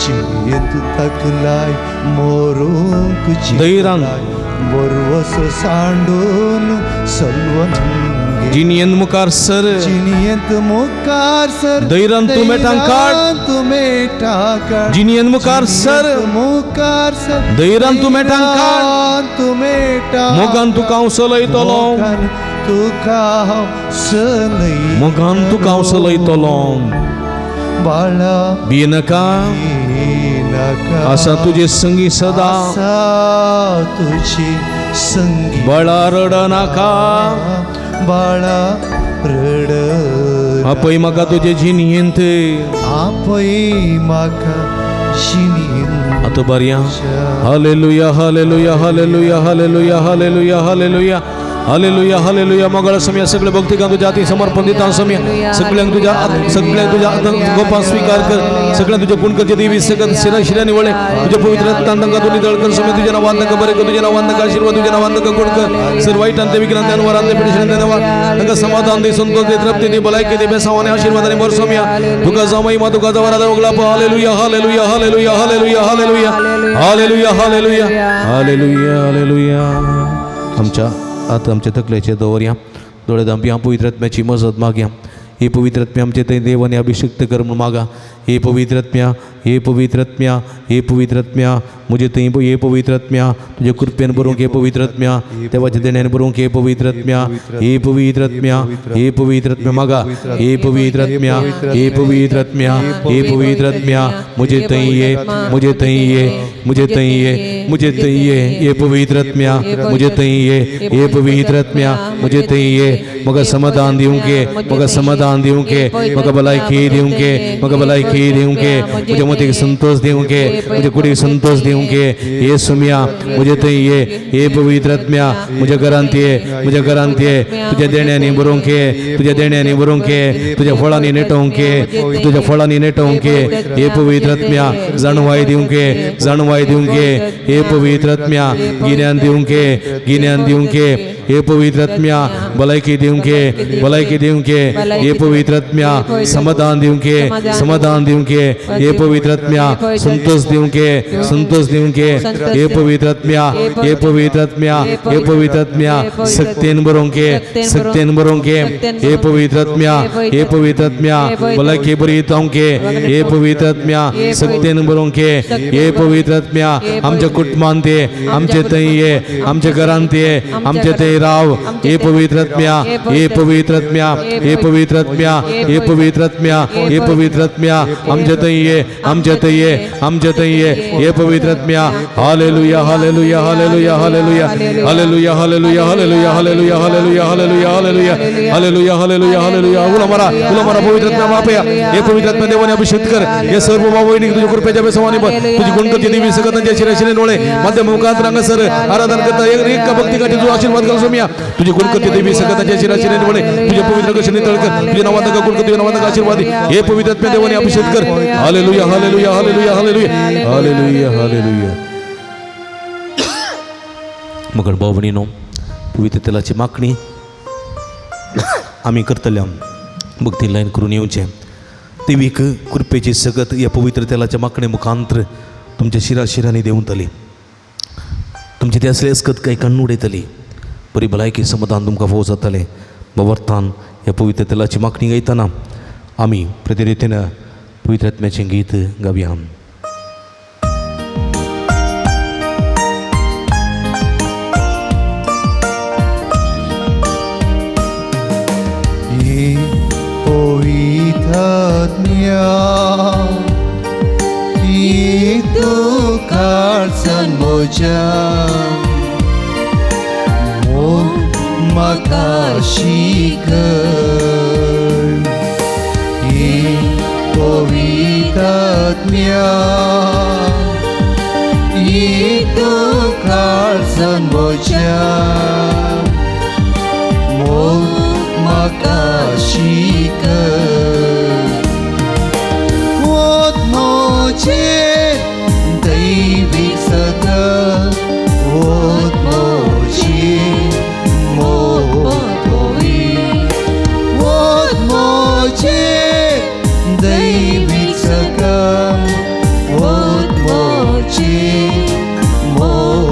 जिणयेंत तकलाय मोरूंक धैरान. बरवसो सांडून सलवन घे. जिणयेन मुखार सर, जिणयेंत मुखार सर, धैरान तूं मेटां काड. धैरान तूं मेटां काड. जिणयेन मुखार सर, जिणयेंत मुखार सर, धैरान तूं मेटां काड. धैरान तूं मेटां मोगान तुका हांव सलयतलो, मोगान तुका हांव सलयतलो. मोगान तुका हांव सलयतलो. बाळा भियेनाका, भिनाका. आसा तुजे संगी सदां, आसा तुजी संगी. बाळा रडनाका, बाळा रड, आपय म्हाका तुजे जिणयेंत, आपय म्हाका जिणयेंत. आतां बरया. Hallelujah, hallelujah, hallelujah, hallelujah, hallelujah, hallelujah, hallelujah, hallelujah. मोगाळ समिया, सगळे भक्तिकां तुझ्या हाती समर्पण दिता समिया. सगळ्यांक तुझ्या, सगळ्यांक तुझ्या गोपां स्वीकार कर. सगळ्यांक तुझ्या गुण करचे देवी सगळं शिरा शिरांनी वळे तुझ्या पवित्र रक्तान तांकां तूं नितळ कर समिया. तुझ्या नांवान तांकां बरें कर, तुझ्या नांवान तांकां आशीर्वाद, तुझ्या नांवान तांकां गुण कर. सर वायटान ते विघ्नान अनवरान ते पिडेशन ते नवा तांकां समाधान दे, संतोष दे, तृप्ती दे, भलायकी दे, बेसाव आनी आशीर्वाद आनी भर समिया. तुका जावं महिमा, तुका जावं आराधना उगलाप. Hallelujah, hallelujah, hallelujah, hallelujah, hallelujah, hallelujah, hallelujah, hallelujah, hallelujah. आमच्या आतां आमच्या तकलेचेर दवरया, दोळे धांपया, पवित्र आत्म्याची मजत मागया. हे पवित्र आत्म्या आमचे थंय देवाने अभिषिक्त कर म्हणून मागा. हे पवित्र आत्म्या, हे पवित्र आत्म्या, हे पवित्र आत्म्या म्हजे थंय, हे पवित्र आत्म्या तुजे कृपेन बरोवंक, हे पवित्र आत्म्या देवाच्या देण्यान बरोवंक, हे पवित्र आत्म्या, हे पवित्र आत्म्या, हे पवित्र आत्म्या मागा. हे पवित्र आत्म्या, हे पवित्र आत्म्या, हे पवित्र आत्म्या म्हजे थंय ये, म्हजे थंय ये, म्हजे थंय ये, म्हजे थंय ये. हे पवित्र आत्म्या म्हजे थंय ये, हे पवित्र आत्म्या म्हजे थंय ये. म्हाका समाधान दिवंक ये, म्हाका समाधान दिवंक ये, म्हाका भलायकी दिवंक ये, म्हाका भलायकी दिवंक ये, म्हज्या मतीक संतोष दिवंक ये, म्हज्या कुडीक संतोष दिवंक ये. हे सुम्या म्हजे थंय ये, हे पवित्र आत्म्या म्हज्या घरांत ये, म्हज्या घरांत ये. तुज्या देण्यांनी बरोवंक ये, तुज्या देण्यांनी बरोवंक ये, तुज्या फळांनी नेटोवंक ये, तुज्या फळांनी नेटोवंक ये. हे पवित्र आत्म्या जाणवाय दिवंक ये, जाणवाय दिवंक ये. हे पवित्र आत्म्या गिन्यान दिवंक ये, गिन्यान दिवंक ये. हे पवित्र आत्म्या भलायकी दिवंके भलायकी दिवंके हे पवित्र आत्म्या समाधान दिवंके समाधान दिवंके हे पवित्र आत्म्या संतोष दिवंके संतोष दिवंके हे पवित्र आत्म्या हे पवित्र आत्म्या हे पवित्र आत्म्या सक्तेन बरोवंके सक्तेन बरोवंके हे पवित्र आत्म्या हे पवित्र आत्म्या भलायकी बरी जावंके हे पवित्र आत्म्या सक्तेन बरोवंके हे पवित्र आत्म्या आमच्या कुटुंबांत ये आमचे थंय ये आमच्या घरांत ये आमचे थंय राव हे पवित्र आत्म्या हे पवित्र आत्म्या हे पवित्र आत्म्या हे पवित्र आत्म्या हे पवित्र आत्म्या आमच्या थंय ये आमच्या थंय ये आमच्या थंय ये हे पवित्र आत्म्या hallelujah hallelujah hallelujah hallelujah hallelujah hallelujah hallelujah hallelujah hallelujah hallelujah hallelujah hallelujah hallelujah hallelujah उला मारा उला मारा पवित्र आत्म्या बापया हे पवित्र आत्म्या देवाने अभिषेक कर हे सर्व भाऊ तुझ्या कृपेच्या बेसवानी बन तुझी गुणकती देवी सगळ्यांच्या शिराशिरे डोळे माध्यम मुखात रंगसर आराधन करता एक एक भक्ती का तुझा आशीर्वाद कर सोमिया तुझी गुणकती देवी सगळ्यांच्या शिराशिरे डोळे तुझ्या पवित्र कशाने तळकर तुझ्या नावात गुणकती नावात आशीर्वाद हे पवित्र आत्म्या देवाने अभिषेक कर hallelujah hallelujah hallelujah hallelujah hallelujah hallelujah. मग भाऊ भयणीनो पवित्र तेलाची मागणी आमी करतल्या भक्ती लायन करून येवचें देवीक कृपेची सगत ह्या पवित्र तेलाच्या मागणे मुखांतर तुमच्या शिरा शिरांनी देंवतली तुमची ते असले असकत काय काडून उडयतली बरी भलायकी समाधान तुमकां फावो जातलें. बाबर्थान ह्या पवित्र तेलाची मागणी गायतना आमी प्रतिरितीन पवित्र आत्म्याचें गीत गावया. म्हज्या मोग म्हाका शिकय ही पवित्र आत्म्या ही तूं काळजान म्हज्या मोग म्हाका शिकय वत म्हजेर दैवीक सगळ वत म्हजेर मोग वत म्हजेर दैवीक सगळ वत म्हजेर मोग.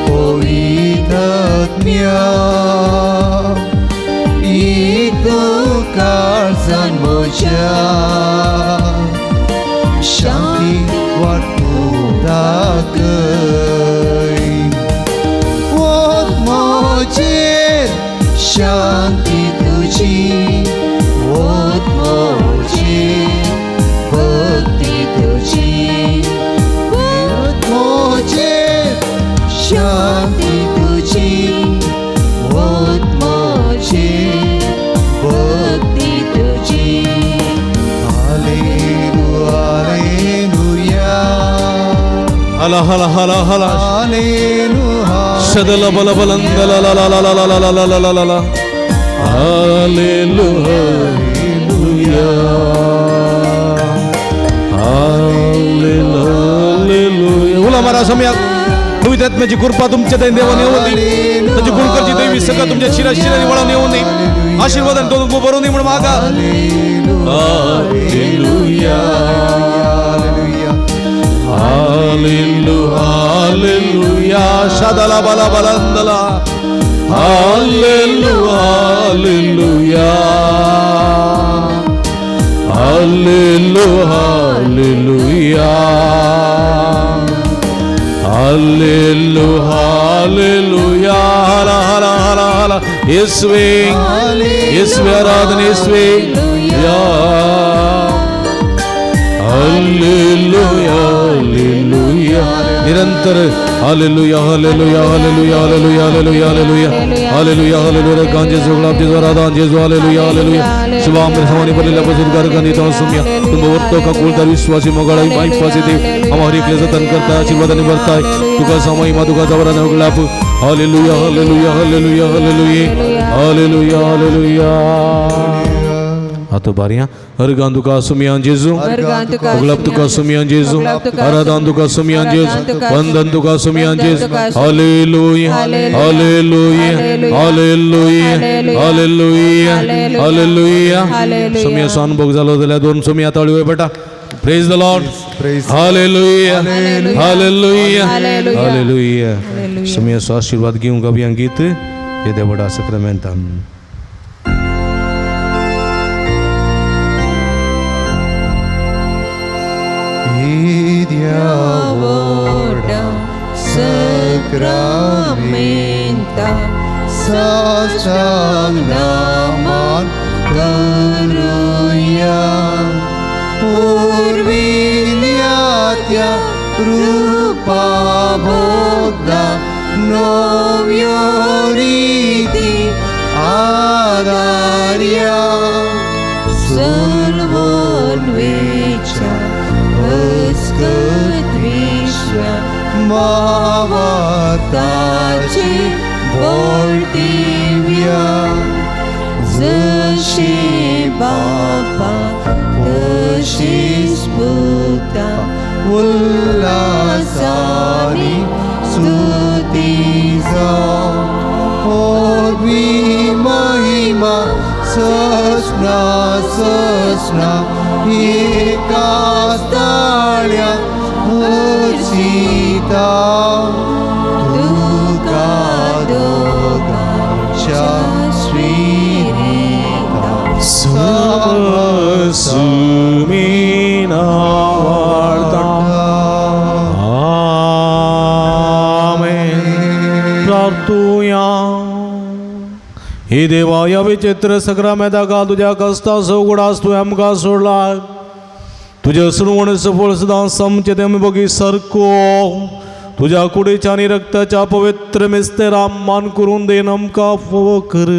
पवित्र आत्म्या ही तूं काळजान म्हज्या शांती वाटूं दाखय वत म्हजेर शांती तुजी वत म्हजेर भक्ती तुजी वत म्हजेर शांती तुजी वत म्हजेर भक्ती तुजी. हालेलुया हला हला हला हला हालेलुया शदल बल बलंद ला ला ला ला ला ला ला ला ला ला ला. Hallelujah hallelujah. उला मारा समया पवित्र आत्म्याची कृपा तुमच्या दैन देवाने येऊ दे त्याची गुणकरची देवी सगळं तुमच्या शिरा शिराने वळून येऊ दे आशीर्वादाने तो भरून दे म्हणून मागा. हालेलुया हालेलुया हालेलुया शदला बला बलंदला hallelujah hallelujah hallelujah hallelujah hallelujah hallelujah हला हला हला हला येसुवे येसुवे आराधना येसुवे या हालेलुया हालेलुया निरंतर hallelujah hallelujah hallelujah hallelujah hallelujah hallelujah hallelujah hallelujah गान जेसू गुलाब जेसू आराधना जेसू hallelujah hallelujah Shubham समानी Balilla पसुदगार Gandhi तो सुमिया तुम वर्तो का कुलदार विश्वासी मोगाळाई माई फासी देव हमारी एकले जतन करता आशीर्वादाने भरताय तुका समाई मा तुका जवरा गुलाब hallelujah hallelujah hallelujah hallelujah hallelujah hallelujah. आतां बारया अर्गां तुका सुमयान जेजू अर्गां तुका अगलाब तुका सुमयान जेजू अगलाब तुका आराधन तुका सुमयान जेजू आराधन तुका वंदन तुका सुमयान वंदन जेजू तुका hallelujah hallelujah. Hallelujah hallelujah hallelujah. Hallelujah hallelujah. Hallelujah hallelujah. सुमयाचो अनुभव जालो जाल्यार दोन सुमया ताळयो बेटा. Praise the Lord. Praise hallelujah hallelujah. Hallelujah hallelujah. Hallelujah. Hallelujah. सुमयाचो आशिर्वाद घेवंक अभियान गीत येद्या व्हडा सक्रामेंतान. व्हडा सक्रामेंता साष्टांग नमन करूया पूर्विल्या त्या कृपा बोधा नव्यो रीती आदार्या सलवोन वेच्या अस्कत विश्वा मावताची बोल दिव्या जशी बापा तशीच पुता उल्हासानी स्तुती जावं महिमा ससना ससना एका ताळ्या हर्षिता तुका दोगांच्या श्रीरिता सुमीना वार्ता. आमेन. प्रार्थुया. हे देवा, या विचित्र सक्रामेंताक तुज्या कश्टाचो उगडास तुवें आमकां सोडला. तुजें सुरवण सफळ सदां समचें तें आमी बगी सारको तुज्या कुडीच्या आनी रक्ताच्या पवित्र मिस्तेरा मान करून then आमकां फावो कर.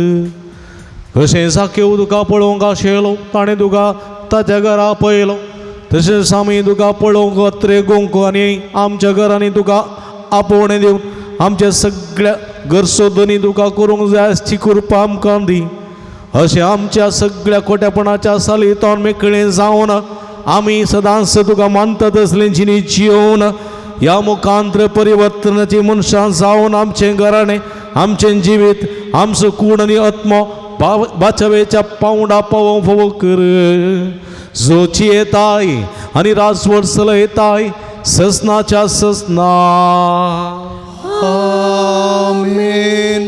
कशें साकेव तुका पळोवंक आशिल्लो ताणें तुका ताच्या घरा पळयलो, तशेंच आमी तुका पळोवंक अत्रे गोंक आनी आमच्या घरांनी तुका आपोवणें दिवन आमच्या सगळ्या घरचो धनी तुका करूंक जाय आसची कृपा आमकां दी. अशें आमच्या सगळ्या खोट्यापणाच्या सालींतल्यान मेकळें जावन आमी सदांच तुका मानतात असलें जिणी जियोवन ह्या मुखांत्र परिवर्तनाची मनशां जावन आमचें घराणें, आमचें जिवीत, आमचो कूड आनी आत्मो बाचवेच्या पावंडा पावोवंक फावो कर. जोची येताय आनी राजवट चलयताय ससनाच्या ससना. आमेन.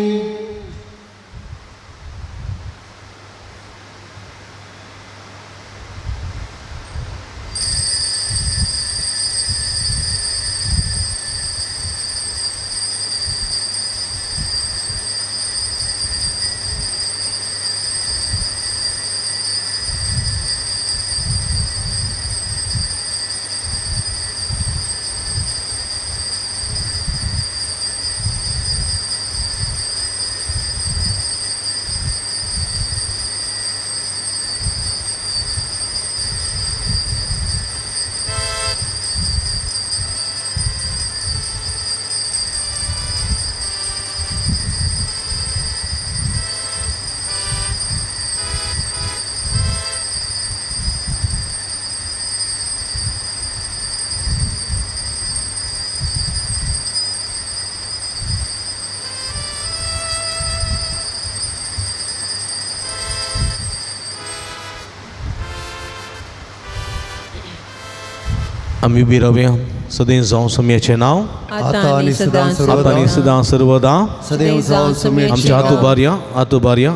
आमी उबी रावया. सदैव जावं सम्याचें नांव आता आनी सदां आता आनी सदां सर्वदा. सदैव जावं सुमेर. आमच्या हात उबारया, हात उबारया,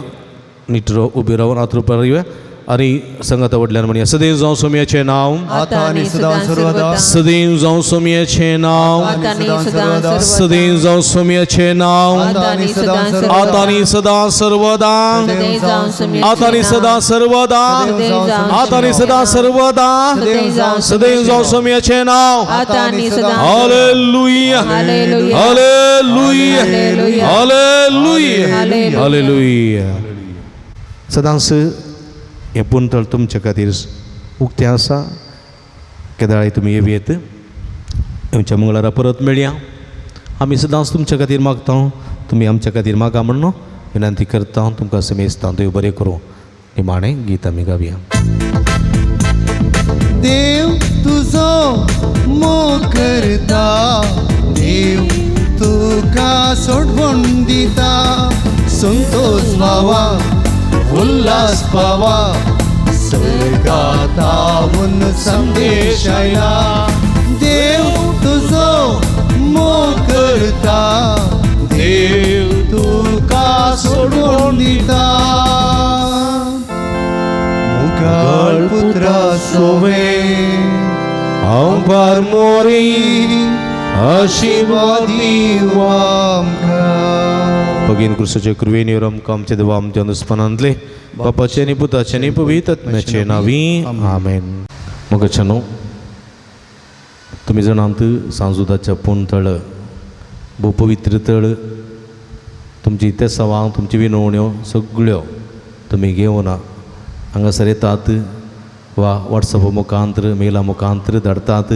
नीट उबी रावन हात उबारया आनी संगता वडल्यान म्हणया, सदैव जावं सोम्याचें नांव. आता आनी सदां सर्वदा. सदैव जावं सोम्याचें नांव. आता आनी सदां सदैव जावं सोम्याचें नांव. आता आनी सदां आता आनी सदां सर्वदा. आता आनी सदां सर्वदा. आता आनी सदां सर्वदा. सदैव जावं सोम्याचें नांव. आता आनी सदां. Hallelujah. Hallelujah. Hallelujah. Hallelujah. Hallelujah. Hallelujah. Hallelujah. सदांच हें पुंतळ तुमच्या खातीर उक्तें आसा. केदळाय तुमी येवं येत. येवच्या मंगळारा परत मेळया. आमी सदांच तुमच्या खातीर मागता, तुमी आमच्या खातीर मागा म्हणून विनंती करता. तुमकां समेस्तां देव बरें करूं. निमाणें गीत आमी गावया. देव तुजो मोग करता, देव तुका सोडवण दिता, संतोष पावा उल्हास पावा, स्वर्गातावून संदेश आयला. देव तुजो मोग करता, देव तुका सोडवण दिता. मुगाळ पुत्रा सोवे हांव पार मोरी आशीर्वाद आमकां. भगीन क्रिस्ताचे कृपेन आमकां आमच्या देवा आमच्या दुस्पनांतले बापाचे आनी पुताचे आनी पवित्र आत्म्याचे नांवी आमेन. मोगाच्यानो, तुमी जाणात सांजुदाच्या पूण तळ भोव पवित्र तळ. तुमची तेसावां, तुमची विनवण्यो सगळ्यो तुमी घेवन हांगासर येतात वा वॉट्सॅपा मुखांतर मेला मुखांतर धाडटात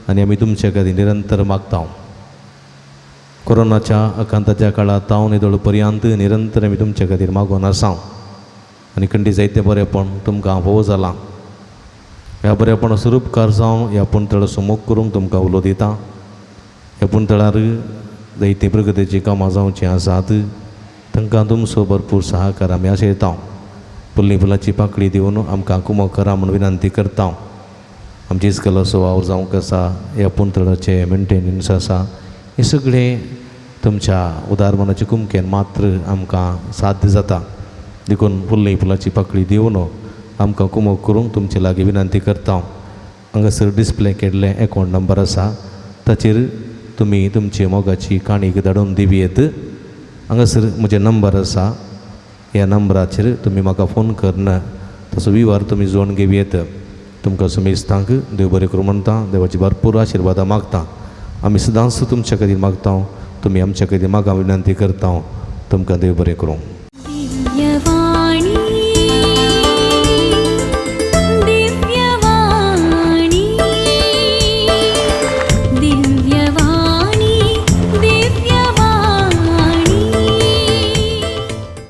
आनी आमी तुमचे खातीर निरंतर मागता. कोरोनाच्या आकांताच्या काळांत हांव निदळ पर्यंत निरंतर आमी तुमचे खातीर मागून आसा आनी खंडी जायतें बरेंपण तुमकां भोव जालां. ह्या बरेपणाचो उपकार जावन ह्या पुणतळाचो मोग करूंक तुमकां उलो दिता. ह्या पुणतळार जायतीं प्रगतीचीं कामां जावचीं आसात, तांकां तुमचो भरपूर सहकार आमी आशयता. फुल्ली फुलाची पाकळी दिवन आमकां कुमक करा म्हूण विनंती करता. आमची इस्कलाचो वावर जावंक आसा, ह्या पुणतळाचें मेंटेनन्स आसा, हें सगळें तुमच्या उदार मनाच्या कुमकेन मात्र आमकां साध्य जाता. देखून फुल्ली फुलाची पाकळी दिवन आमकां कुमक करूंक तुमचे लागीं विनंती करता. हांगासर डिस्प्ले केल्लें एकावंट नंबर आसा, ताचेर तुमी तुमची मोगाची काणीक धाडून दिवयेत. हांगासर म्हजें नंबर आसा, ह्या नंबराचेर तुमी म्हाका फोन करून तसो विवर तुमी जोडून घेवयेत. तुमकां सुमेस्तांक देव बरें करूं म्हणटा, देवाची भरपूर आशिर्वादां मागता. आमी सदांच तुमच्या खातीर मागता, तुमी आमच्या खातीर मागा विनंती करता. तुमकां देव बरें करूं. दिव्यवाणी.